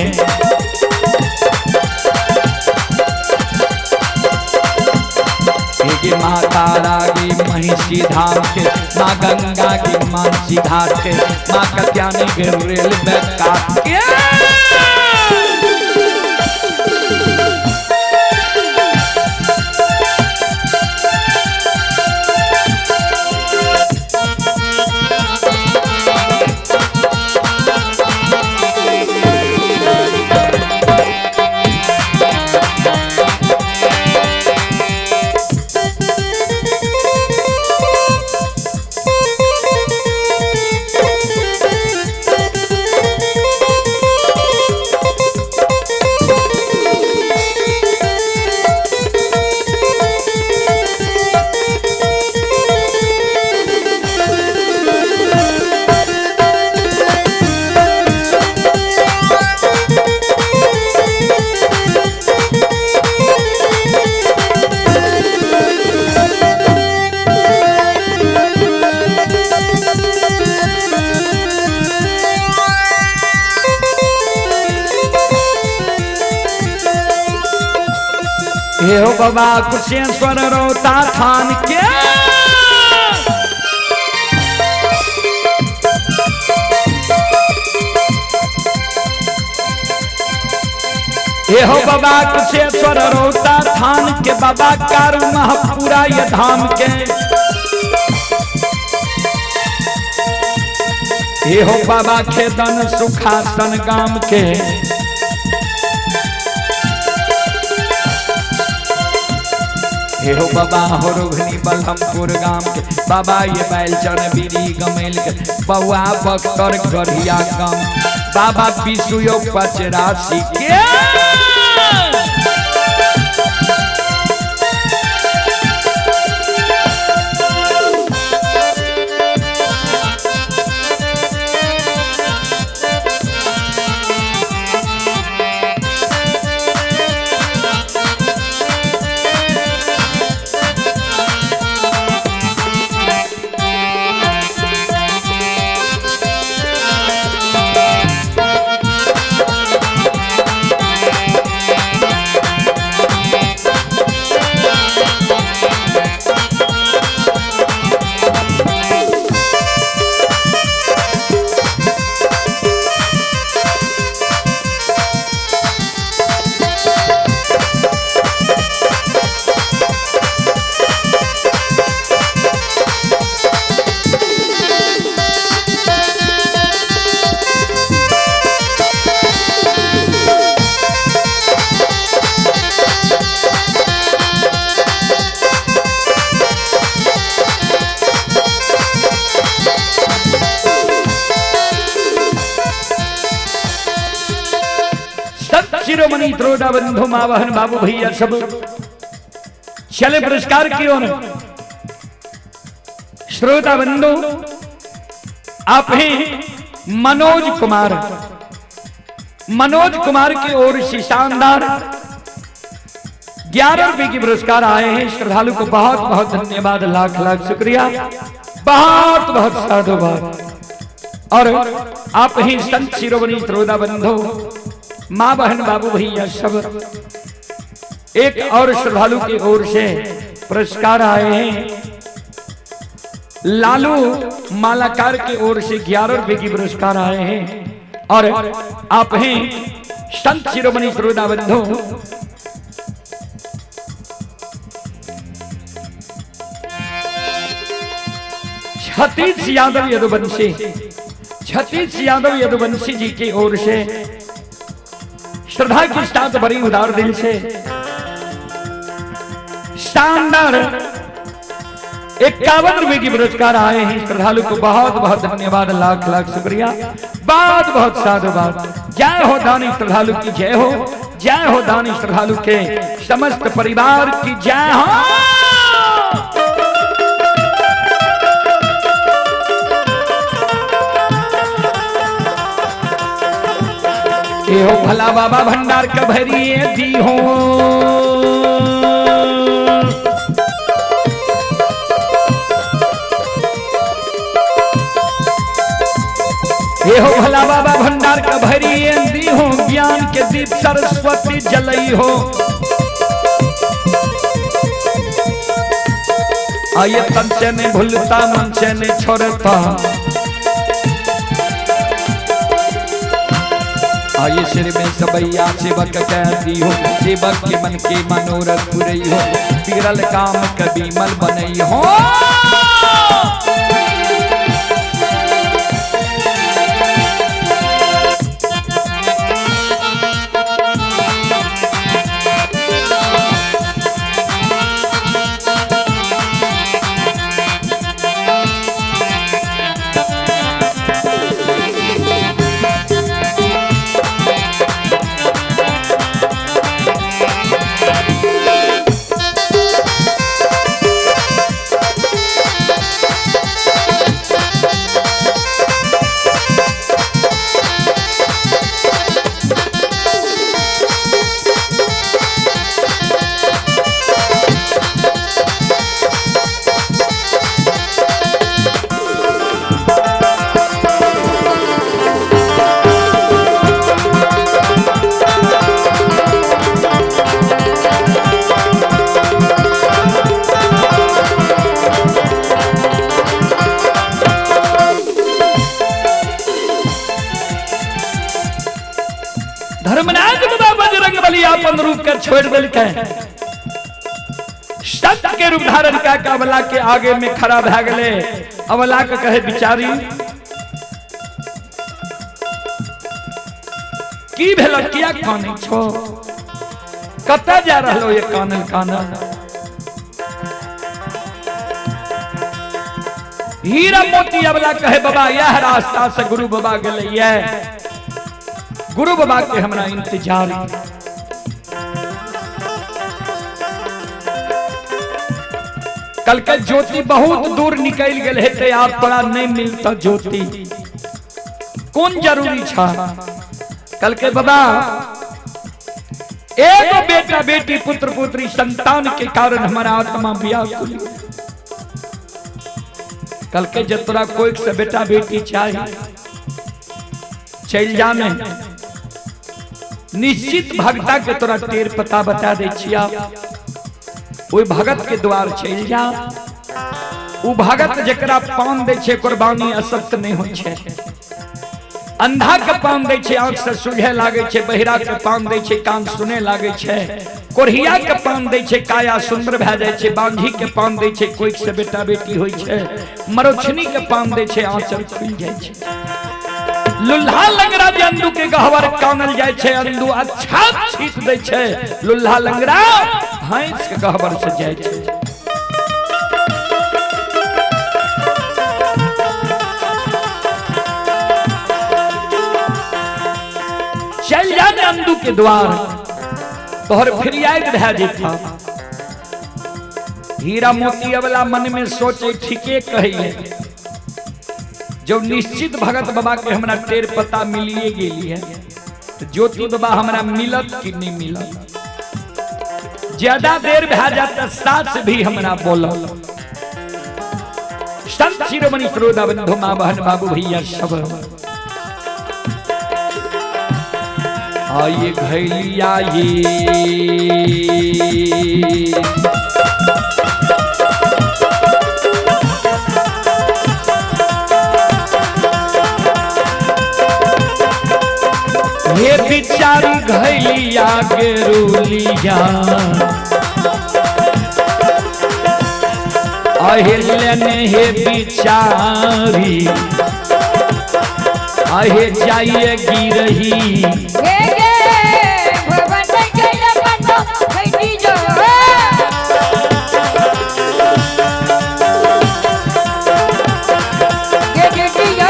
हे माँ तारा की महिषी धाम के, माँ गंगा की मानसी घाट के, माँ कत्यानी के रेल काट के। हे हो बाबा कुशेश्वर रोता थान के। हे हो बाबा कुशेश्वर रोता थान के, बाबा कारू महापुरा ये धाम के। हे हो बाबा खेदन सुखासन गाम के। हे हो बाबा हो रोघनी बलहमपुर गाम के, बाबा ये बैलचन बीरी गमेल के, बउआ बख्तर गढ़िया गाम, बाबा विसुयो पचरासी के। शिरोमणि त्रोड़ा बंधु मावहन बाबू भैया सब चले पुरस्कार की ओर। श्रोता बंधु आप हैं मनोज कुमार, मनोज कुमार की ओर से शानदार 11 रुपए की पुरस्कार आए हैं। श्रद्धालु को बहुत बहुत धन्यवाद, लाख लाख शुक्रिया, बहुत बहुत साधुवाद। और आप ही संत शिरोमणि त्रोदा बंधु माँ बहन बाबू भैया सब एक और श्रद्धालु की ओर से पुरस्कार आए हैं। लालू मालाकार की ओर से 11 रुपए की पुरस्कार आए हैं। और आप हैं संत शिरोमणि श्रोता बंधु छत्तीस यादव यदुवंशी, छत्तीस यादव यदुवंशी जी की ओर से श्रद्धा के साथ बड़ी उदार दिल से शानदार 51 रुपए की पुरस्कार आए हैं। श्रद्धालु को बहुत बहुत धन्यवाद, लाख लाख शुक्रिया, बहुत बहुत साधुवाद। जय हो दानी श्रद्धालु की जय हो, जय हो दानी श्रद्धालु के समस्त परिवार की जय हो। हो भला बाबा भंडार कभरिए दी हो, हो भला बाबा भंडार कभरिए दी हो, ज्ञान के दीप सरस्वती जलई हो। आये तन से नहीं भूलता मन से नहीं छोड़ता, आये सिर में सबैया सेवक कहती हो, सेवक के मन के मनोरथ पुरई हो, बिगड़ल काम कभी मल बनई हो। छोड़ देलकै। संत के रूप धारण कऽ के अबला के आगे में खड़ा भए गेलै। अबला के कहे बिचारी की भेल, किया कानै छो, कतऽ जा रहलो ये कानल कानल? हीरा मोती अबला कहे बाबा यह रास्ता से गुरु बाबा गेलै, गुरु बाबा के हमरा इंतजार। कल के ज्योति बहुत दूर निकल गेल हेतै, आब तोरा नहीं मिलता ज्योति, कोन जरूरी छा? कल के बाबा एगो बेटा बेटी पुत्र पुत्री संतान के कारण हमारा आत्मा व्याकुल। कल के जब तोरा कोई से बेटा बेटी चाहिए चल जाने, निश्चित भगता के तोरा टेर पता बता दे छिया, ओहि भगत के द्वार चल जा। उ भगत जकरा पान दे छे कुर्बानी असक्त नहीं होइ छे। अंधा के पान दे छे आंख से सुझे लागे छे, बहिरा के पान दे छे कान सुने लागे छे, कोढ़िया के पान दे छे काया सुंदर भए जाय छे, बांझी के पान दे छे कोई से बेटा बेटी होइ छे, मरोछनी के पान दे छे आंचल खुलि जाय छे। लुल्हा लंगड़ा जे अंदू के गहवर कानल जाय छे, अंदू अच्छा छीट दे छे, लुल्हा लंगड़ा भैंस के गहवर से जाय छे। चल जा ने अंदू के द्वार, तोहर फिरियाद भए जेता। हीरा मोती वाला मन में सोचे ठीके कहिए, जब निश्चित भगत बाबा के हमरा टेर पता मिलिए गेली है तो ज्योति बाबा हमरा मिलत कि नहीं मिलत? ज्यादा देर भए जात सास भी हमरा बोलत। संत शिरोमणि श्रोता बंधु माँ बहन बाबू भैया सब आइए घैलिया ये हे बिचारी घैलिया के रूलिया अहिलन हे बिचारी आहे जाइए गिरही। गे गे भवन के अपन खैनी जो गे गे दिया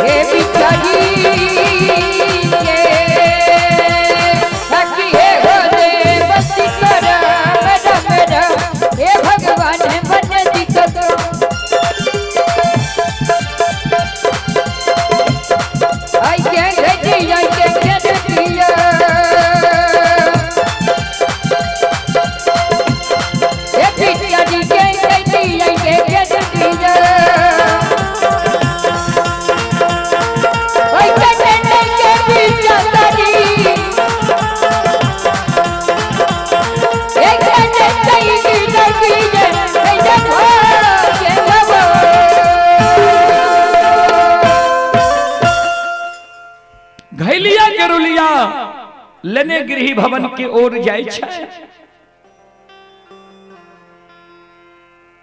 हे बिचारी के सखी हे होले बसी कर मेरा मेरा हे भगवान बन दिखत आई के गजी आई के गदिया हे बिचारी के गजी आई के गदिया ओय कने के बिचारी एक कने तई की लगी जे जे भागे बाबा। घैलिया के रुलिया लेने गृह भवन के ओर जाय छै।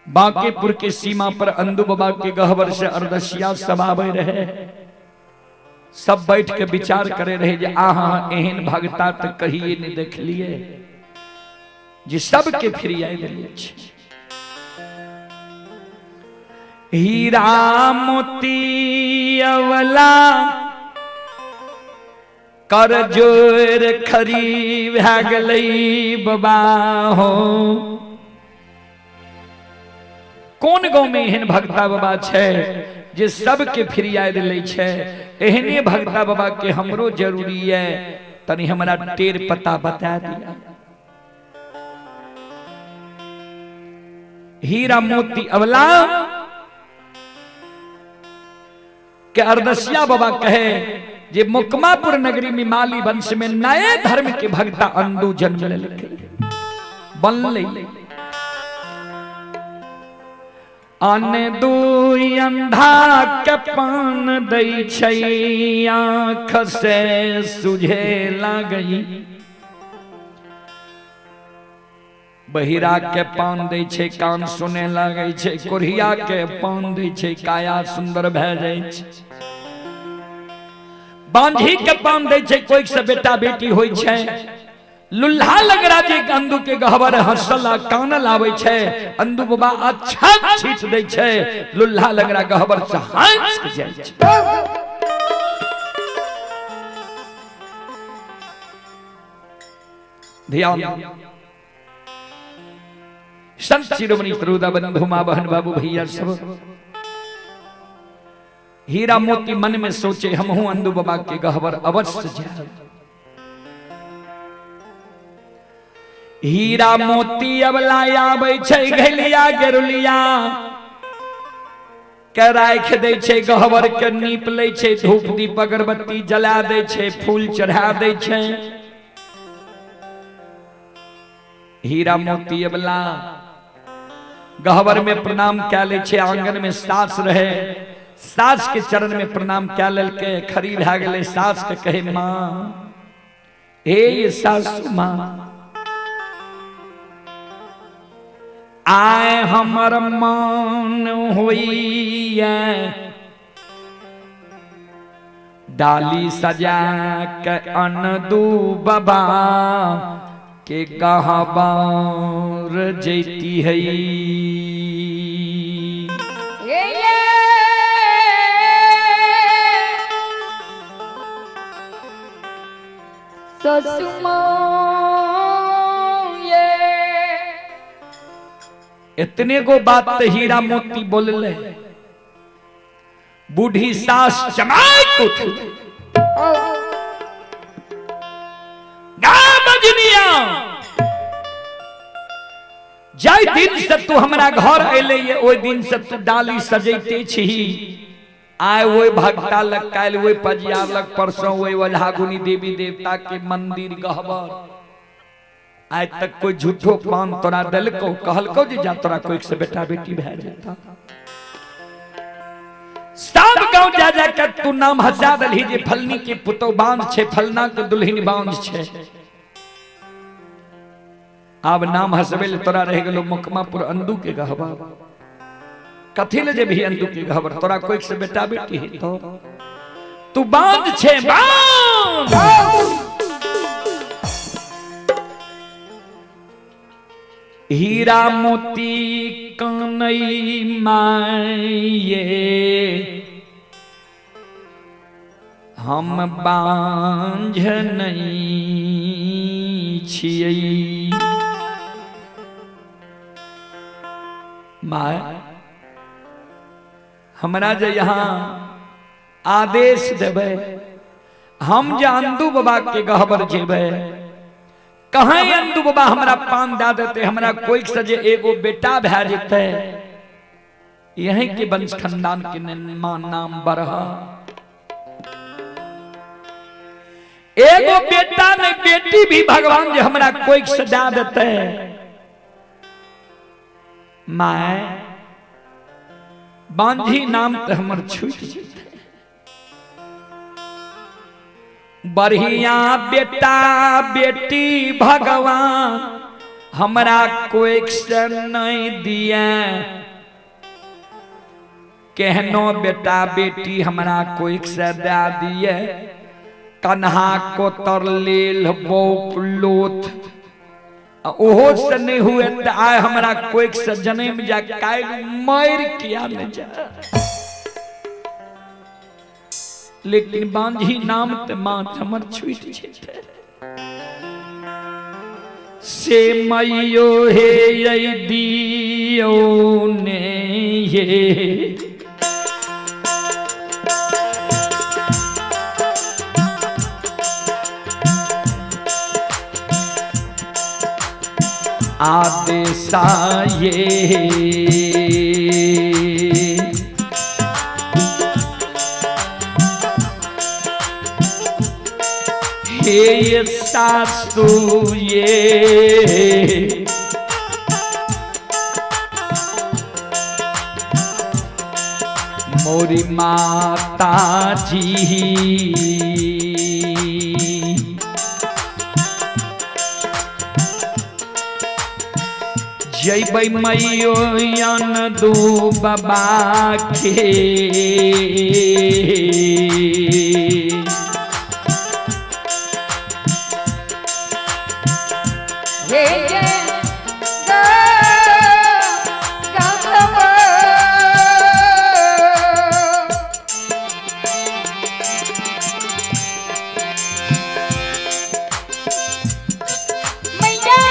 बांकेपुर के सीमा पर अंदू बाबा के गहवर से अरदसिया सब आवे रहे, सब बैठ के विचार करे रहे जे आहा एहन भगता त कहिए नहीं देखलिए जे सबके फिरियाई देलिए छै। हीरा मोती अवला कर जोर खरी भए गेलै बाबा हो। कोन गांव में एहन भगता बाबा छै जे सबके फिरियाद लै छै? एहने भगता बाबा के हमरो जरूरी है, तनी हमरा टेर पता बता दिया। हीरा मोती अवला के अरदसिया बाबा कहे जे मुकमापुर नगरी में माली वंश में नए धर्म के भगता अंदू जन्म लेलकै। बनलै। अन दुई अंधा के पान दै छै, आँख से सुझे लागई। बहिरा के पान दै छै, कान सुने लागै छै। कोढ़िया के पान दै छै, काया सुंदर भए जाइ छै। बांझी के पान दै छै, कोई से बेटा बेटी होइ छै। लुल्हा लगरा जे अंदू के गहबर हंसल आ कानल आबै छै, अंदू बाबा अच्छा छीट दै छै, लुल्हा लगरा गहबर से हंस के जाइ छै। ध्यान संत शिरोमणि श्रोता बंधु माँ बहन बाबू भैया सब, हीरा मोती मन में सोचे हमहू अंदू बाबा के गहबर अवश्य जाए। हीरा मोती अबला आबै छै, घलिया गेरुलिया के राख दै छै, गहबर के नीप लै छै, धूप दीप अगरबत्ती जला दै छै, फूल चढ़ा दै छै। हीरा मोती अबला गहबर में प्रणाम कए लै छै। आंगन में सास रहे, सास के चरण में प्रणाम कए लेलकै, खड़ी भए गेलै। सास के कहे, माँ हे सासू माँ, आय हमर मान होइए डाली सजा के अनदू बाबा के गहबर जैती है। इतने गो बात तो हीरा मोती बोलले, बूढ़ी सास चमक उठले। गा बजनिया, जाय दिन से तू हमरा घर अयले ये, ओहि दिन से तू डाली सजैते छी। आय ओहि भगता लग, काल्हि ओहि पजिया लग, परसों ओहि ओझागुनी देवी देवता के मंदिर गहबर। आइ तक कोई झूठो पान तोरा देलको, कहलको जे जा तोरा कोई से बेटा बेटी भए जेता। सब गांव जा जा के तू नाम हंसा दलही जे फलनी के पुतो बांझ छे, फलना के दुल्हन बांझ छे। आब नाम हंसबे ले तोरा रह गेलो मुकमापुर अंदू के गहबर। कथी ले जे भी अंदू के गहबर, तोरा कोई से बेटा बेटी है तो तू बांझ छे बांझ। हीरा मोती कनई माये हम बांझ नहीं छियै। My हमरा जे यहाँ आदेश देबै, हम जे अंदू बाबा के गहबर जेबै, कहीं अंदू बाबा हमरा पान दे देते, हमरा कोई से जे एगो बेटा भए जेतै, यही के वंश खानदान के नाम बढ़। एगो बेटा नहीं बेटी भी भगवान जे हमरा कोई से दे देते। My बांझी नाम तो हमर छूट जेतै। बढ़िया बेटा बेटी भगवान हमरा कोई से नहीं दिए, केहनो बेटा बेटी हमरा कोई से दे दिए। कन्हा को तर लेल बौक लोथ ओहो से नहीं हुए तो आय हमरा कोई से जन्म जा, काल्हि मर किया न जा, लेकिन बांझी नाम ते मां हमर छूट जेतै। से मैयो हे दियो ने ये आदेशा ये हे सासू ये मोरी माता जी। जैबै मैयो अन दू बाबा के। हे जय गा गावा। मैया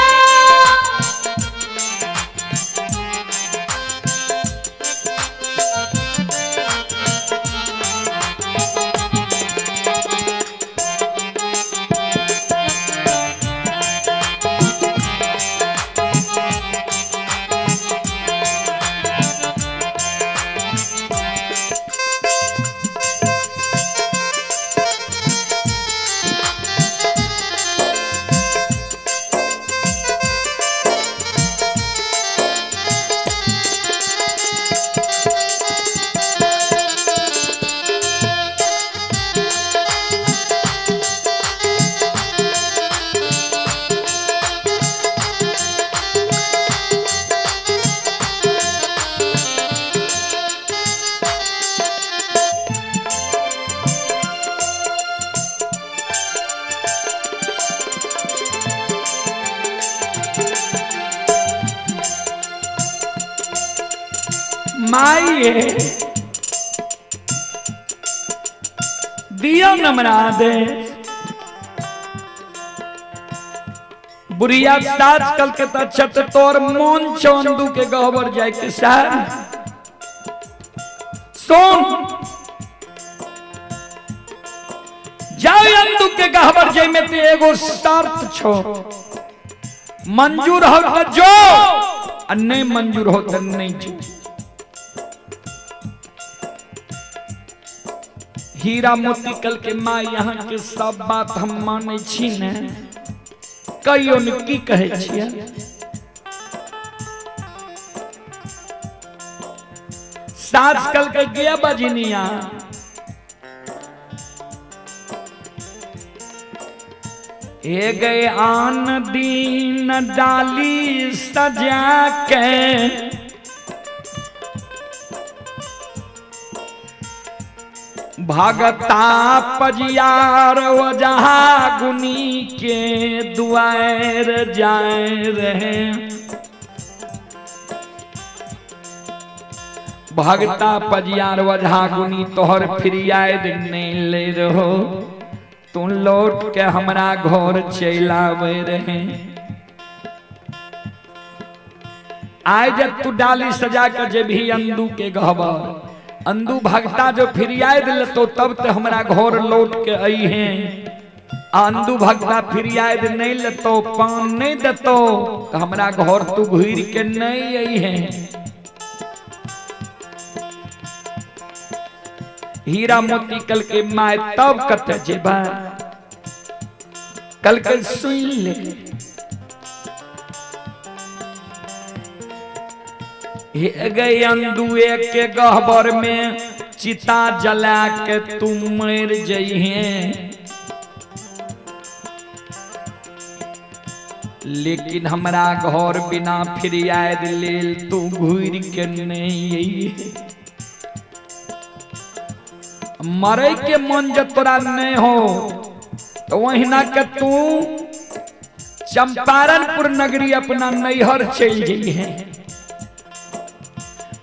माइए दियो नमरा दे। बुढ़िया सास कल के त छत तोर मोन चंदू के गहबर जाए के साथ सुन जाओ अंदू के गहबर जाए में ते एगो शर्त छो, मंजूर हो तो जो आ नहीं मंजूर हो तो नहीं जो। हीरा मोती कल के माँ यहाँ के सब बात हम माने छी ने, कहियो ने की कहे छियै। सास कल के गया बजनिया हे गए आन दीन डाली सजा के, भगता पजियार वजहा गुनी के दुआर जाए रहे। भगता पजियार वजहा गुनी तोहर फिरियाद नहीं ले रहो, तू लौट के हमरा घर चलावे रहे। आए जब तू डाली सजा के जे भी अंदू के गहबर अंदू भगता जो फिरियाद लेतो तब ते हमरा घर लौट के आई है। अंदू भगता फिरियाद नहीं लेतो, पान नहीं देतो तो हमरा घर तू घूर के नहीं आई है। हीरा मोती कल के my तब कत जेबा, कल के सुन ले। हे गए अंदुए के गहबर में चिता जला के तू मर जइहे, लेकिन हमरा घर बिना फिरियाद लेल तू घूर के नहीं अइहे। मरे के मन जब तोरा नहीं हो तो वहीना के तू चंपारणपुर नगरी अपना नैहर चल जइहे।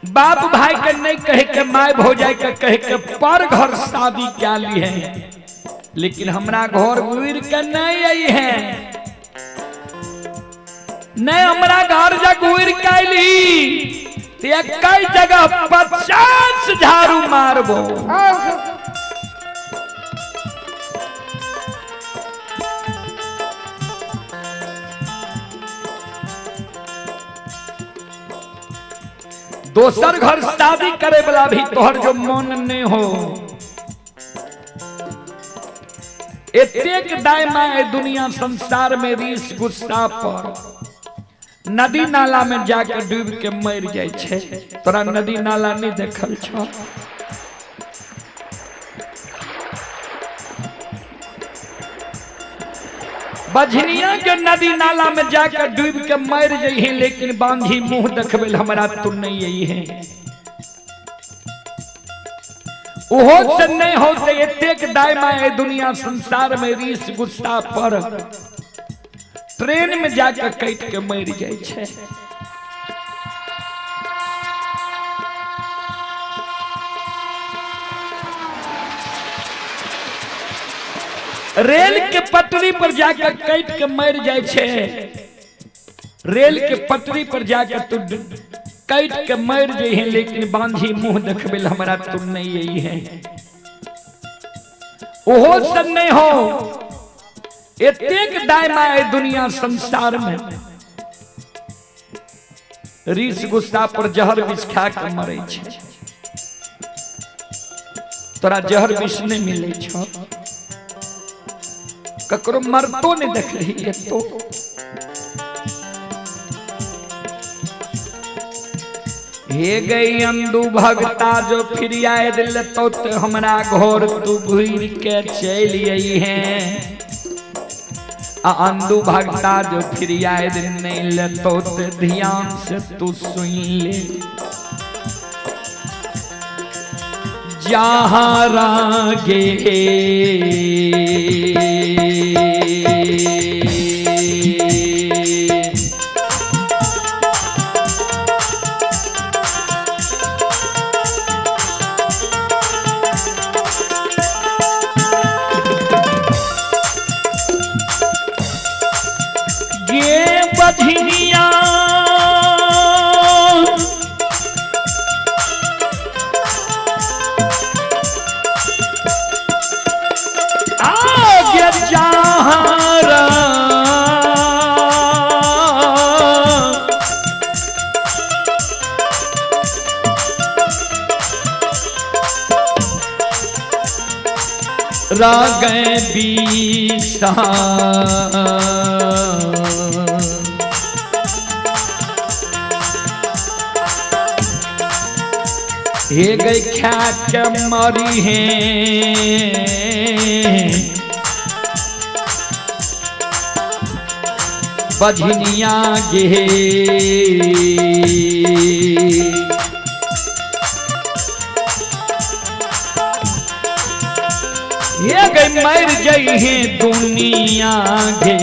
बाप भाई के नहीं कहे के my भौजाई के कहे के पर घर शादी क्या ली है, लेकिन हमरा घर घूर के नहीं आई है। नहीं हमरा घर जा घूर के अली तो एक जगह 50 झाड़ू मारबो। दोसर घर शादी करे वाला भी तोहर जो मन नहीं हो। एतेक दाय my दुनिया संसार में रीस गुस्सा पर नदी नाला में जाके डूब के मर जाय छै। तोरा नदी नाला नहीं देखल छौ? बझनिया के नदी नाला में जाकर डूब के मर जइहे, लेकिन बांझी मुंह देखबे हमरा तू नहीं आई है। ओहो से नहीं होते एतेक दाय माय दुनिया संसार में रीस गुस्सा पर ट्रेन में जाकर कट के मर जाए छे। रेल के पटरी पर जाकर कट के मर जाए छे। रेल के पटरी पर जाकर तू कट के मर जाए, लेकिन बांझी मुंह देखबे हमरा तू नहीं आई है। ओहो सब नहीं हो एतेक दाय माय दुनिया संसार में रीस गुस्सा पर जहर विष खा के मरे छे। तोरा जहर विष नहीं मिले छो, ककरो मरतो नहीं देखलही एतो। हे गई अंधु भगता जो फिर आए दिल तो हमरा घर तू घूर के चल आई है। अंधु भगता जो फिर आए दिल नहीं लेतो ते ध्यान से तू सुन ले। जहाँ रागे ये बधिया आगे जहारा राग बीसा हे गई खा के मरी है। बझनिया गे हे गई मर जई है दुनिया गे।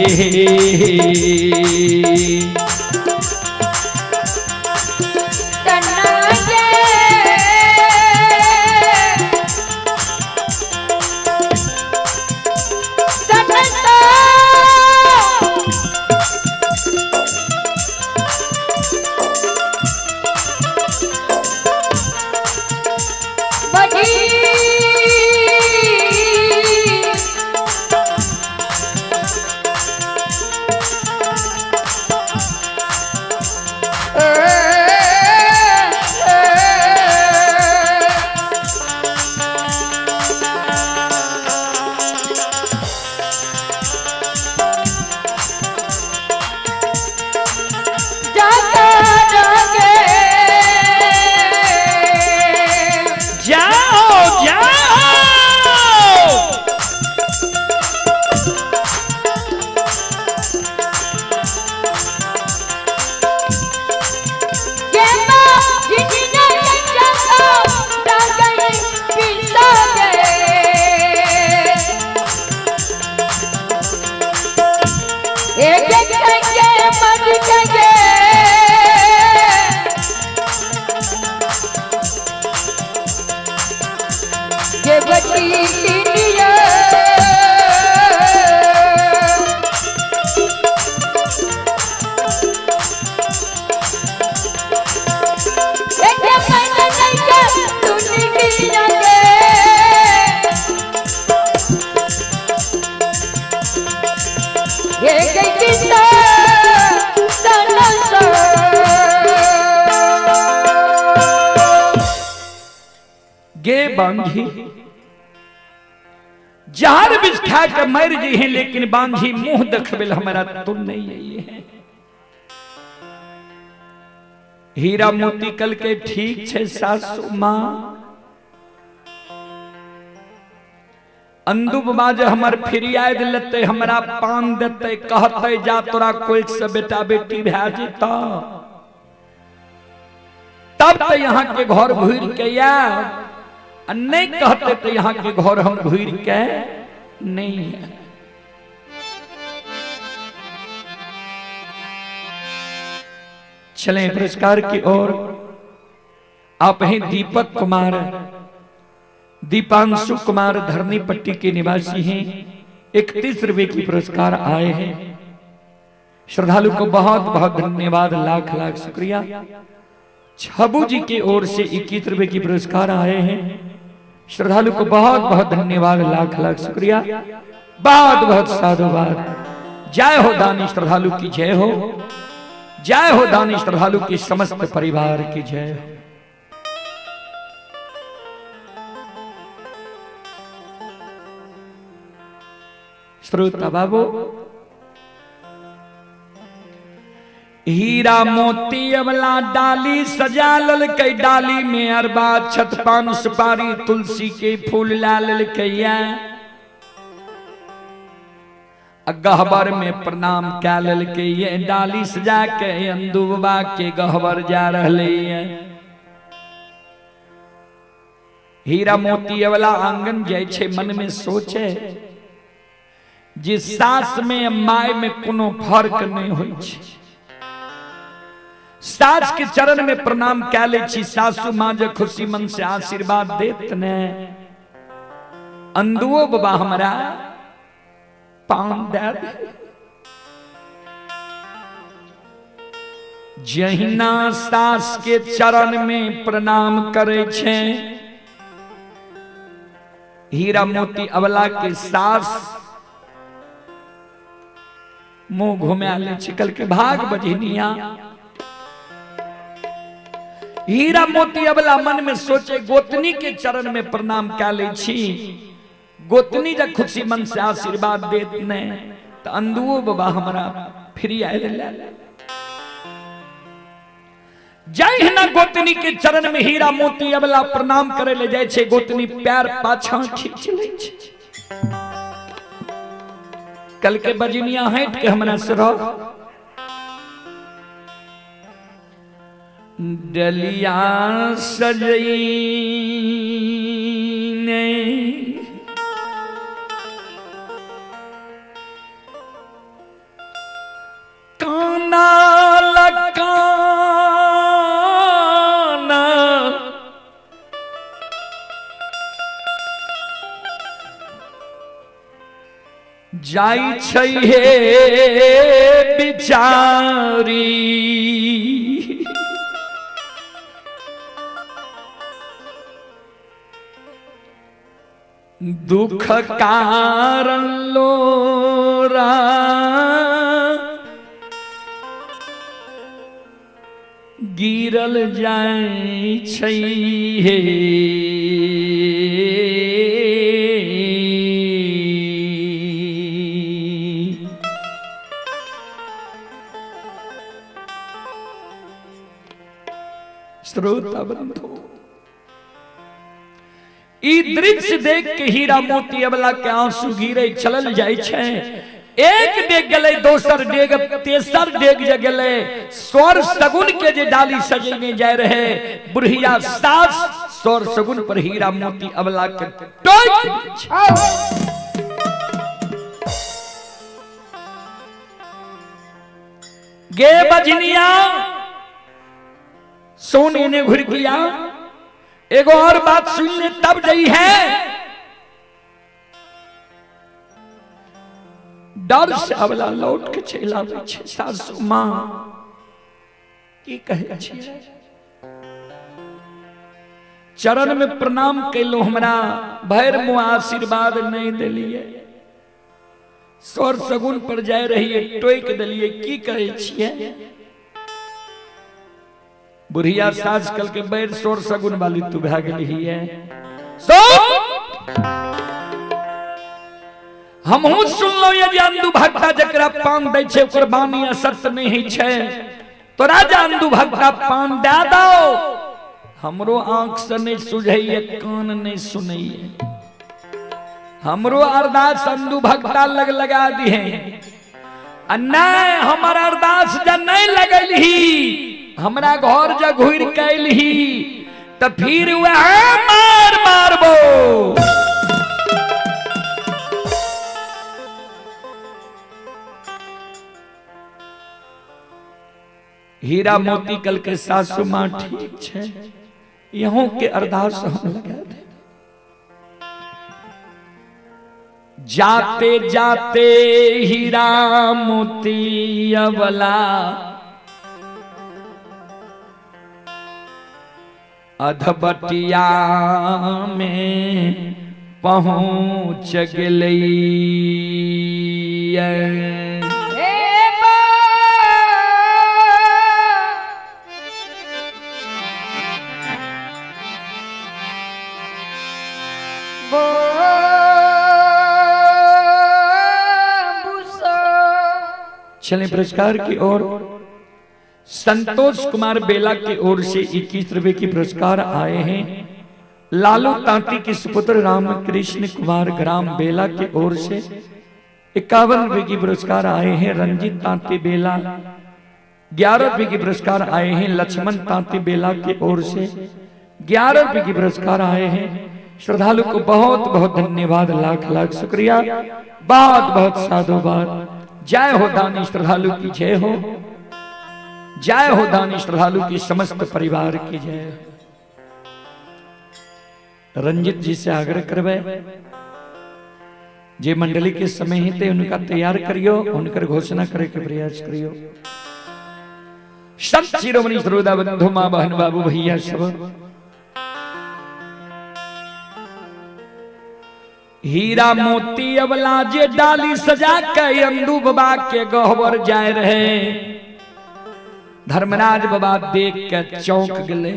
जाओ जाओ गे बांझी जहर विष खा के मर जी है, लेकिन बांझी मुंह देखबे हमरा तू नहीं आई है। हीरा मोती कल के ठीक छे सासू माँ, अंदू बाबा जे हमर फिरियाद लेतै, हमरा पान देतै, कहतै जा तोरा कोइख से बेटा बेटी भए जेतौ, तब तो यहाँ के घर घुर के आयब, आ नहीं कहते तो यहाँ के घर हम घुर के नहीं आयब। चलें पुरस्कार की ओर। आप हैं दीपक कुमार, दीपांशु कुमार धरनी पट्टी के निवासी हैं। 31 रुपए की पुरस्कार आए हैं। श्रद्धालु को बहुत बहुत धन्यवाद, लाख लाख शुक्रिया। छबू जी की ओर से 21 रुपए की पुरस्कार आए हैं। श्रद्धालु को बहुत बहुत धन्यवाद, लाख लाख शुक्रिया, बहुत बहुत साधुवाद। जय हो दानी श्रद्धालु की जय हो, जय हो दानी श्रद्धालु की समस्त परिवार की जय हो। श्रोता बाबू, हीरा मोती अवला डाली सजा ललकै, डाली में अरबा छत पान सुपारी तुलसी के फूल ला ललकै, गहबर में प्रणाम कै ललकै, डाली सजा के अंदू बाबा के गहबर जा रहले। हीरा मोती अवला आंगन जाय छै, मन में सोचे जे सास में my में कोनो फर्क नहीं होइ छै। सास के चरण में प्रणाम कै लै छी, सासू माँ जे खुशी मन से आशीर्वाद देत ने, अंदुओ बाबा हमरा पान दे दे। जहिना सास के चरण में प्रणाम करे छै, हीरा मोती अवला के सास मुंह घुमा ले छै, कल के भाग बजनिया। हीरा मोती अवला मन में सोचे गोतनी के चरण में प्रणाम कै लै छी, गोतनी जब खुशी मन से आशीर्वाद देत ने तो अंदुओ बाबा हमरा फ्री आयल ले। जहिना गोतनी के चरण में हीरा मोती अवला प्रणाम करे ले जाय छै, गोतनी पैर पाछा खींच लै छै। कल के बजनिया हट के हमरा से रह। डलिया सजई ने काना लकाना, जाई छै हे बिचारी, दुख कारण लोरा गिरल जाय छै हे। श्रोता बंधु, ई दृश्य देख के हीरा मोती अबला के आंसू गिरे चलल जाय छै। एक डेग गेलै, दोसर डेग, तेसर डेग जे गेलै, स्वर सगुन के जे डाली सजेने जाय रहे बुढ़िया सास, स्वर सगुन पर हीरा मोती अबला के टोक। गे बजनिया सोने ने घुर किया, एगो और बात सुन ले तब जई है। डर से अबला लौट के चलि आबै छै। सासू माँ की कहै छियै, चरण में प्रणाम कैलो, हमरा भरि मुँह आशीर्वाद नहीं देलियै, स्वर सगुन पर जाय रहियै टोकि देलियै, की कहै छियै। बुढ़िया सास कल के बैर स्वर सगुन वाली तू भए गेलियै। हमहूँ सुनलहुँ ये जे अंधु भक्ता जकरा पान दै छै ओकर वाणी असत्य नहि होइ छै, तोरा जे अंधु भक्ता पान दए दौ, हमरो आँख से नहि सुझैए, कान नहि सुनैए। हमरो अरदास अंदू भक्ता लग लगा दिहे आ नहीं हमर अरदास जब नहीं लगलही हमरा घर जब घुर कैलही तो फिर वह मार मारबो। हीरा मोती कल के सासू माँ ठीक छे यहों के अरदास हम लगा दे। जाते जाते हीरा मोती अबला अधबटिया में पहुंच गई। चलें पुरस्कार की ओर। संतोष कुमार बेला की ओर से 21 रुपए की पुरस्कार आए हैं। लालू तांती के सुपुत्र रामकृष्ण कुमार ग्राम बेला की ओर से 51 रुपए की पुरस्कार आए हैं। रंजीत तांती बेला 11 रुपए की पुरस्कार आए हैं। लक्ष्मण तांती बेला की ओर से 11 रुपए की पुरस्कार आए हैं। श्रद्धालु को बहुत बहुत धन्यवाद, लाख लाख शुक्रिया, बहुत बहुत साधुवाद। जय हो दानी श्रद्धालु की जय हो, जय हो दानी श्रद्धालु की समस्त परिवार की जय हो। रंजित जी से आग्रह करवे जे मंडली के समय ही ते उनका तैयार करियो, उनकर घोषणा करे के प्रयास करियो। संत शिरोमणि श्रोता बंधु माँ बहन बाबू भैया सब हीरा मोती अबला जे डाली सजा के अंदू बाबा के गहवर जाए रहे। धर्मराज बाबा देख के चौंक गए।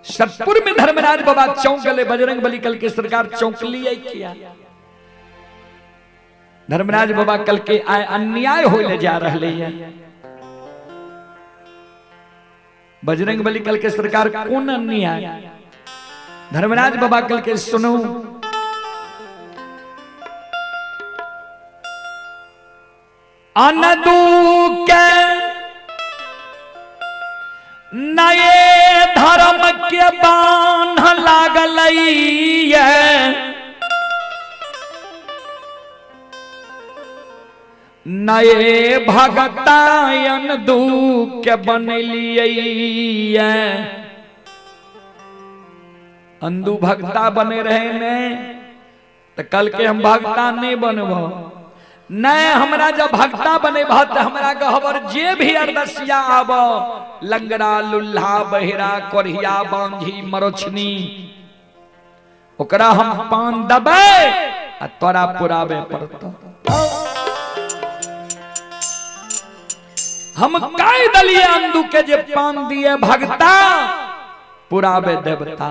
सतपुर में धर्मराज बाबा चौंक गए। बजरंग बली कल के सरकार चौंक लिया किया। धर्मराज बाबा कल के आए अन्याय होले जा रहे हैं। बजरंग बली कल के सरकार कौन अन्याय? धर्मराज बाबा कल के सुनो, अनदू के नए धर्म के बांध लागल, नए भगतायन दू के बनलिए। अंदू भगता बने रहे ने तो कल के हम भगता नहीं बनबो। नहीं हमरा जब भगता बने भक्त हमरा गहबर जे भी अरदसिया आब लंगड़ा लुल्हा बहिरा कोरिया बांझी मरोछनी ओकरा हम पान दबे आ तोरा पुराबे पड़त। हम काय दलिए अंदू के जे पान दिए भगता पुराबे देवता।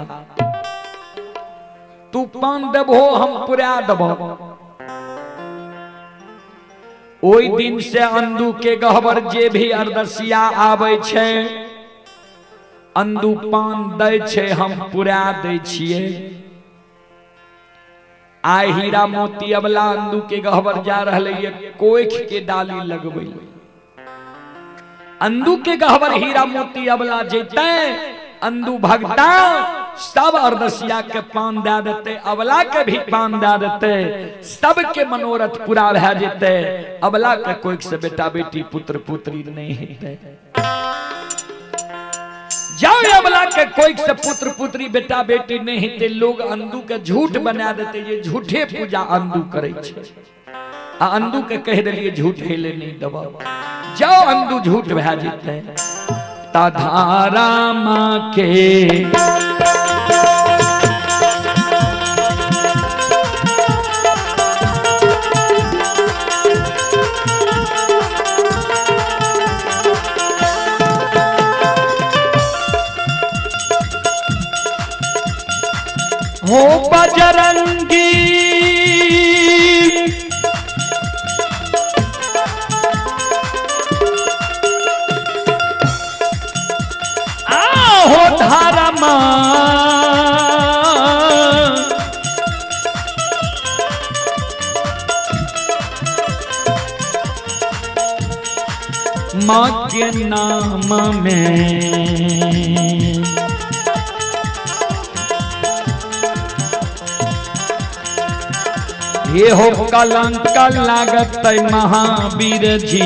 तू पान देबो हम पुरा देबो। ओई दिन से अंदू के गहबर जे भी अरदसिया आबै छै अंदू पान दै छै हम पुरा दै छियै। आइ हीरा मोती अबला अंदू के गहबर जा रहलै ये कोख के डाली लगबै। अंदू के गहबर हीरा मोती अबला जेतै अंदू भगता सब अरदसिया के पान दे देते, अबला के भी पान दे देते, सबके मनोरथ पूरा भए जेते। अबला के कोई से बेटा बेटी पुत्र पुत्री नहीं हेतै। जाओ अबला के कोई से पुत्र पुत्री बेटा बेटी नहीं हेतै। लोग अंदू के झूठ बना देते, ये झूठे पूजा अंदू करे छै। आ अंदू के कह देलिए झूठ हेले नहीं देबो। जाओ अंदू झूठ भए जेतै। धारा माँ के हो बजरंगी हो धारा माँ धर्म के नाम में। ये हो कलंक लागत महावीर जी।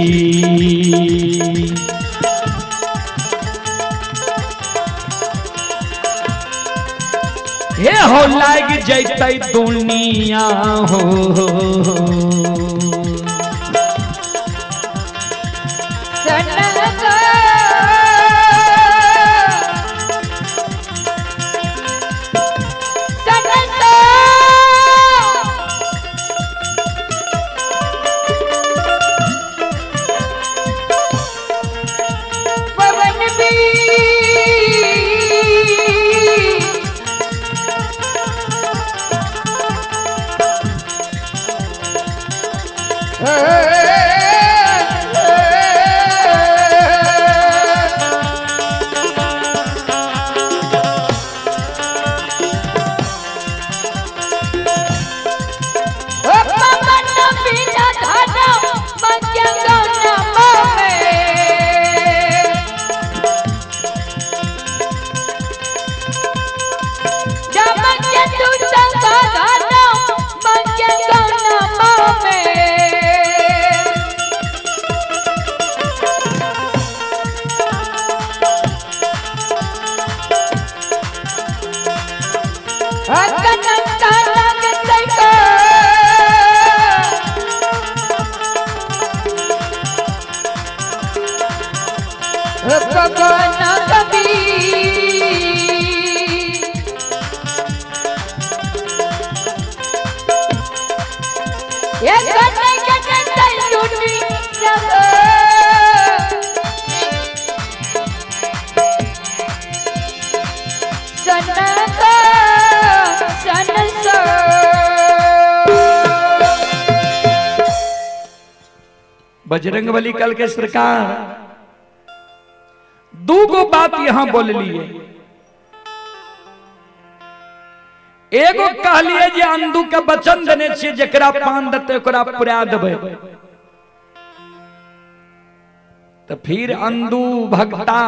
हे हो लाग जैतै दुनिया हो। पवन भी पवन बिना धन मंगन मामे। पवन कबीर ये कने कने तैलुनी जब सनक सनस। बजरंग बली कल के सरकार दू गो बात यहां बोल लिए। एगो कहलिए जे अंदू के वचन देने छियै, जकरा पान देतै ओकरा पुरा देबै। तो फिर अंदू भगता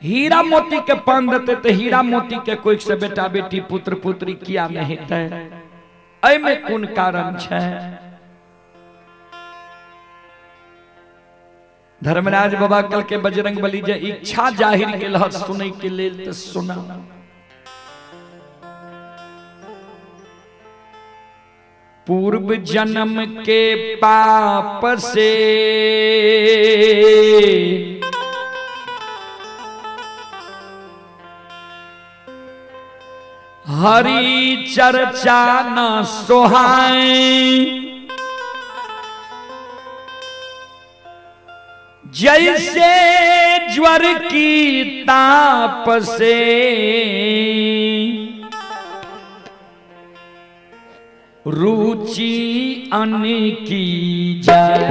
हीरा मोती के पान देते तो हीरा मोती के कोई से बेटा बेटी पुत्र पुत्री किया नहीं हेतै, एहिमे कोन कारण छै? धर्मराज बाबा कल के बजरंग बली जे इच्छा जाहिर केलह सुनै के लेल तो सुना। पूर्व जन्म के पाप से हरि चर्चा न सोहाए, जैसे ज्वर की ताप से रुचि अन्न की जाए।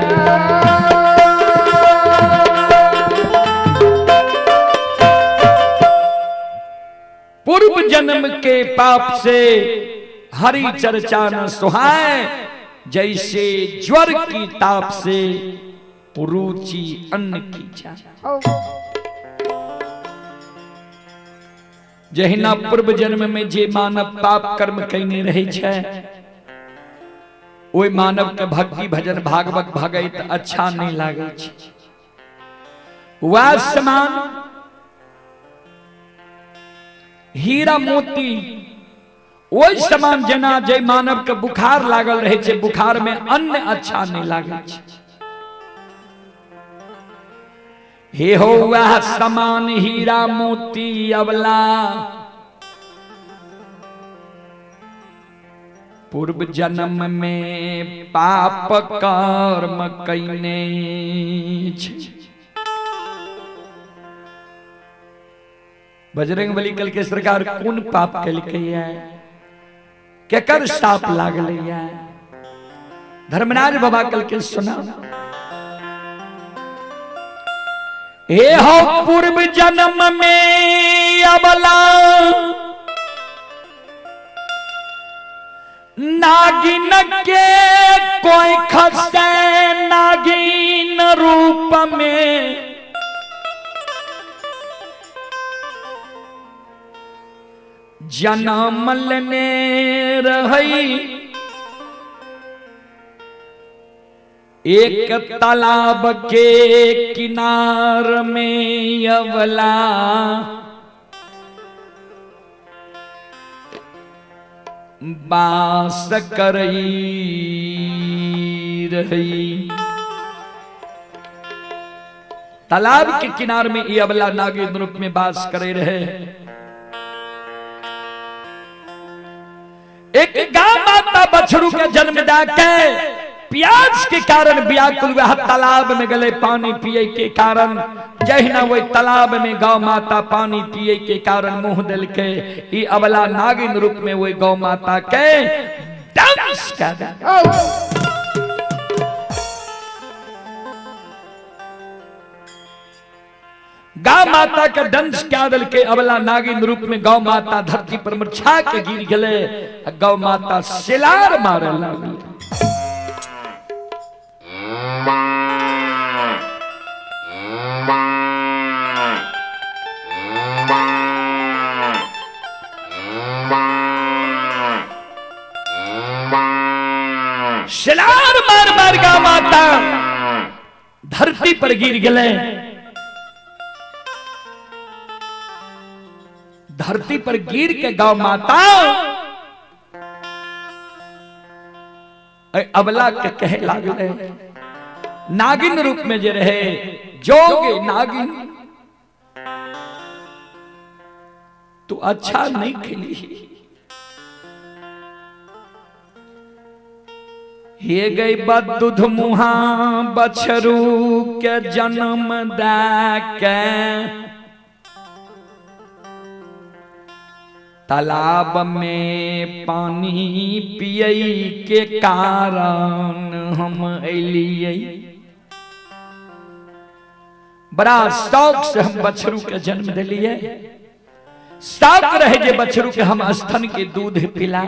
पूर्व जन्म के पाप से हरि चर्चा न सुहाए, जैसे ज्वर की ताप से रुचि अन्न की जाए। जहिना पूर्व जन्म में जे मानव पाप कर्म कयने रहे छै, ओहि मानव के भक्ति भजन भागवत भगैत अच्छा नहीं लागै छै। वह समान हीरा मोती ओहि समान जेना जे मानव के बुखार लागल रहे छै, बुखार में अन्न अच्छा नहीं लागै छै। हे हो वह समान हीरा मोती अवला पूर्व जन्म में पाप कर्म कयने छै। बजरंग बली कल के सरकार कोन पाप केलकै, केकर साप लागलै? धर्मराज बाबा कल के सुना। हे हो पूर्व जन्म में अबला नागिन के कोई खसे नागिन रूप में जन्म लेने रही, एक तालाब के किनार में अवला बास करई रही। तालाब के किनार में ये अबला नागिन रूप में बास करे रहे। एक गा माता बछड़ू के जन्म दाके प्यास के कारण व्याकुल वह तालाब में गले पानी पिए के कारण। जहिना वही तालाब में गौ माता पानी पिए के कारण मुंह दिल के ई अबला नागिन रूप में वही गौ माता के दंश कर दे। गौ माता के दंश क्या दल के अबला नागिन रूप में गौ माता धरती पर मुरझा के गिर गले। गौ माता सिलार मारे लागल। सिलार मार मार गौ माता धरती पर गिर गले। धरती पर गिर के गौ माता अबला के कहे लागले, नागिन रूप में जे रहे जोग नागिन तू अच्छा नहीं खेली। हे गई बद दूध मुहा बछरू के जन्म दे तालाब में पानी पिए के कारण हम अलिए। बड़ा शौक से हम बछरू के जन्म दिलिए। शौक रहे जे बछरू के हम स्तन के दूध पिला।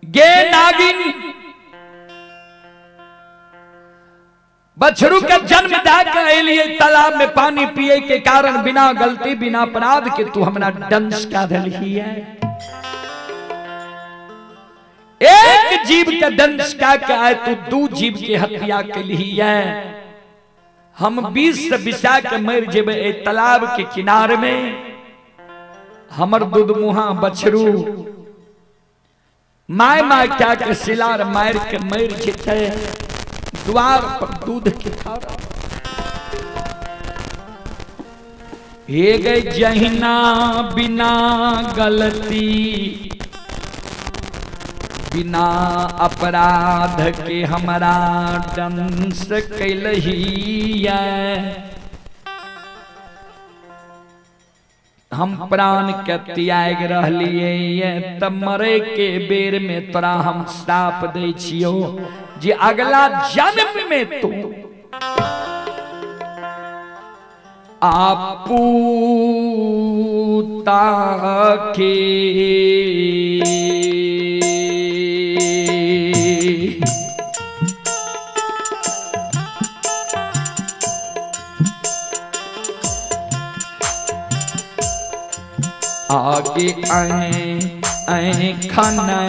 गे नागिन बछरू के जन्म दे के अलिए तालाब में पानी पिए के कारण बिना गलती बिना अपराध के तू हमरा दंश का दिलही है। एक जीव के दंश का के आए तू दू जीव के हत्या के लिए है। हम 20 से बिसा के मर जेबे ए तालाब के किनार में। हमर दूध मुहा बछरू my my क्या के सिलार मार के मर जेते द्वार पर दूध के थारा। हे गई जहिना बिना गलती बिना अपराध के हमरा दंश कैलही। हम प्राण के त्याग रहलिए तब मरे के बेर में तोरा हम श्राप दे छियो जे अगला जन्म में तू आपूता के आगे आए आए खाना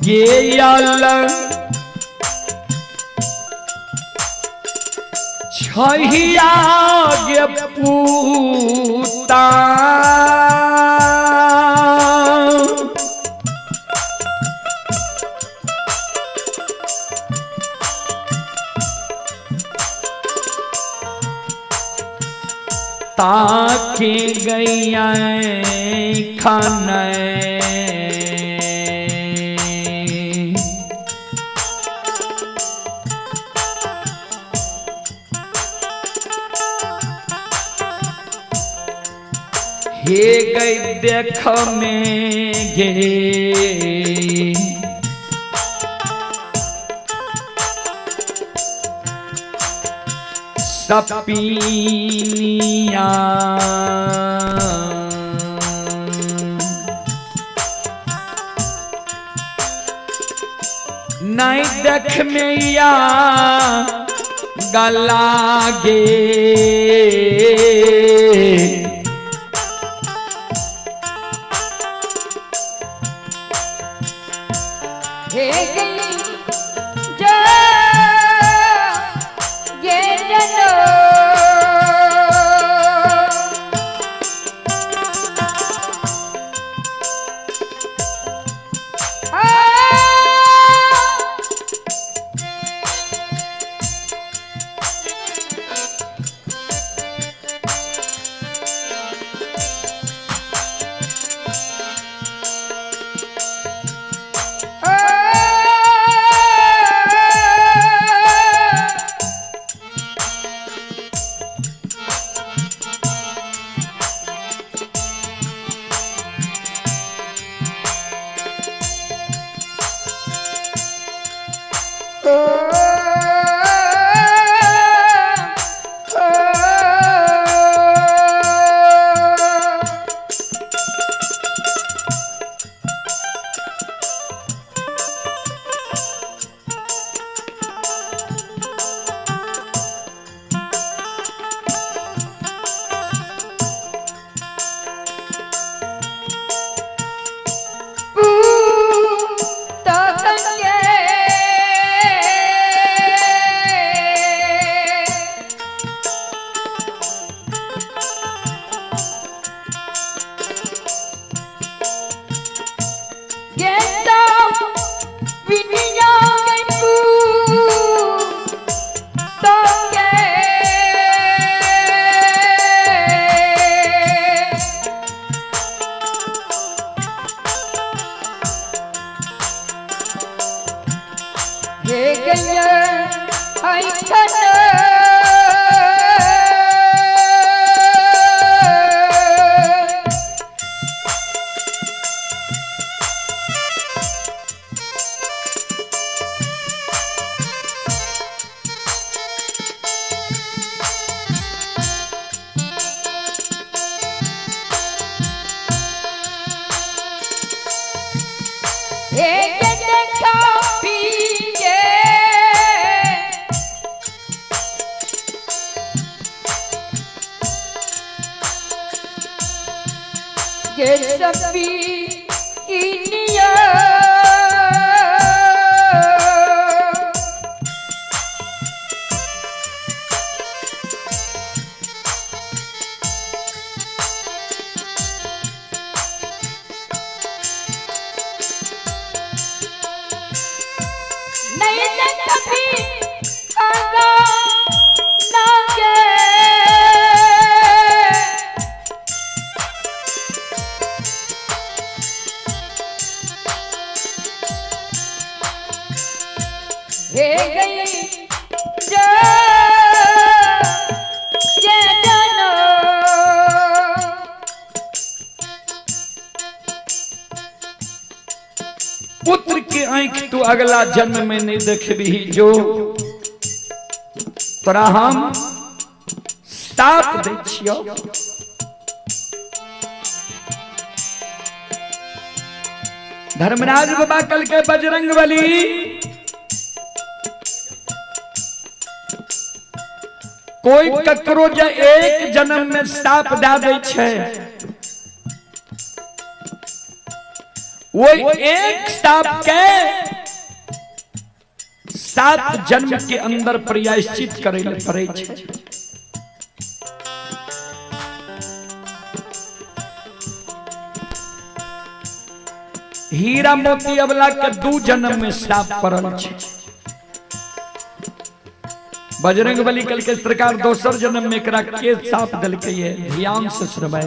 ये छहिया गे पूता ताके गैया खाना हे गई देख में गे सपीनिया नहीं देख में या गला गे। हे गई जा ये जनो आ पुत्र के आंख तू अगला जन्म में नहीं देखबी जो तोरा हम साप दै छियौ। धर्मराज बाबा कल के बजरंग बली कोई ककरो जे एक जन्म में साप दे दै छै वो एक साप के 7 जन्म के अंदर प्रायश्चित करे ले पड़े छै। हीरा मोती अबला के 2 जन्म में साप पड़ल छै। बजरंग बली कल के सरकार दोसर जन्म में एकरा के साप देलकै है। ध्यान से सुनबै।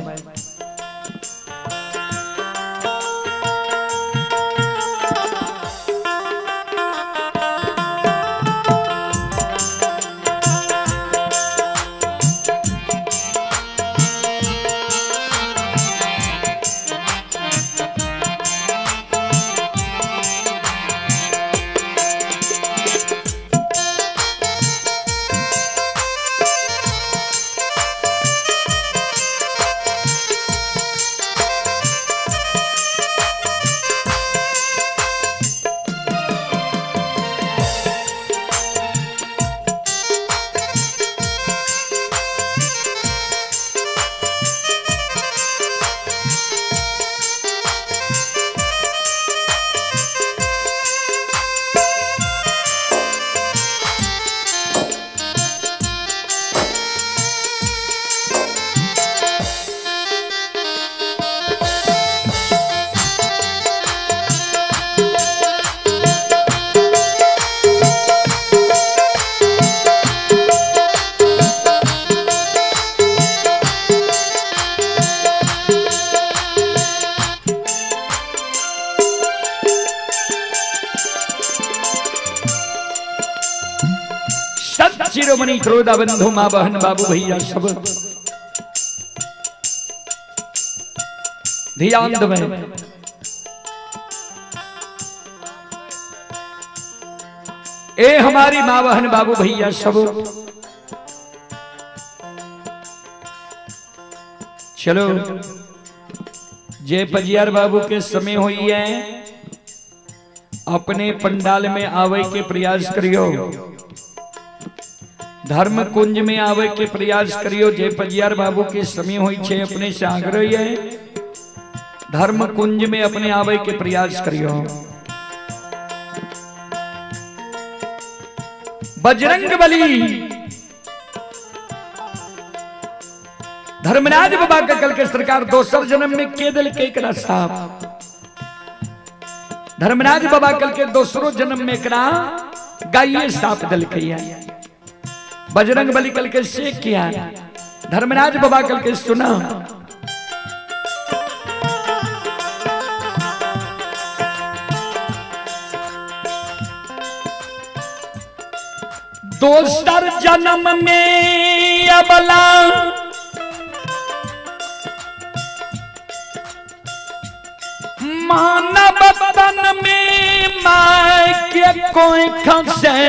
शिरोमणि श्रोता बंधु माँ बहन बाबू भैया सब ध्यान देबै। ए हमारी माँ बहन बाबू भैया सब, चलो जय पजियार बाबू के समय हुई है, अपने पंडाल में आवे के प्रयास करियो, धर्म कुंज में आवे के प्रयास करियो। जय पजियार बाबू के समय हुई छे, अपने से आग्रह है धर्म कुंज में अपने आवे के प्रयास करियो। बजरंग बली धर्मराज बाबा के कल के सरकार दोसर जन्म में के दिल के एकरा साप। धर्मराज बाबा कल के दोसरो जन्म में एकरा गाइये साप दिल के है। बजरंग बली कल के से किया धर्मराज बाबा कल के सुना दोसर जन्म में अबला मानव तन में my के कोई खसे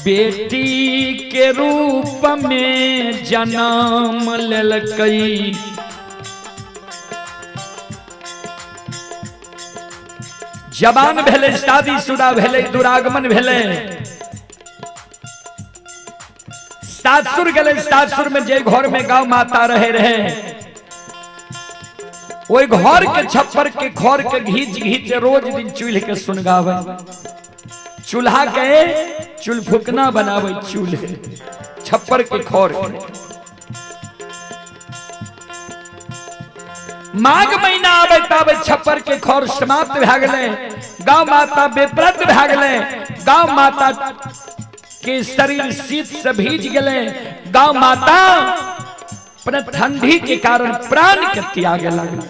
बेटी के रूप में जन्म लेलकई। जवान भेले, शादीशुदा भेले, दुरागमन भेले, सासुर गले, सासुर में जे घर में गांव माता रहे रहे ओई घर के छप्पर के घर के घींच घींच रोज दिन चूल्हे के सुनगावे, चूल्हा के चूल फुकना बनावे, चूल्हे छप्पर के खर के। माघ महीना आवे तावे छप्पर के खर समाप्त भए गेलै, गांव माता बेप्रत भए गेलै, गांव माता के शरीर शीत से भीज गेलै, गांव माता अपने ठंडी के कारण प्राण के त्याग लगल।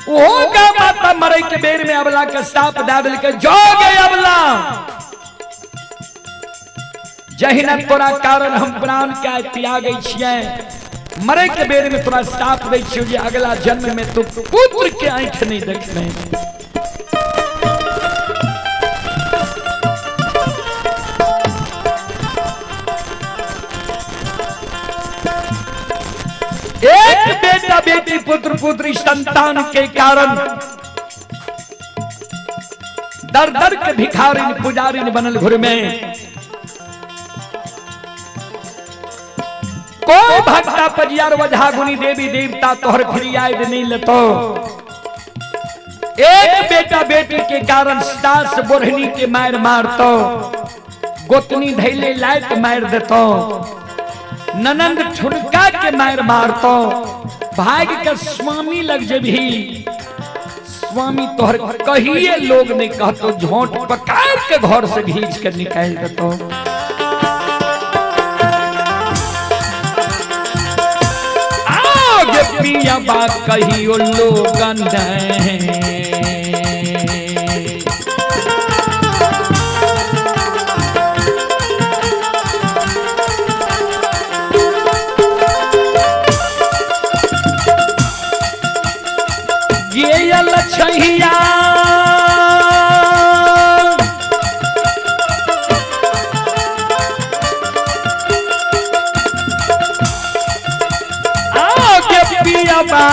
ओ गांव माता मरे के बेर में अबला के साप दे देलकै, जो गे अबला जहिना तोरा कारण हम प्राण के त्यागै छियै, मरे के बेर में तोरा साप दै छियौ जे अगला जन्म में तू पुत्र के आंखि नहीं देखबे। एक बेटा बेटी पुत्र पुत्री संतान के कारण दर दर के भिखारिन पुजारिन बनल घर में। कोई भक्ता पजियार वझा गुनी देवी देवता तोहर फरियाद नहीं लेतो। एक बेटा बेटी के कारण सास बोरहनी के मार मारतो, गोतनी धैले लायत मार देतो, ननंद ठुनका के मार मारतो, भाग के स्वामी लग जेबही, स्वामी तोहर कहिए लोग नहीं कहतो, झोंट पकाड़ के घर से घींच के निकाल देतो। आगे पिया बा कहियो लोगन लछहिया आगे पिया बा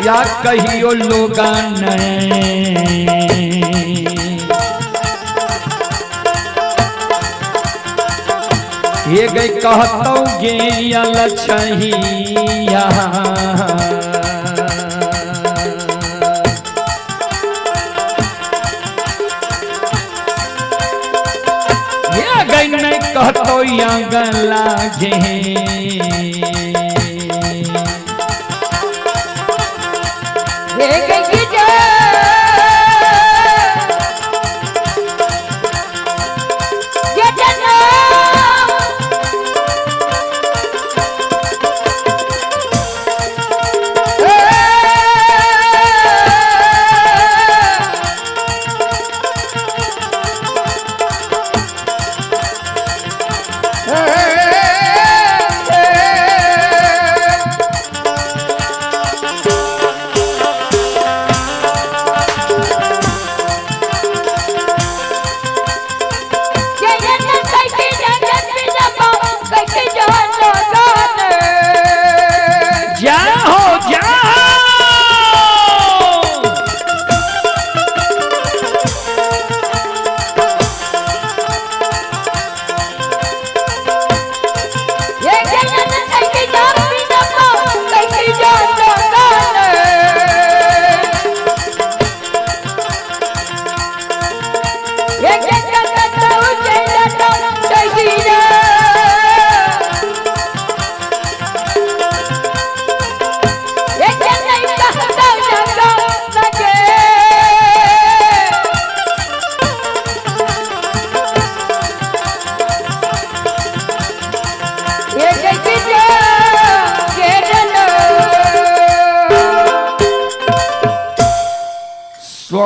या कहियो लोगन ये गई कहतो गे लछहिया ये गई नहीं कहतो या गला गे।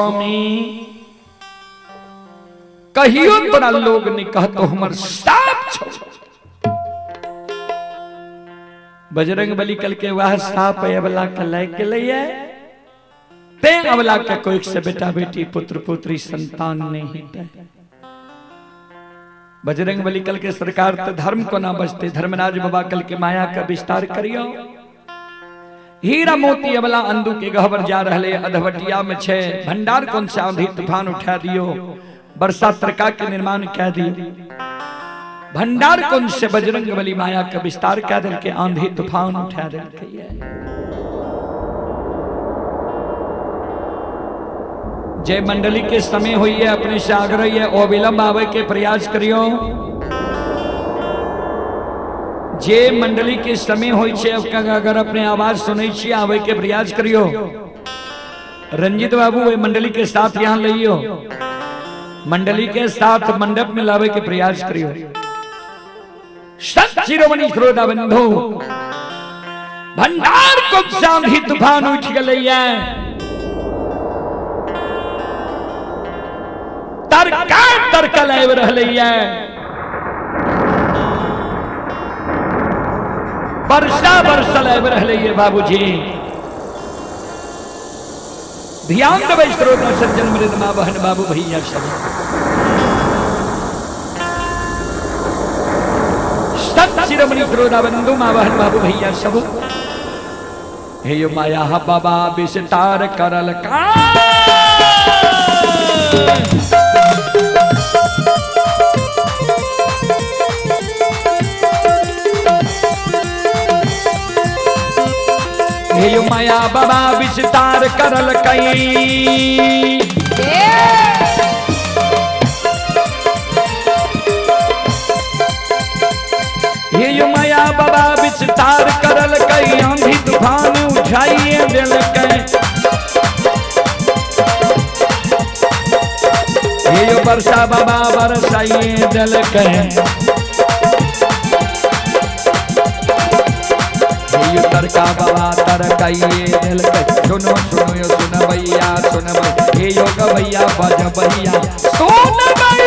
स्वामी कहियो तोरा लोग नहीं कहतो हमर साप छौ। बजरंग बली कल के वह साप अबला के लायक के लिए ते अबला के कोई से बेटा बेटी पुत्र पुत्री संतान नहीं हेतै। बजरंग बली कल के सरकार तो धर्म को ना बचते। धर्मराज बाबा कल के माया का विस्तार करियो। हीरा मोती अबला अंदू के गहबर जा रहे अधवटिया में छे भंडार कौन से आंधी तूफान उठा दियो, बरसा तरका के निर्माण कह दियो। भंडार कौन से बजरंग बली माया का विस्तार कह दिल के आंधी तूफान उठा दिल के। जय मंडली के समय हुई है अपने से आग्रह है अविलंब आवे के प्रयास करियो। जे मंडली के समय होई छे अगर अपने आवाज सुनै छी आवे के प्रयास करियो। रंजित बाबू वे मंडली के साथ यहाँ लइयो, मंडली के साथ मंडप में लावे के प्रयास करियो। संत शिरोमणि श्रोता बंधु भंडार को आंधी तूफान उठ गलैया, तरका तरकल आबि रहलैया, वर्षा बरसल आबि रहलैया। बाबूजी ध्यान देबै श्रोता सज्जन मृद माँ बहन बाबू भैया सब। संत शिरोमणि श्रोता बंधु माँ बहन बाबू भैया सब। हे यो माया बाबा विस्तार करल का हे माया बाबा विस्तार करल कई। हे माया बाबा विस्तार करल कई, आंधी तूफान उठाइए दिल कई। हे वर्षा बाबा बरसाइए दिल कई। तरका बाबा तरकाइए दिल के। सुनो सुनो यो सुन भैया सुन भैया, हे यो गवैया बज भैया सुन भई।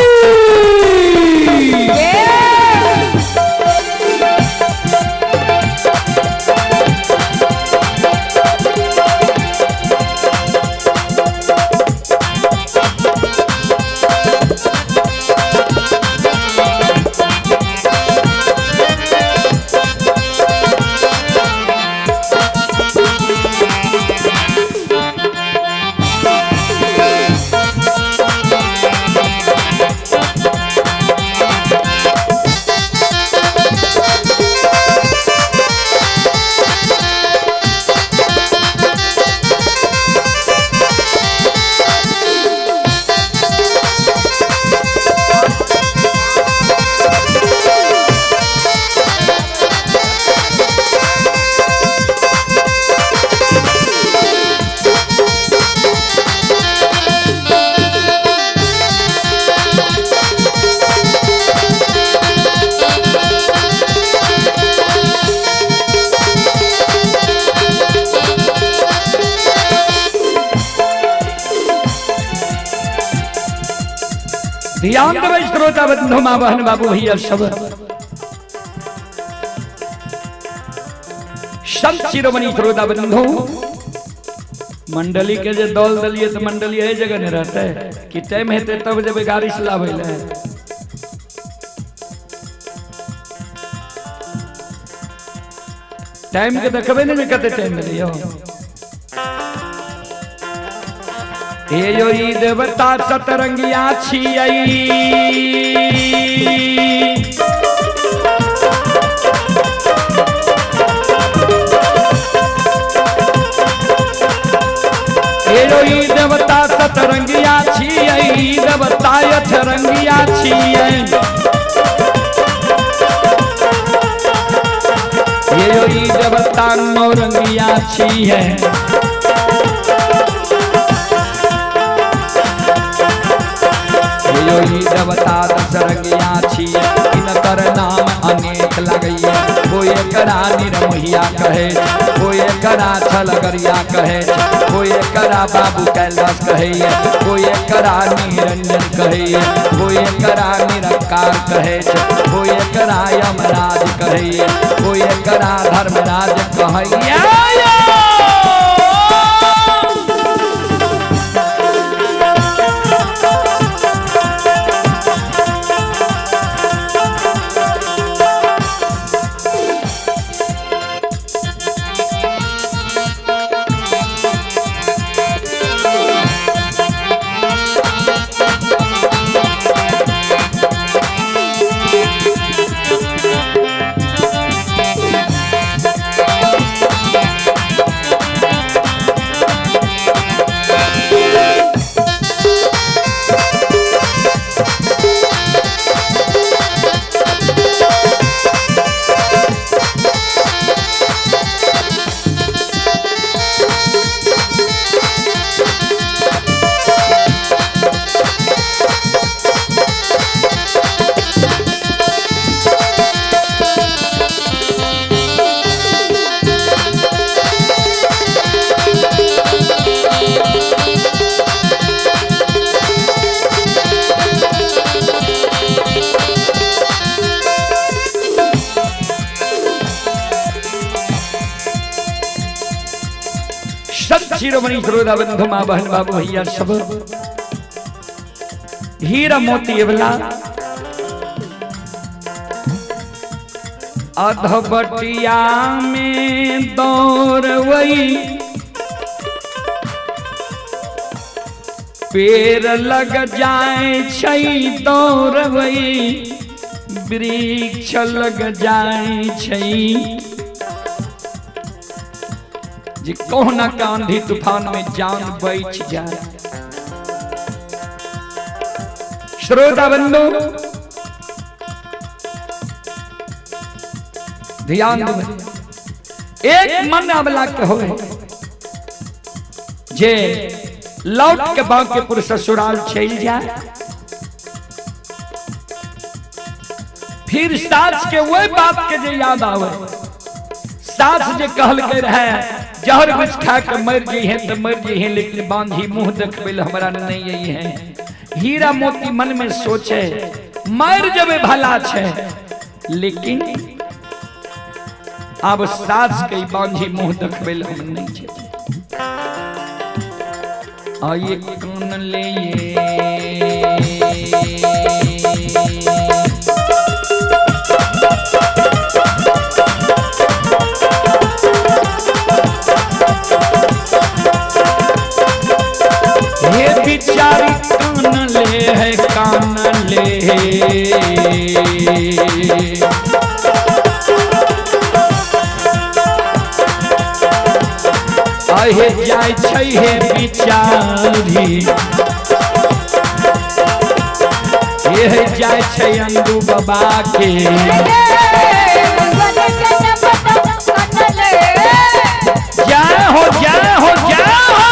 ध्यान देबै श्रोता बंधु माँ बहन बाबू भैया सब। संत शिरोमणि श्रोता बंधु मंडली के जे दौल दलिए तो मंडली एहि जगह नहीं रहते कि टाइम हेतै तब जेबै गाड़ी से लाबै लए। टाइम के देखबै ने कते टाइम भेलै यौ। हे यो ई देवता सतरंगिया छियै, हे यो ई देवता सतरंगिया छियै, ई देवता अठरंगिया छियै। हे यो ई देवता नौरंगिया छियै। देवता दशरंगिया छियै, इनकर नाम अनेक लगैया, कोई एकरा निरमोहिया कहे छै, कोई एकरा छलगरिया कहे छै, कोई एकरा बाबू कैलाश कहैए, कोई एकरा निरंजन कहैए, कोई एकरा निरंकार कहे छै, कोई एकरा यमराज कहैए, कोई एकरा धर्मराज कहैए। संत शिरोमणि श्रोता बंधु माँ बहन बाबू भैया सब हीरा मोती वाला अधबटिया में दौड़वई पेड़ लग जाए छै दौड़वई वृक्ष लग जाए छै जे कहुना के आंधी तूफान में जान बच जाए। श्रोता बंधु ध्यान दो, एक मन अबला के होए जे लौट के बांकेपुर ससुराल चल जाए, फिर सास के वही बात के जे याद आवे, सास जे कहल के रहे जहर कुछ खा के मर जी है तो मर जी है, लेकिन बांधी मुंह देखबे ले हमरा नहीं आई है। हीरा मोती मन में सोचे मर जबे भला छे, लेकिन अब सास के बांधी मुंह देखबे ले हम नहीं छे। आइए कान ले ये बिचारी कान ले है कान ले, अहे जाय छै हे बिचारी, ये जाय छै अंदू बाबा के। जय हो जय हो जय हो।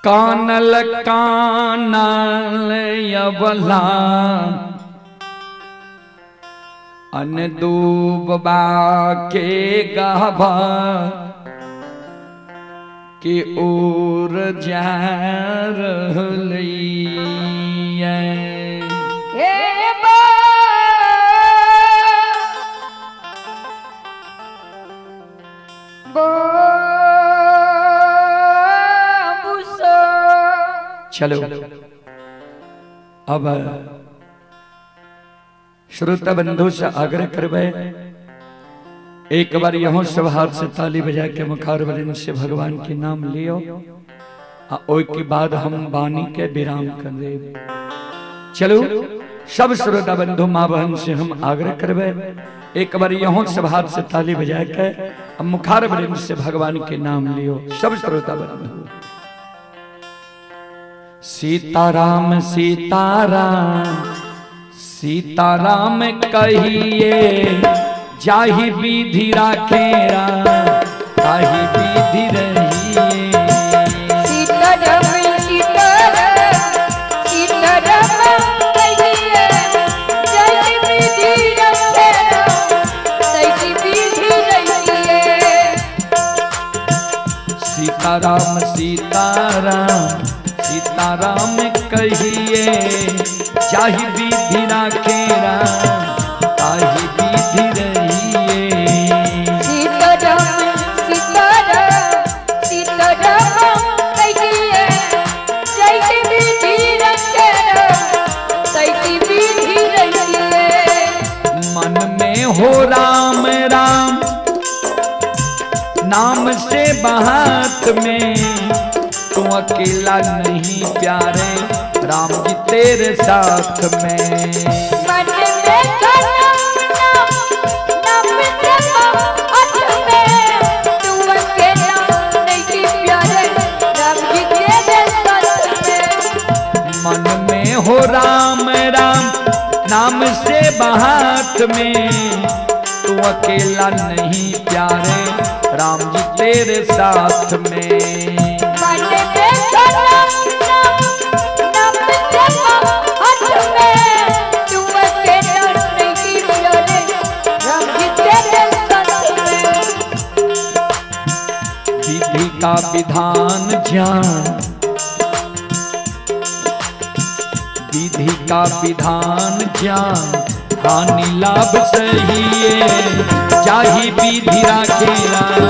कानल कानल यवला अन डूबबा के गहबा के ओर जा रहलियै। चलो अब श्रोता बंधु से आग्रह करबे, एक बार यहों सब हाथ से ताली बजा के मुखारविंद से भगवान के नाम लियो, आ ओई के बाद हम वाणी के विराम कर देब। चलो सब श्रोता बंधु माँ बहन से हम आग्रह करबे, एक बार यहों सब हाथ से ताली बजा के मुखारविंद से भगवान के नाम लियो। सब श्रोता बंधु सीताराम सीताराम सीताराम कहिए, जाहि विधि राखे राम ताहि विधि रहिए। सीताराम सीताराम सीताराम कहिए, जाहि विधि रखे राम ताहि विधि रहिए। सीताराम सीताराम सीताराम कहिए, जाहि विधि राखे राम ताहि विधि रहिए। सीताराम सीताराम सीताराम कहिए, जाहि विधि रखे राम ताहि विधि रहिए। मन में हो राम राम नाम से बात में, तू अकेला नहीं प्यारे राम जी तेरे साथ में। मन में तो नाम नाम नाम से बात में, तू अकेला नहीं प्यारे राम जी तेरे साथ में। मन में हो राम राम नाम से बात में, तू अकेला नहीं प्यारे राम जी तेरे साथ में। मन में तो नाम नाम नाम से बात में, तू अकेला नहीं प्यारे राम जी तेरे साथ में। विधि का विधान जान, विधि का विधान जान, हानि लाभ सहिए, जाहि विधि राखे राम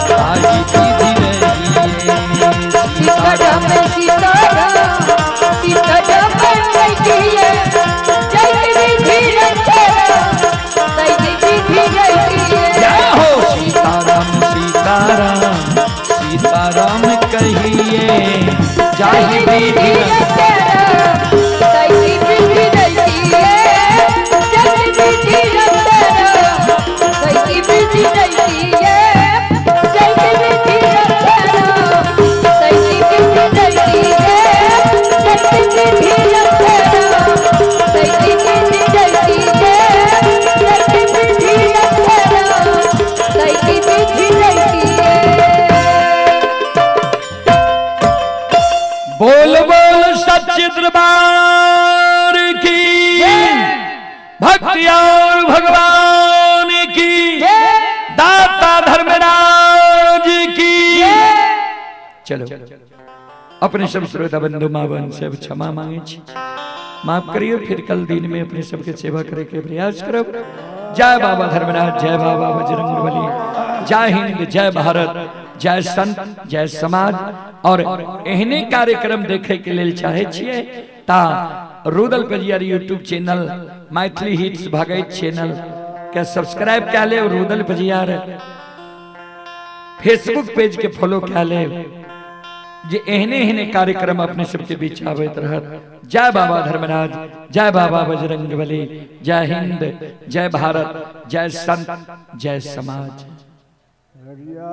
ताहि विधि रहिए। सीताराम सीताराम सीताराम कहिए, जाहि विधि रखे राम ताहि विधि रहिए। जय हो सीताराम सीताराम सीताराम कहिए, जाहि जाहि विधि विधि रखे राम ताहि विधि रहिए। जाहि विधि रखे राम ताहि विधि रहिए। जाहि विधि रखे राम ताहि विधि रहिए। जाहि विधि रखे राम ताहि विधि रहिए। जाहि विधि रखे राम ताहि विधि रहिए। बोल बोल सच्चे दरबार की, भक्ति और भगवान की, दाता धर्मराज की। चलो अपने सब श्रोता बंधु माँ बहन से अब क्षमा मांगे छी, माफ करियो। फिर कल दिन में अपने सबके सेवा करे के प्रयास करो। जय बाबा धर्मराज, जय बाबा बजरंगबली, जय हिंद, जय भारत, जय संत, जय समाज। और एहने कार्यक्रम देखे के लेल चाहे छियै ता Rudal Pajiyar YouTube channel, Maithili hits Bhagat channel के सब्सक्राइब कए लेब। रुदल पजियार फेसबुक पेज के फॉलो कए लेब, जे एहने एहने कार्यक्रम अपने सबके बीच आबैत रहत। जय बाबा धर्मराज, जय बाबा बजरंगबली, जय हिंद, जय भारत, जय संत, जय समाज। हरिया।